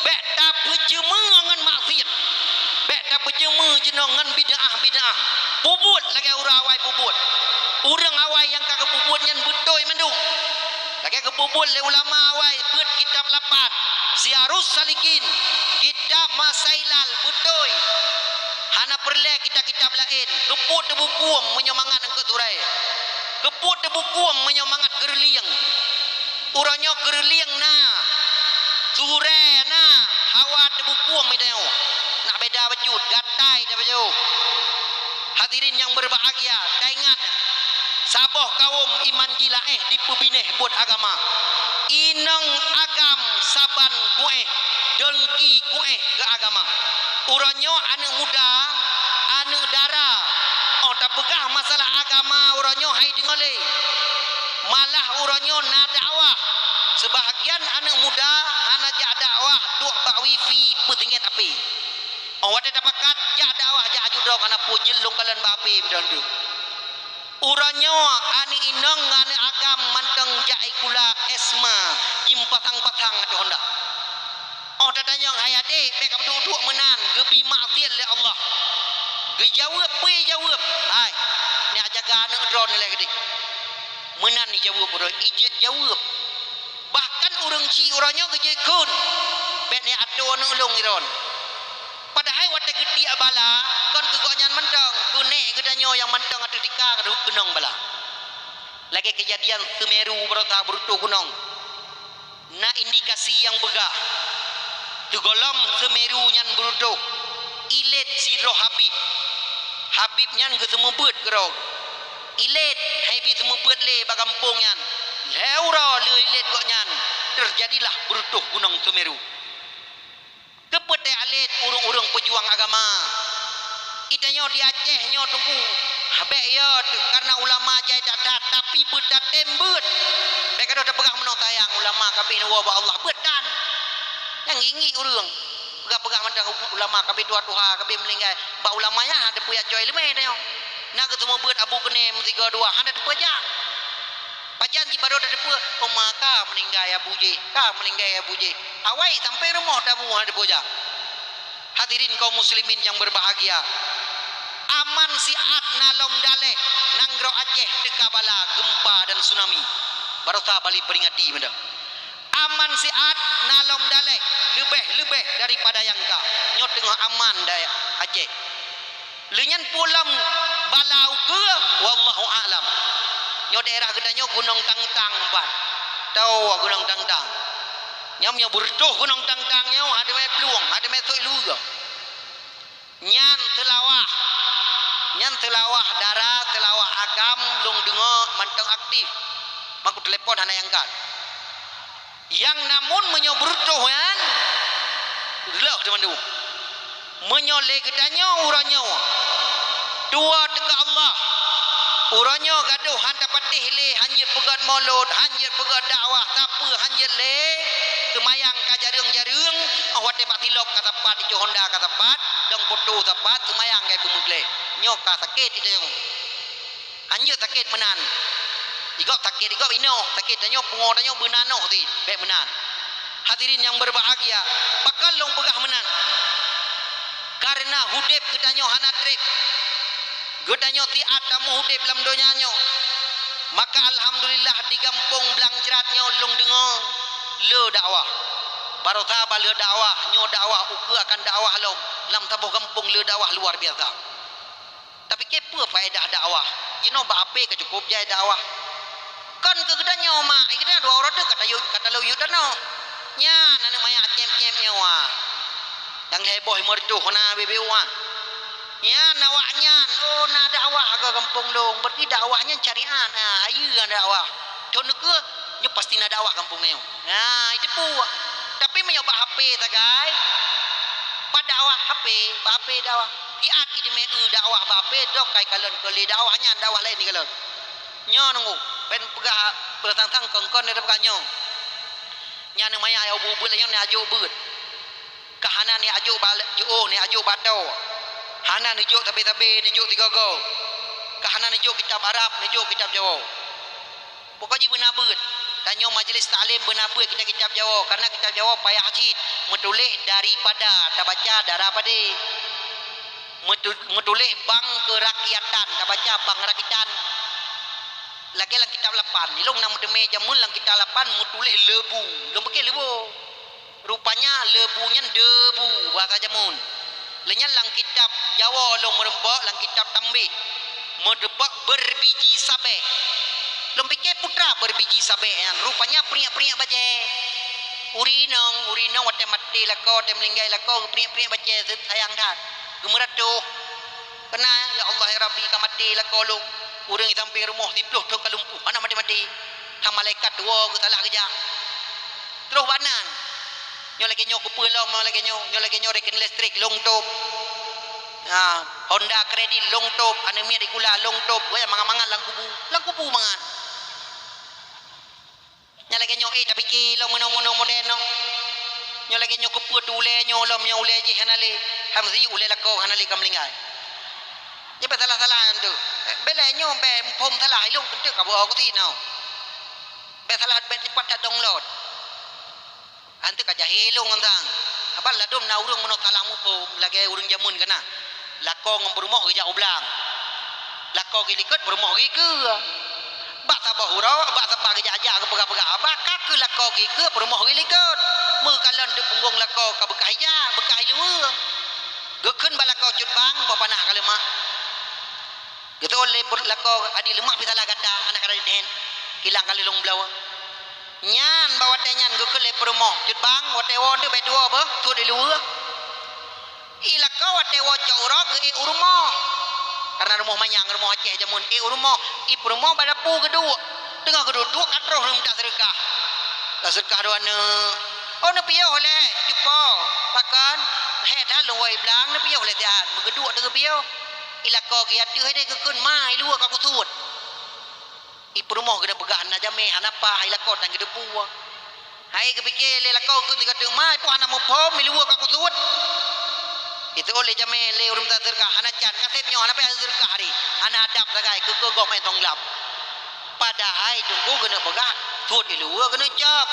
Bék tapeuceumeue ngon maksiet. Bék tapeuceumeue jinoe ngon bid'ah-bid'ah. Peubuet lagée ureuëng awai peubuet. Ureuëng awai nyang ka geupeubuet nyan beutôi mandum. Lagée geupeubuet lé ulama awai beuet kitab lapan, Siyarus Salikin, kitab Masailal beutôi. Hana peureulée kitab-kitab laén. Keupeue teubukuem meunyoe mangat eungkôt surai? Keupeue teubukuem meunyoe mangat keureulieng? Uroe nyoe keureulieng na, surai na, hawa teubukuem meunyoe. Nak beda bacut, gatai dah bacut. Hadirin nyang berbahagia, taingat, saboh kawöm iman jih laéh dipeubinéh buet agama. Inong agam saban kuéh, dengki kuéh keu agama. Uroe nyoe aneuëk muda, aneuëk dara, óh tapeugah masalah agama uroe nyoe hai deungoe lé. Malah uroe nyoe na dakwah, seubahagian aneuëk muda hana jak dakwah, duek bak wifi peutinggai api. Óh watée tapakat jak dakwah jak aju droe kana peue jeuet lôn kalon bak api meudan deuh. Uroe nyoe aneuëk inong ngon aneuëk agam mantong jak sikula S M A jimeupasang-pasang ateueh honda. Óh tatanyong, "Hai adék, bék ka peuduek-duek meunan, geubi maksiet lé Allah." Geujaweueb, peue jaweueb, "Hai, neujak jaga aneuëk droeneuh lé keudeh." Meunan jaweueb uroe, ijeuet jaweueb. Bahkan ureuëng chik uroe nyoe geujeuet kheun, "Bék neujak atoe aneuëk lôn droeneuh." Padahai watée geutiek bala, kon keu gobnyan mantong, keu nék geutanyoe nyang mantong ateueh tika ka keunong bala. Lagée keujadian Semeru baroesa beureutoh gunong. Na indikasi nyang peugah, sigohlom Semeru nyan beureutoh, ilét sidroe Habib. Habib nyan geuseumeubeuet keudroe. Ilét, hai bi seumeubeuet lé bak gampông nyan. Lhée uroe lheueh ilét gobnyan, teujadilah beureutoh gunong Semeru. Keupeue teualét ureuëng-ureuëng peujuang agama? Geutanyoe di Aceh nyoe Teungku, bék yo teuh karena ulama jai that-that, tapi beutatem beuet. Bék ka droe tapeugah meunoe sayang ulama ka abéh neuwoe bak Allah, beuet tan. Nyang ngieng-ngieng ureuëng peugah-peugah mantong ulama ka abéh tuha-tuha, ka abéh meuninggai. Bak ulama nyan hana teupeue jak cok iéleumé tanyoe. Na geuseumeubeuet abu keunem sigoe dua, hana teupeue jak. Pajan jih barô tateupeue, oh ma ka meuninggai abu jih, ka meuninggai abu jih. Awai sampai rumoh tabu hana teupeue jak. Hadirin kaum muslimin nyang berbahagia, aman siat na lom daleh nanggroe Aceh teuka bala geumpa dan tsunami. Barosa bali peringati meunan. Aman siat na lom daleh leubeh-leubeh daripada nyang ka. Nyoe teungoh aman dayah Aceh. Lé nyan peue lom bala ukeue, wallahu a'lam. Nyoe daerah geutanyoe Gunong Tangtang pat. Tahu Gunong Tangtang? Nyoe meunyoe beureutoh Gunong Tangtang nyoe, hana mé plueng, hana mé sôk luweue. Nyan Seulawah. Nyan Seulawah dara, Seulawah agam, lôn deungoe mantong aktif. Mangko telepon hana angkat. Nyang namun meunyoe beureutoh nyan, reuloh teuma mandum. Meunyoe lé geutanyoe uroe nyoe, dua teuka Allah, uroe nyoe gadôh han tapatéh lé, han jeuet peugét mulod, han jeuet peugét dakwah, sapeue han jeuet lé, seumayang ka jareueng-jareueng, 'oh watée bak silop ka sapat, icoh honda ka sapat, dong poto sapat, seumayang ka ipeumeugleh. Nyoe ka sakét geutanyoe. Hanjeuet sakét meunan. Igob sakét, igob inoe, sakét tanyoe, pungo tanyoe beunanoh sit, bék meunan. Hadirin nyang berbahagia, pakon lôn peugah meunan? Kareuna udeb geutanyoe hana treb. Geutanyoe siat tamu udeb lam donya nyoe. Maka alhamdulillah di gampông Blang Jrat nyoe lôn deungoe le dakwah. Barosa ba le dakwah, nyoe dakwah ukeue akan dakwah lom. Lam saboh gampông le dakwah luar biasa. Tapi keu peue faedah dakwah? Jinoe bak H P ka cukup jai dakwah. Kon keu geutanyoe mak, geutanyoe dua uroe teuk ka tayue-, ka talok yue tanoh. Nyan aneuk manyak cém-cém nyoe. Nyang heboh lima reutôh na B B U ah. Nyan awaknyan, oh, na dakwah keu gampông lôn. Berarti dakwah nyan syariat. Ha, hayeue dakwah. Thon ukeue, nyoe pasti na dakwah gampông nyoe. Ha, itu pue. Tapi meunyoe bak H P sagai, pat dakwah H P, bak H P dakwah. Siat ijmeue dakwah bak H P, dok kai kalon keu lé dakwah nyan, dakwah laén dikalon. Nyoe nunggu, pen peugah peusang-sang kon-kon dia peugah nyoe. Nyan maya ya ubeut-ubeut nyoe ni ajok beuet. Ka hana ni ajok ba-, jiôh ni ajok bato. Hana neujok sabe-sabe, neujok sigoe-goe. Ka hana neujok kitab Arab, neujok kitab Jawoe. Pokok jih beuna beuet. Tanyoe majlis taklim beuna beuet kitab-kitab Jawoe, karena kitab Jawoe payah cit meutuléh daripada tabaca dara padé. Meutu-, meutuléh bang keurakyatan, tabaca bang rakitan. Lagée lam kitab lapan, ilong na meuteumé jameun lam kitab lapan meutuléh lebu, lôn pike lebu. Rupanya lebu nyan debu bahasa jameun. Lé nyan lam kitab Jawoe lôn meureumpok, lam kitab Tambih, meureumpok berbiji sabek. Lôn pike putra berbiji sabek nyan, rupanya priek-priek bajée. Ureueng inong, ureueng inong watée maté lakoe, watée meuninggai lakoe, priek-priek bajée sayang that. Geumeuratoh. Keunan, ya Allah ya Rabbi, ka maté lakoe lôn. Ureueng di sampéng rumoh siplôh thon ka lumpuh, hana maté-maté. Ha malaikat dua geusalah geujak. Troh bak nan. Nyoe lagée nyoe keupeue lom, nyoe lagée nyoe, nyoe lagée nyoe reken listrik lôn tôb. Ha, Honda kredit lôn tôb, aneuk miet sikula lôn tôb, wéh mangat-mangat lam kubu. Lam kubu mangat. Nyan lagée nyoe, eh, tapike lom meunoe-meunoe model nyoe. Nyoe lagée nyoe keupeue tu ulée nyoe lom nyoe ulée jih hana lé. Hamzi ulée lakoe hana lé ka meuninggai. Nyoe bék salah-salah nyan tu. Eh, bék lé nyoe bék muphom salah, ilong keuneuk ka beuo keusi nyoe. Bék salah, bék sipat that download. Anteuk ka jahé lôn ngon sang. Haba ladôm na ureuëng meunoe salah muphom lagée ureuëng jameun keunan. Lakoe ngon peurumoh geujak u blang. Lakoe geulikot, peurumoh geukeu. Bak saboh uroe, bak sapat geujak-jak geupeugah-peugah, bak ka keu lakoe geukeu, peurumoh geulikot. Meukalon teuk punggong lakoe ka beukah ija, beukah iluweue. Geukheun bak lakoe cut bang, boh panah ka leumah. Geutôl lé peurumoh lakoe, adi leumah pih salah gata, aneuk ka didehen. Kilang ka lilong bloe. Nyan bak watée nyan geukheun lé peurumoh, cut bang, watée woe teuk bék tuwoe beuh, tuet di luweue. I lakoe watée woe cok uroe geuék u rumoh. Karena rumoh manyang, rumoh Aceh jameun, ék u rumoh, i peurumoh bak dapu geuduek. Teungoh geuduek-duek ka troh ureuëng mita seudeukah. Ka seudeukah dua aneuk. Oh, neupiôh lé, cupo. Pakon? Hék that lôn woe i blang, neupiôh lé siat. Meugeuduek teuk geupiôh. I lakoe geuateueh deh geukheun ma, i luweue ka kusuet. I peurumoh geuneuk peugah hana jamé, hana paih, i lakoe tan geudepu. Hai geupike lé lakoe kheun sigoe teuk, "Ma, ipoh hana muphom, i luweue ka kusuet." Itu oleh jamé lé ureuëng taseudeukah hana can, kaseb nyoe hana payah seudeukah hari. Hana adab sagai keu keu gom eh tong glab. Padahai teungku keuneuk peugah, thot iluwa keuneuk cok.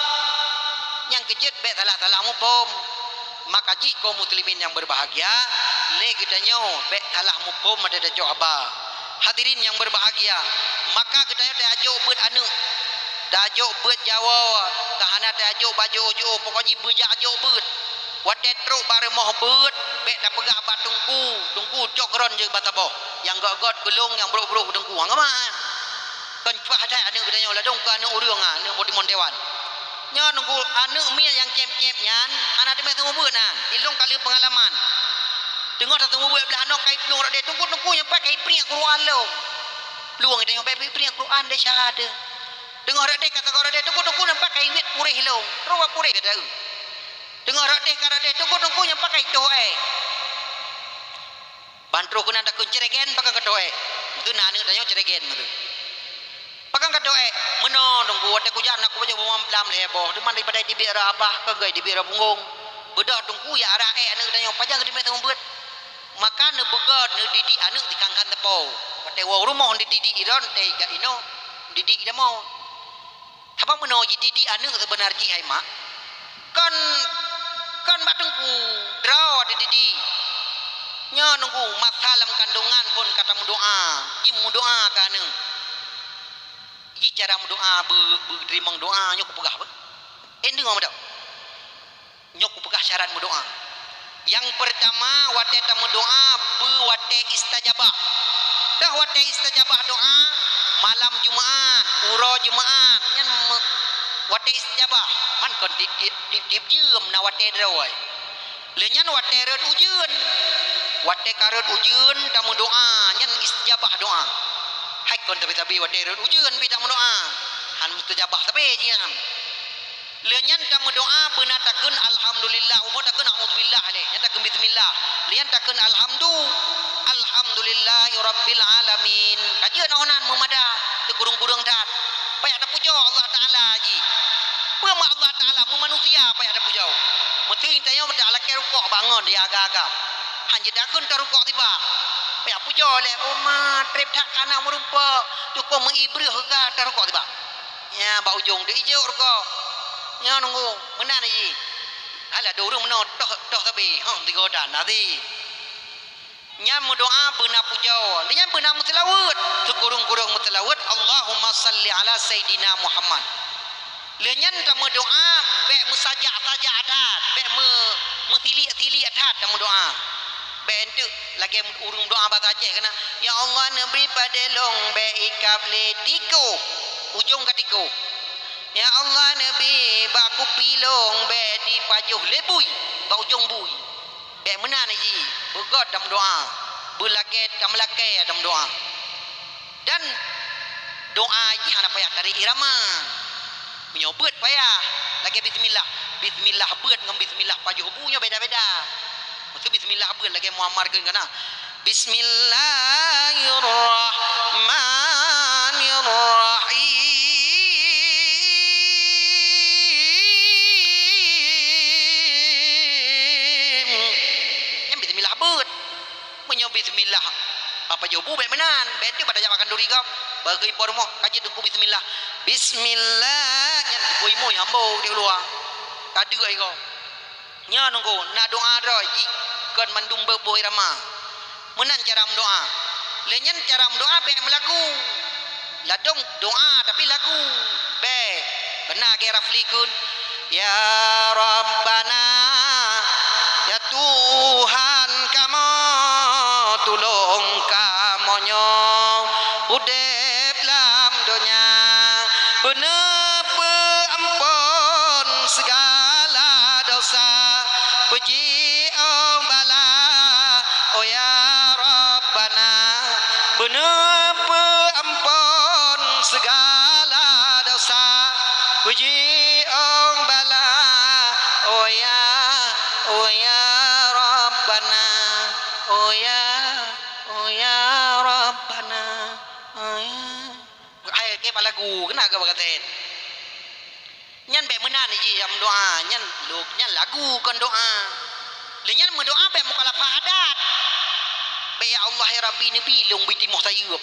Nyang keujeuet bék salah-salah muphom. Maka jih kaum muslimin nyang berbahagia, lé geutanyoe bék salah muphom mata tacok haba. Hadirin nyang berbahagia, maka geutanyoe tajok beuet aneuëk, tajok beuet jawoe, ka hana tajok bak jiôh-jiôh, pokok jih beujak jok beuet. Watée trok bak rumoh beuet, bék tapeugah bak teungku, teungku cok kron jeuet bak saboh. Nyang gét-gét keulong, nyang brok-brok teungku. Hang ma. Kon pah that aneuëk geutanyoe ladong keu aneuëk ureuëng, aneuëk butimon dewan. Nyoe teungku aneuëk miet nyang cép-cép nyan hana teumé seumeubeuet na. Ilong ka lheueh peungalaman. Teungoh taseumeubeuet blah noe kai plueng rot deh, teungku-teungku nyang pakai priek Quran lom. Plueng geutanyoe pakai priek Quran deh syahada. Teungoh rot deh ka teungoh rot deh, teungku-teungku nyang pakai wit puréh lom. Roh puréh gata. Teungoh rot deh ka rot deh, teungku-teungku nyang pakai toh eh. Ban troh keunan takheun ceregen pakon ka toh eh. Itu na aneuëk tanyoe ceregen tu. Pakon ka toh eh, meunoe teungku watée kujak na kubaca bumam blam lhée boh, teuma daripada dibiet rot abah ka geuy dibiet rot punggong. Beudôh teungku ya arah eh aneuëk tanyoe pajan geuteumé seumeubeuet. Maka neubeugét neudidik aneuëk di kangkan teupeu. Watée woe rumoh neudidik iron tei gak inoe didik inoe. Sabab meunoe jididik aneuëk seubeuna jih hai mak, kon, kon bak teungku droe dididik. Nyoe teungku masa lam kandongan phon ka tameudoá, jimeudoá keu aneuëk. Jih cara meudoá beu-, beuteurimong doá nyoe kupeugah beuh. Eh deungoe meudoá. Nyoe kupeugah syarat meudoá. Nyang peurtama, watée tameudoá beu watée istajabah. Teuh watée istajabah doá, malam Jumat, uroe Jumat, nyan me-, watée istajabah. Man kon tieb-tieb, tieb-tieb jeuem na watée droe. Lheueh nyan watée rhot ujeuen. Watée ka rhot ujeuen tameudoá, nyan istajabah doá. Hai kon sabe-sabe watée rhot ujeuen pih tameudoá. Han mustajabah sabe jih nyan. Lheueh nyan tameudoá beuna takheun alhamdulillah, umoe takheun a'udzubillah lé, nyan takheun bismillah. Lheueh nyan takheun alhamdu, alhamdulillahi rabbil alamin. Ka jeuet na honan meumada, teukurong-kurong that. Payah tapujoe Allah Taala jih. Peue mak Allah Taala meumanusia payah tapujoe. Meuteui tanyoe meuteulakée rukok bangon di agam-agam. Han jeuet takheun tarukok tiba. Payah pujoe lé, oh ma, treb that kana meurumpok, cukôp meuibreuh ka tarukok tiba. Nya bak ujong teuh ijok rukok. Nyoe nunggu, meunan jih. Alah dua ureuëng meunoe toh, toh sabe, hah, tiga dan nasi. Nyan meudoá beuna pujoe, lé nyan beuna meuseulaweuet. Teukurong-kurong meuseulaweuet, Allahumma salli ala Sayyidina Muhammad. Lé nyan tameudoá bék meusajak-sajak that, bék meu-, meusiliek-siliek that tameudoá. Bék enteuk lagée ureuëng doá basa Aceh keunan, "Ya Allah, neubri padé lôn bék ikab lé tikôh, ujong ka tikôh." "Ya Allah, neubri bak kupi lôn bék dipajoh lé bui, bak ujong bui." Bék meunan jih, beugét tameudoá, beulakée tameulakée tameudoá. Dan doá jih hana payah tarék irama. Meunyoe beuet payah, lagée bismillah. Bismillah beuet ngon bismillah pajoh bu nyoe beda-beda. Maksud bismillah beuet lagée Muammar kheun kana, "Bismillahirrahmanirrahim." Nyan bismillah beuet. Meunyoe bismillah, apa jobu bék meunan, bék tu pada jak makan duri gob. Bagi po rumoh, ka jeuet teungku bismillah. Bismillah, nyan teungku imui hambo di luwa. Ka deuk ai gob. Nyan teungku, na doa droe jih, kon mandum boh irama. Meunan cara meudoa. Lé nyan cara meudoa bék meulagu. Ladôm doa tapi lagu. Bék. Beuna lagée Rafli kheun, "Ya Rabbana, ya Tuhan kamoe, tulông kamoe nyoe udeb lam donya, beuneupeuamphon sigala dosa, peujiôh bala, oh ya Rabbana, beuneupeuamphon sigala dosa, peujiôh bala, oh ya, oh ya Rabbana, oh ya, oh ya Rabbana, oh ya." Ai ke palagu kena ke bagaten. Nyan bék meunan jih nyang doa, nyan luk nyan lagu kon doa. Lé nyan meudoá bék mukhalafah adat. Bék, "Ya Allah, ya Rabbi, neubi lôn bri timoh sayeuep."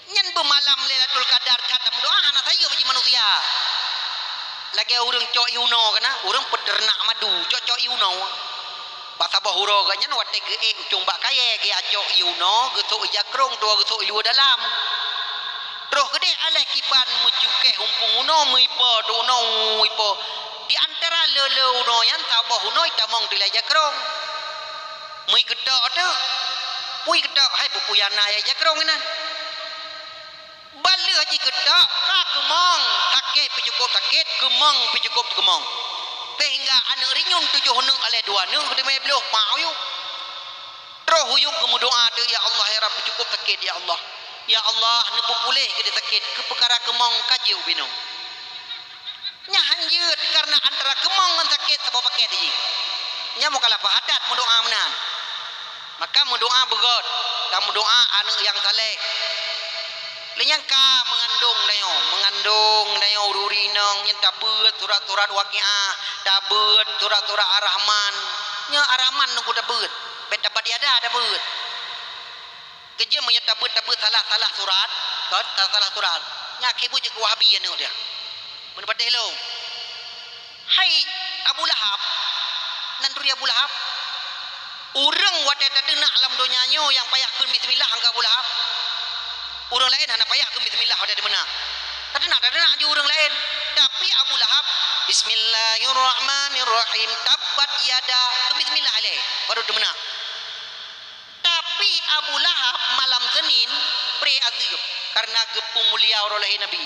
Nyan beumalam Lailatul Qadar that meudoá hana sayeuep jih manusia. Lagée ureuëng cok ié unoe kana, ureuëng peuteureunak madu, cok-cok ié unoe. Bak saboh uroe geuh nyan watée geuék ucong bak kayée, geucok ié unoe, geusok ié jakrong, dua geusok ié luwa dalam. Troh keudeh aleh kiban meucukéh umpung unoe, meuipo tu unoe, meuipo. Di antara le-le unoe nyan saboh unoe itamong teulai jakrong. Mui keutok teuh, pui keutok, hai peue-peue nyang na nyang jakrong inan. Ban lheueh jikeutok, ka keumong, sakét pih cukôp sakét, keumong pih cukôp keumong. Sehingga aneuëk rinyueng tujoh neuëk aleh dua neuëk, teumé bloh mak uyueb. Troh uyueb geumeudoá teuh, "Ya Allah, ya Rabbi, cukôp sakét, ya Allah. Ya Allah, neupeupuléh keudeh sakét, keu peukara keumong ka jeuet ubinoe." Nyan han jeuet, kareuna antara keumong ngon sakét saboh paket jih. Nyan mukhalafah adat meudoá meunan. Maka meudoá beugöt, tameudoá aneuëk nyang saleh. Lé nyang ka meungandong tanyoe, meungandong tanyoe ureuëng inong nyan tabeuet surat-surat Waqiah, tabeuet surat-surat Ar-Rahman. Nyoe Ar-Rahman nunggu tabeuet, bék tabat yada tabeuet. Keujeuet meunyoe tabeuet-tabeuet salah-salah surat, kon salah-salah surat. Nyan akhé buet jeuet keu Wahabi aneuëk dia. Meupatéh lôn. Hai Abu Lahab, nan turi Abu Lahab. Ureuëng watée tateunak lam donya nyoe nyang payah kheun bismillah angka Abu Lahab. Ureuëng laén hana payah kheun bismillah watée teumeunah. Tateunak, tateunak ju ureuëng laén. Tapi Abu Lahab, "Bismillahirrahmanirrahim. Tabbat yada." Kheun bismillah ilée, baru teumeunah. Tapi Abu Lahab malam Senin pré azeub kareuna geupeumulia uroe lahé Nabi.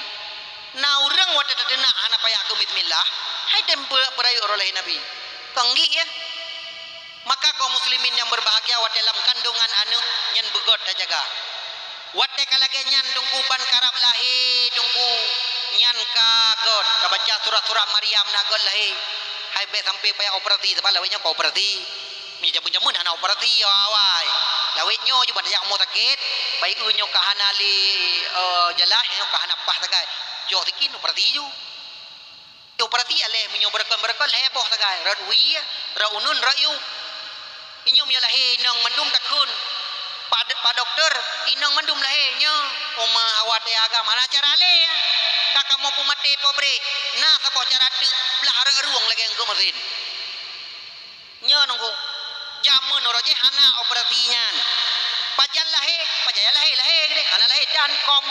Na ureuëng watée tateunak hana payah keu bismillah, hai tem beurayeuk uroe lahé Nabi. Kon gét ya? Maka kaum muslimin nyang beubahgia, watée lam kandongan aneuëk nyan beugöt tajaga. Watée ka lagée nyan Teungku ban karab lahé Teungku, nyan ka göt, tabaca surat-surat Maryam na göt lahé. Hai bék sampai payah operasi, sabab lawét nyoe ka operasi. Meunyoe jameun-jameun hana operasi, awai. Lawét nyoe ju ban tajak rumoh sakét, bayeue nyoe ka hana lé, eh, jalah, nyoe ka hana paih sagai. Cok sikin operasi ju. Operasi alée meunyoe beureukon-beureukon lhée boh sagai, rot wie, rot uneuen, rot yub. Inyoe meunyoe lahé inong mandum takheun, pa, pa dokto, inong mandum lahé nyoe, uma hawa teuagam hana cara lé. Ka kamoe peumaté pobre, na saboh cara teuk blah rot rueng lagée eungkôt mesin. Nyoe nunggu. Jameun uroe jih hana operasi nyan. Pajan lahé, pajan lahé, lahé keudeh, hana lahé dan kom.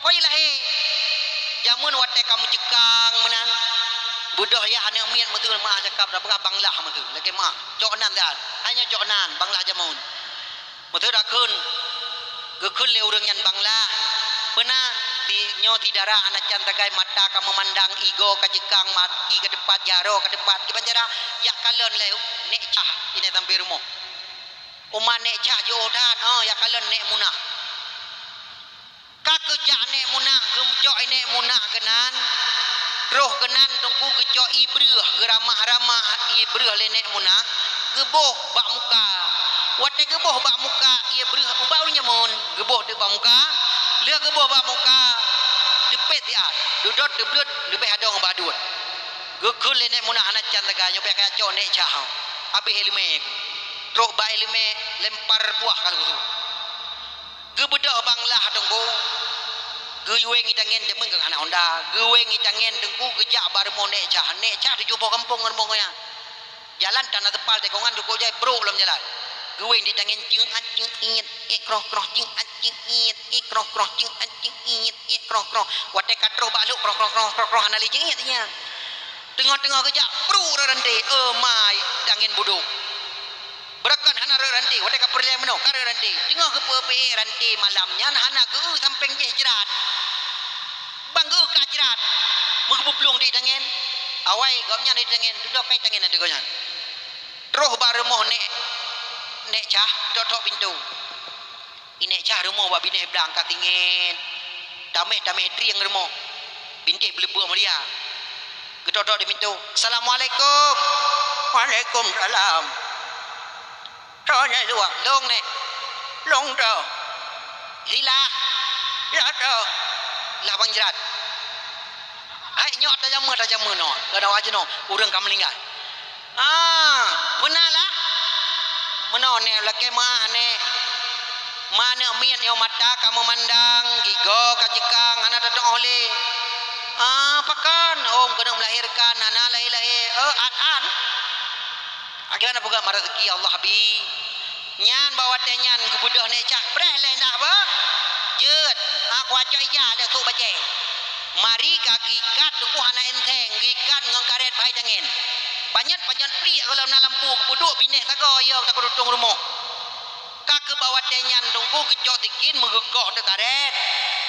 Koi lahé. Jameun watée ka meucekang meunan. Beudôh yah aneuëk miet meuteun meuah cakap dah peugah banglah meuteun. Lagée meuah. Cok nan dan. Hai nyoe cok nan, banglah jameun. Meuteun takheun, geukheun lé ureuëng nyan banglah. Peuna, si, nyoe si dara hana can sagai mata ka meumandang, igoe ka jeukang, maki ka teupat, jaroe ka teupat. Kiban cara, jak kalon lé Nék Cah, inai sampoe rumoh. Uma Nék Cah jiôh that, oh, jak kalon Nék Munah. Ka geujak Nék Munah, geucok Nék Munah keunan, troh keunan Teungku geucok ié breueh, geuramah-ramah ié breueh lé Nék Munah, geuboh bak muka. Watée geuboh bak muka ié breueh ubak ureuëng jameun, geuboh teuk bak muka, lheueh geuboh bak muka, teupét siat, deudot teubleuet leubeh adong bak duet. Geukheun lé Nék Munah hana can sagai nyoe payah kacok Nék Cah. Habéh iéleumé, trok bak iéleumé lempar buah ka lheueh. Geubeudôh banglah Teungku. Geuyueng ié tangen deungon keu hana honda. Geuyueng ié tangen Teungku geujak bak rumoh Nék Cah. Nék Cah tujoh boh gampông ngon rumoh gobnyan. Jalan tan na seupal, tikongan cukôp jai brôk lom jalan. Geuyueng ié tangen cing an cing iet, iet kroh kroh cing an cing iet, iet kroh kroh cing an cing iet, iet kroh kroh. Watée ka troh bak lhok kroh kroh kroh kroh kroh hana lé cing iet nyan. Teungoh-teungoh geujak brôk rot ranté, oh mai, tangen budôk. Beureukan hana rot ranté, watée ka peureulée meunoe, ka rot ranté. Teungoh geupeuék ranté malam nyan hana geu-eu sampéng jih jrat. Bang geu-eu ka jrat. Meugeuplueng di tangen. Awai gobnyan di tangen, dudoe kai tangen ateueh gobnyan. Troh bak rumoh Nék, Nék Cah, tok-tok pintoe. Ié Nék Cah rumoh bak binéh blang ka tingét. Taméh-taméh trieng rumoh. Bintéh beuleubeuk meuria. Geutok-tok di pintoe. "Assalamualaikum." "Waalaikumsalam." "Soe nyang luwa?" "Lôn, Nék." "Lôn droe." "Silah." "Silah droe." "Lah bang jrat." "Hai nyoe tajamé, tajamé nyoe. Keunoe aja nyoe, ureuëng ka meuninggai." Ah, beuna lah. Meunoe nèh lakèe meu'ah nèh. Ma nèh miet nyoe mata ka meumandang, gigoe ka ceukang, hana tatu'oh lé. Ah, pakon? Hom keuneuk meulahérkan, hana lahé-lahé. Eh, an-an. Akiban peugah ma raseuki Allah bi. Nyan bak watèe nyan geubeudôh nèh cah preh lé dah beuh. Jeuet, ha, kucok ija lé sôk bajèe. Mari ka geuikat teungku hana enteng, geuikat ngon karét pahai tangen. Panyöt-panyöt pliek gohlom na lampu, geupeuduek binéh sagoe, ya, takot tutong rumoh. Ka keuh bak watèe nyan teungku geucok sikin meugeukoh teuk karét.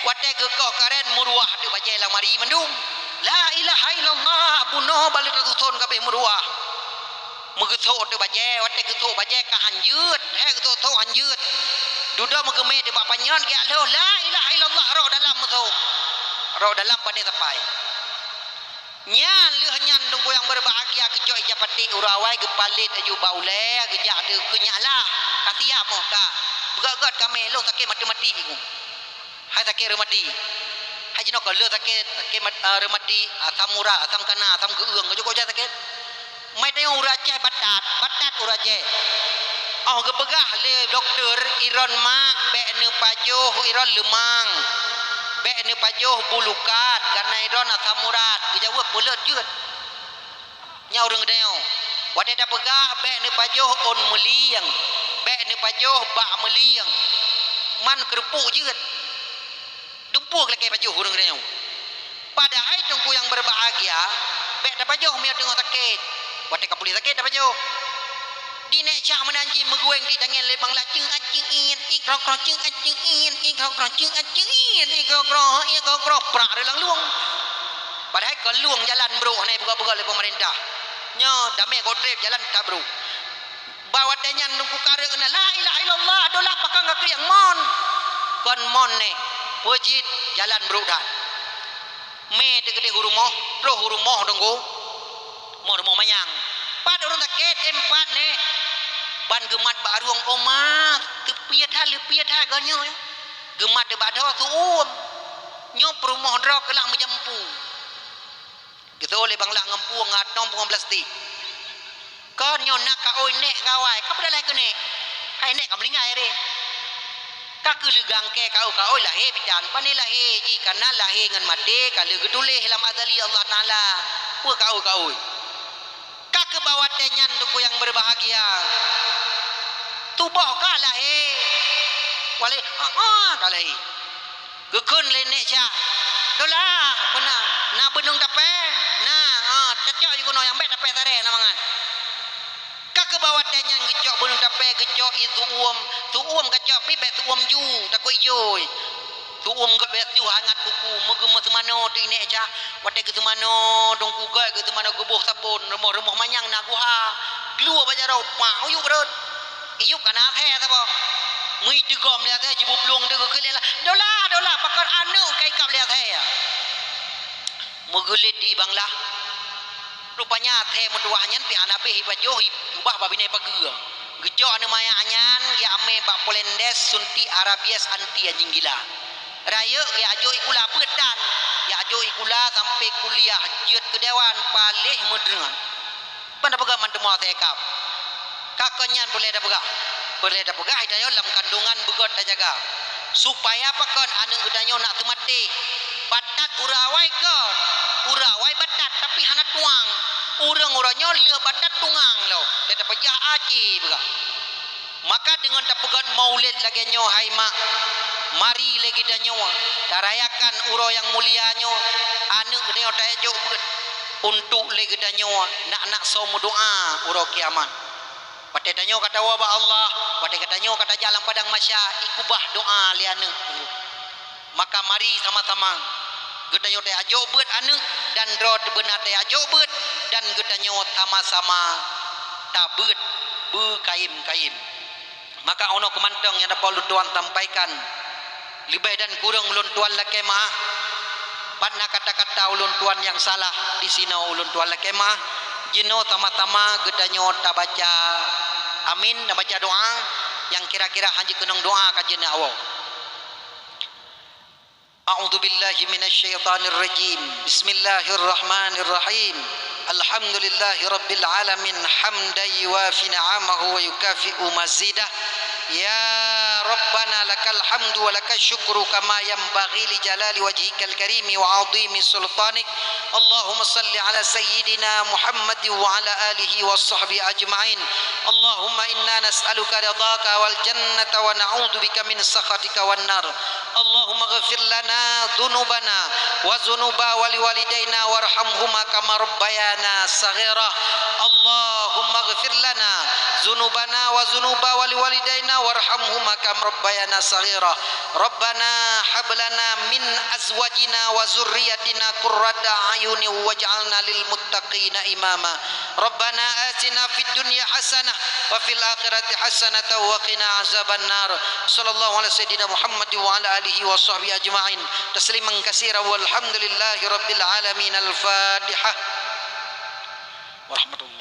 Watèe geukoh karét meuruah teuk bajèe lamari mandum. La ilaha illallah, bunoe balut ratuson kabéh meuruah. Meugeusok teuk bajèe, watèe geusok bajèe ka hanjeuet, hé geusok-sok hanjeuet. Dudoe meugeumé teuk bak panyöt, geujak lhôh, "La ilaha illallah," rhok dalam meusok. Rhok dalam pané sapai. Nyan lheueh nyan teungku nyang berbahagia geucok ija paték uroe awai geupalét aju bak ulèe, geujak teuk keu nyak lah. Ka siap moh ka. Beugöt-göt kamé lôn sakét maté-maté ku. Hai sakét reumatik. Hai jinoe ka lheueh sakét, sakét mat-, ah, reumatik, asam urat, asam kana, asam geueueng, ka jukok jak sakét. Mai tanyoe ureueng Aceh batat, batat ureueng Aceh. Óh geupeugah lé dokto, "Iron mak, bèk neupajoh iron leumang, bèk neupajoh bulukat, karena iron asam urat." Geujaweueb peuleuet jeuet. Nyan ureueng geutanyoe. Watèe tapeugah, "Bèk neupajoh ôn meulieng, bèk neupajoh bak meulieng, man keureupuk jeuet." Dumpeue lakèe pajoh ureueng geutanyoe. Padahai teungku nyang berbahagia, bèk tapajoh meunyoe teungoh sakét. Watèe ka puléh sakét tapajoh. Di nèk cah meunan jih meugueng di tangen lé bangla, "Ceu'at ceu'it, ikrok-krok, ceu'at ceu'it, ikrok-krok, ceu'at ceu'it, ikrok-krok, ikrok-krok," prak reulang lueng. Padahai ka lueng jalan brôk hana ipeugah-peugah lé peumeurintah. Nyoe damé gob trép jalan tabrôk. Bak watèe nyan teungku kareueng na, "La ilaha illallah, dolah pakon ka krieng mon." Kon mon nèh, peue jeuet jalan brôk that. Mé teukeudeh u rumoh, troh u rumoh teungku. Rumoh-rumoh manyang. Pat ureueng sakét, eh, pat nèh. Ban geumat bak rueng, "Oh ma, leupie that, leupie that geuh nyoe." Geumat teuk bak dhoe, "Su'uem. Nyoe peurumoh droe keuh lah meujampu." Geuseuôt lé bangla ngon pueng, ngon atong, pueng plastik. Kon nyoe na kaôi nèk gawai, ka peudalai keu nèk. Hai nèk ka meuninggai ré. Ka keuh leugang kèe kaôi-kaôi lahé bidan, pané lahé jih, kana lahé ngon maté ka lheueh geutuléh lam azali Allah Taala. Peue kaôi-kaôi? Ka keuh bak watèe nyan teungku nyang berbahagia. Tuboh ka lahé. Walé, ah, ah, ka lahé. Geukheun lé nèk cah, "Dolah, beuna, na beuneueng tapè?" "Na, ah, cocok jih keunoe, nyang bèk tapè saré na mangat." Ka keuh bak watèe nyan geucok beuneueng tapè, geucok ié su'uem. Su'uem geucok pih bèk su'uem ju, takot ijôi. Su'uem geuh bèk ju hangat kuku, meugeumeu seumanoe teuk nèk cah. Watèe geuseumanoe, dong kugèe geuseumanoe geuboh sabon, rumoh-rumoh manyang na guha. Glue bak jaroe, pak, uyup rhot. Iyup ka na asèe saboh. Meuteugom lé asèe, jipeuplueng teuk geukheun lé lah. "Dolah, dolah, pakon aneuk ka ikab lé asèe, ya?" Meugeulét di bangla. Rupanya asèe meutuwah nyan pih hana abéh ipajoh, ijubah bak binéh pageue. Geucok aneuk manyak nyan, geuamé bak Polandes, suntik rabies anti anjing gila. Rayeuk geujak jok sikula beuet tan. Geujak jok sikula sampai kuliah, jeuet keu dewan, paléh meudreun. Ban tapeugah mandum asèe kab. Ka kon nyan peureulèe tapeugah. Peureulèe tapeugah geutanyoe lam kandungan beugöt tajaga. Supaya pakon aneuk geutanyoe nak teumaté. Batat ureueng awai kon. Ureueng awai batat tapi hana tueng. Ureueng uroe nyoe lheueh batat tueng lom. Lé tapeujah aci peugah. Maka deungon tapeugöt maulid lagèe nyoe, hai mak, mari lé geutanyoe tarayakan uroe nyang mulia nyoe, aneuk geutanyoe tajak jok beuet untuk lé geutanyoe nak-nak soe meudoa uroe kiamat. Watèe tanyoe ka tawoe bak Allah, watèe geutanyoe ka tajak lam padang mahsyar, ikeubah doa lé aneuk. Maka mari sama-sama geutanyoe tajak jok beuet aneuk dan droe teubeuna tajak jok beuet dan geutanyoe sama-sama tabeuet beukayém-kayém. Maka 'oh noe keumantong nyang dapat ulôn tuan sampaikan, leubeh dan kureueng ulôn tuan lakèe meu'ah. Pat na kata-kata ulôn tuan nyang salah disinoe ulôn tuan lakèe meu'ah. Jinoe sama-sama geutanyoe tabaca amin, tabaca doa nyang kira-kira hana jikeunong doa ka jeuet neuwoe. A'udzubillahi minasyaitonirrajim. Bismillahirrahmanirrahim. الحمد لله رب العالمين، حمدا يوافي نعمه ويكافئ مزيده. يا ربنا، لك الحمد ولك الشكر كما ينبغي لجلال وجهك الكريم وعظيم سلطانك. اللهم صل على سيدنا محمد وعلى آله وصحبه أجمعين. اللهم إنا نسألك رضاك والجنة ونعوذ بك من سخطك والنار. اللهم اغفر لنا ذنوبنا وذنوب والدينا وارحمهما كما ربيانا صغيرا. اللهم اغفر لنا ذنوبنا وذنوب والدينا وارحمهما كما ربيانا صغيرا. ربنا هب لنا من أزواجنا وذرياتنا قرة أعين واجعلنا للمتقين إماما. ربنا آتنا في الدنيا حسنة وفي الآخرة حسنة وقنا عذاب النار. صلى الله على سيدنا محمد وعلى آله وصحبه أجمعين. تسليما كثيرا والحمد لله رب العالمين. الفاتحة. ورحمة الله.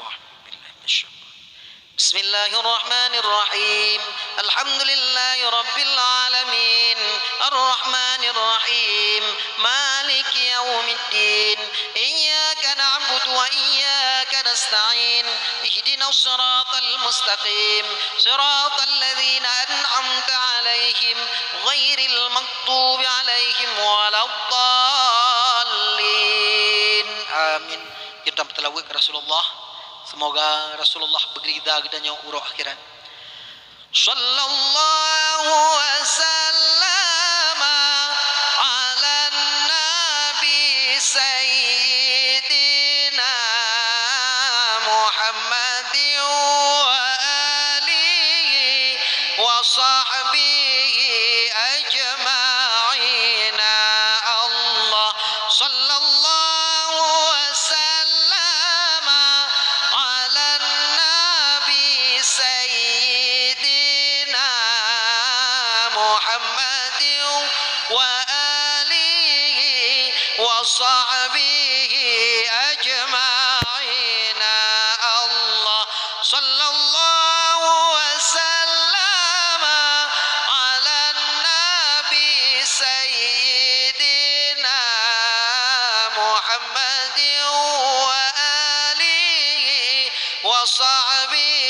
بسم الله الرحمن الرحيم. الحمد لله رب العالمين. الرحمن الرحيم. مالك يوم الدين. إياك نعبد وإياك نستعين. اهدنا الصراط المستقيم. صراط الذين أنعمت عليهم غير المغضوب عليهم ولا الضالين. آمين. Kita berselawat ke Rasulullah. Semoga Rasulullah beugeurida geutanyoe uroe akhirat. صلى الله وسلم على النبي سيدنا محمد وآله وصحبه أجمعين. الله. صلى الله وسلم على النبي سيدنا محمد وآله وصحبه أجمعين. الله. صلى الله وسلم على النبي سيدنا محمد وآله وصحبه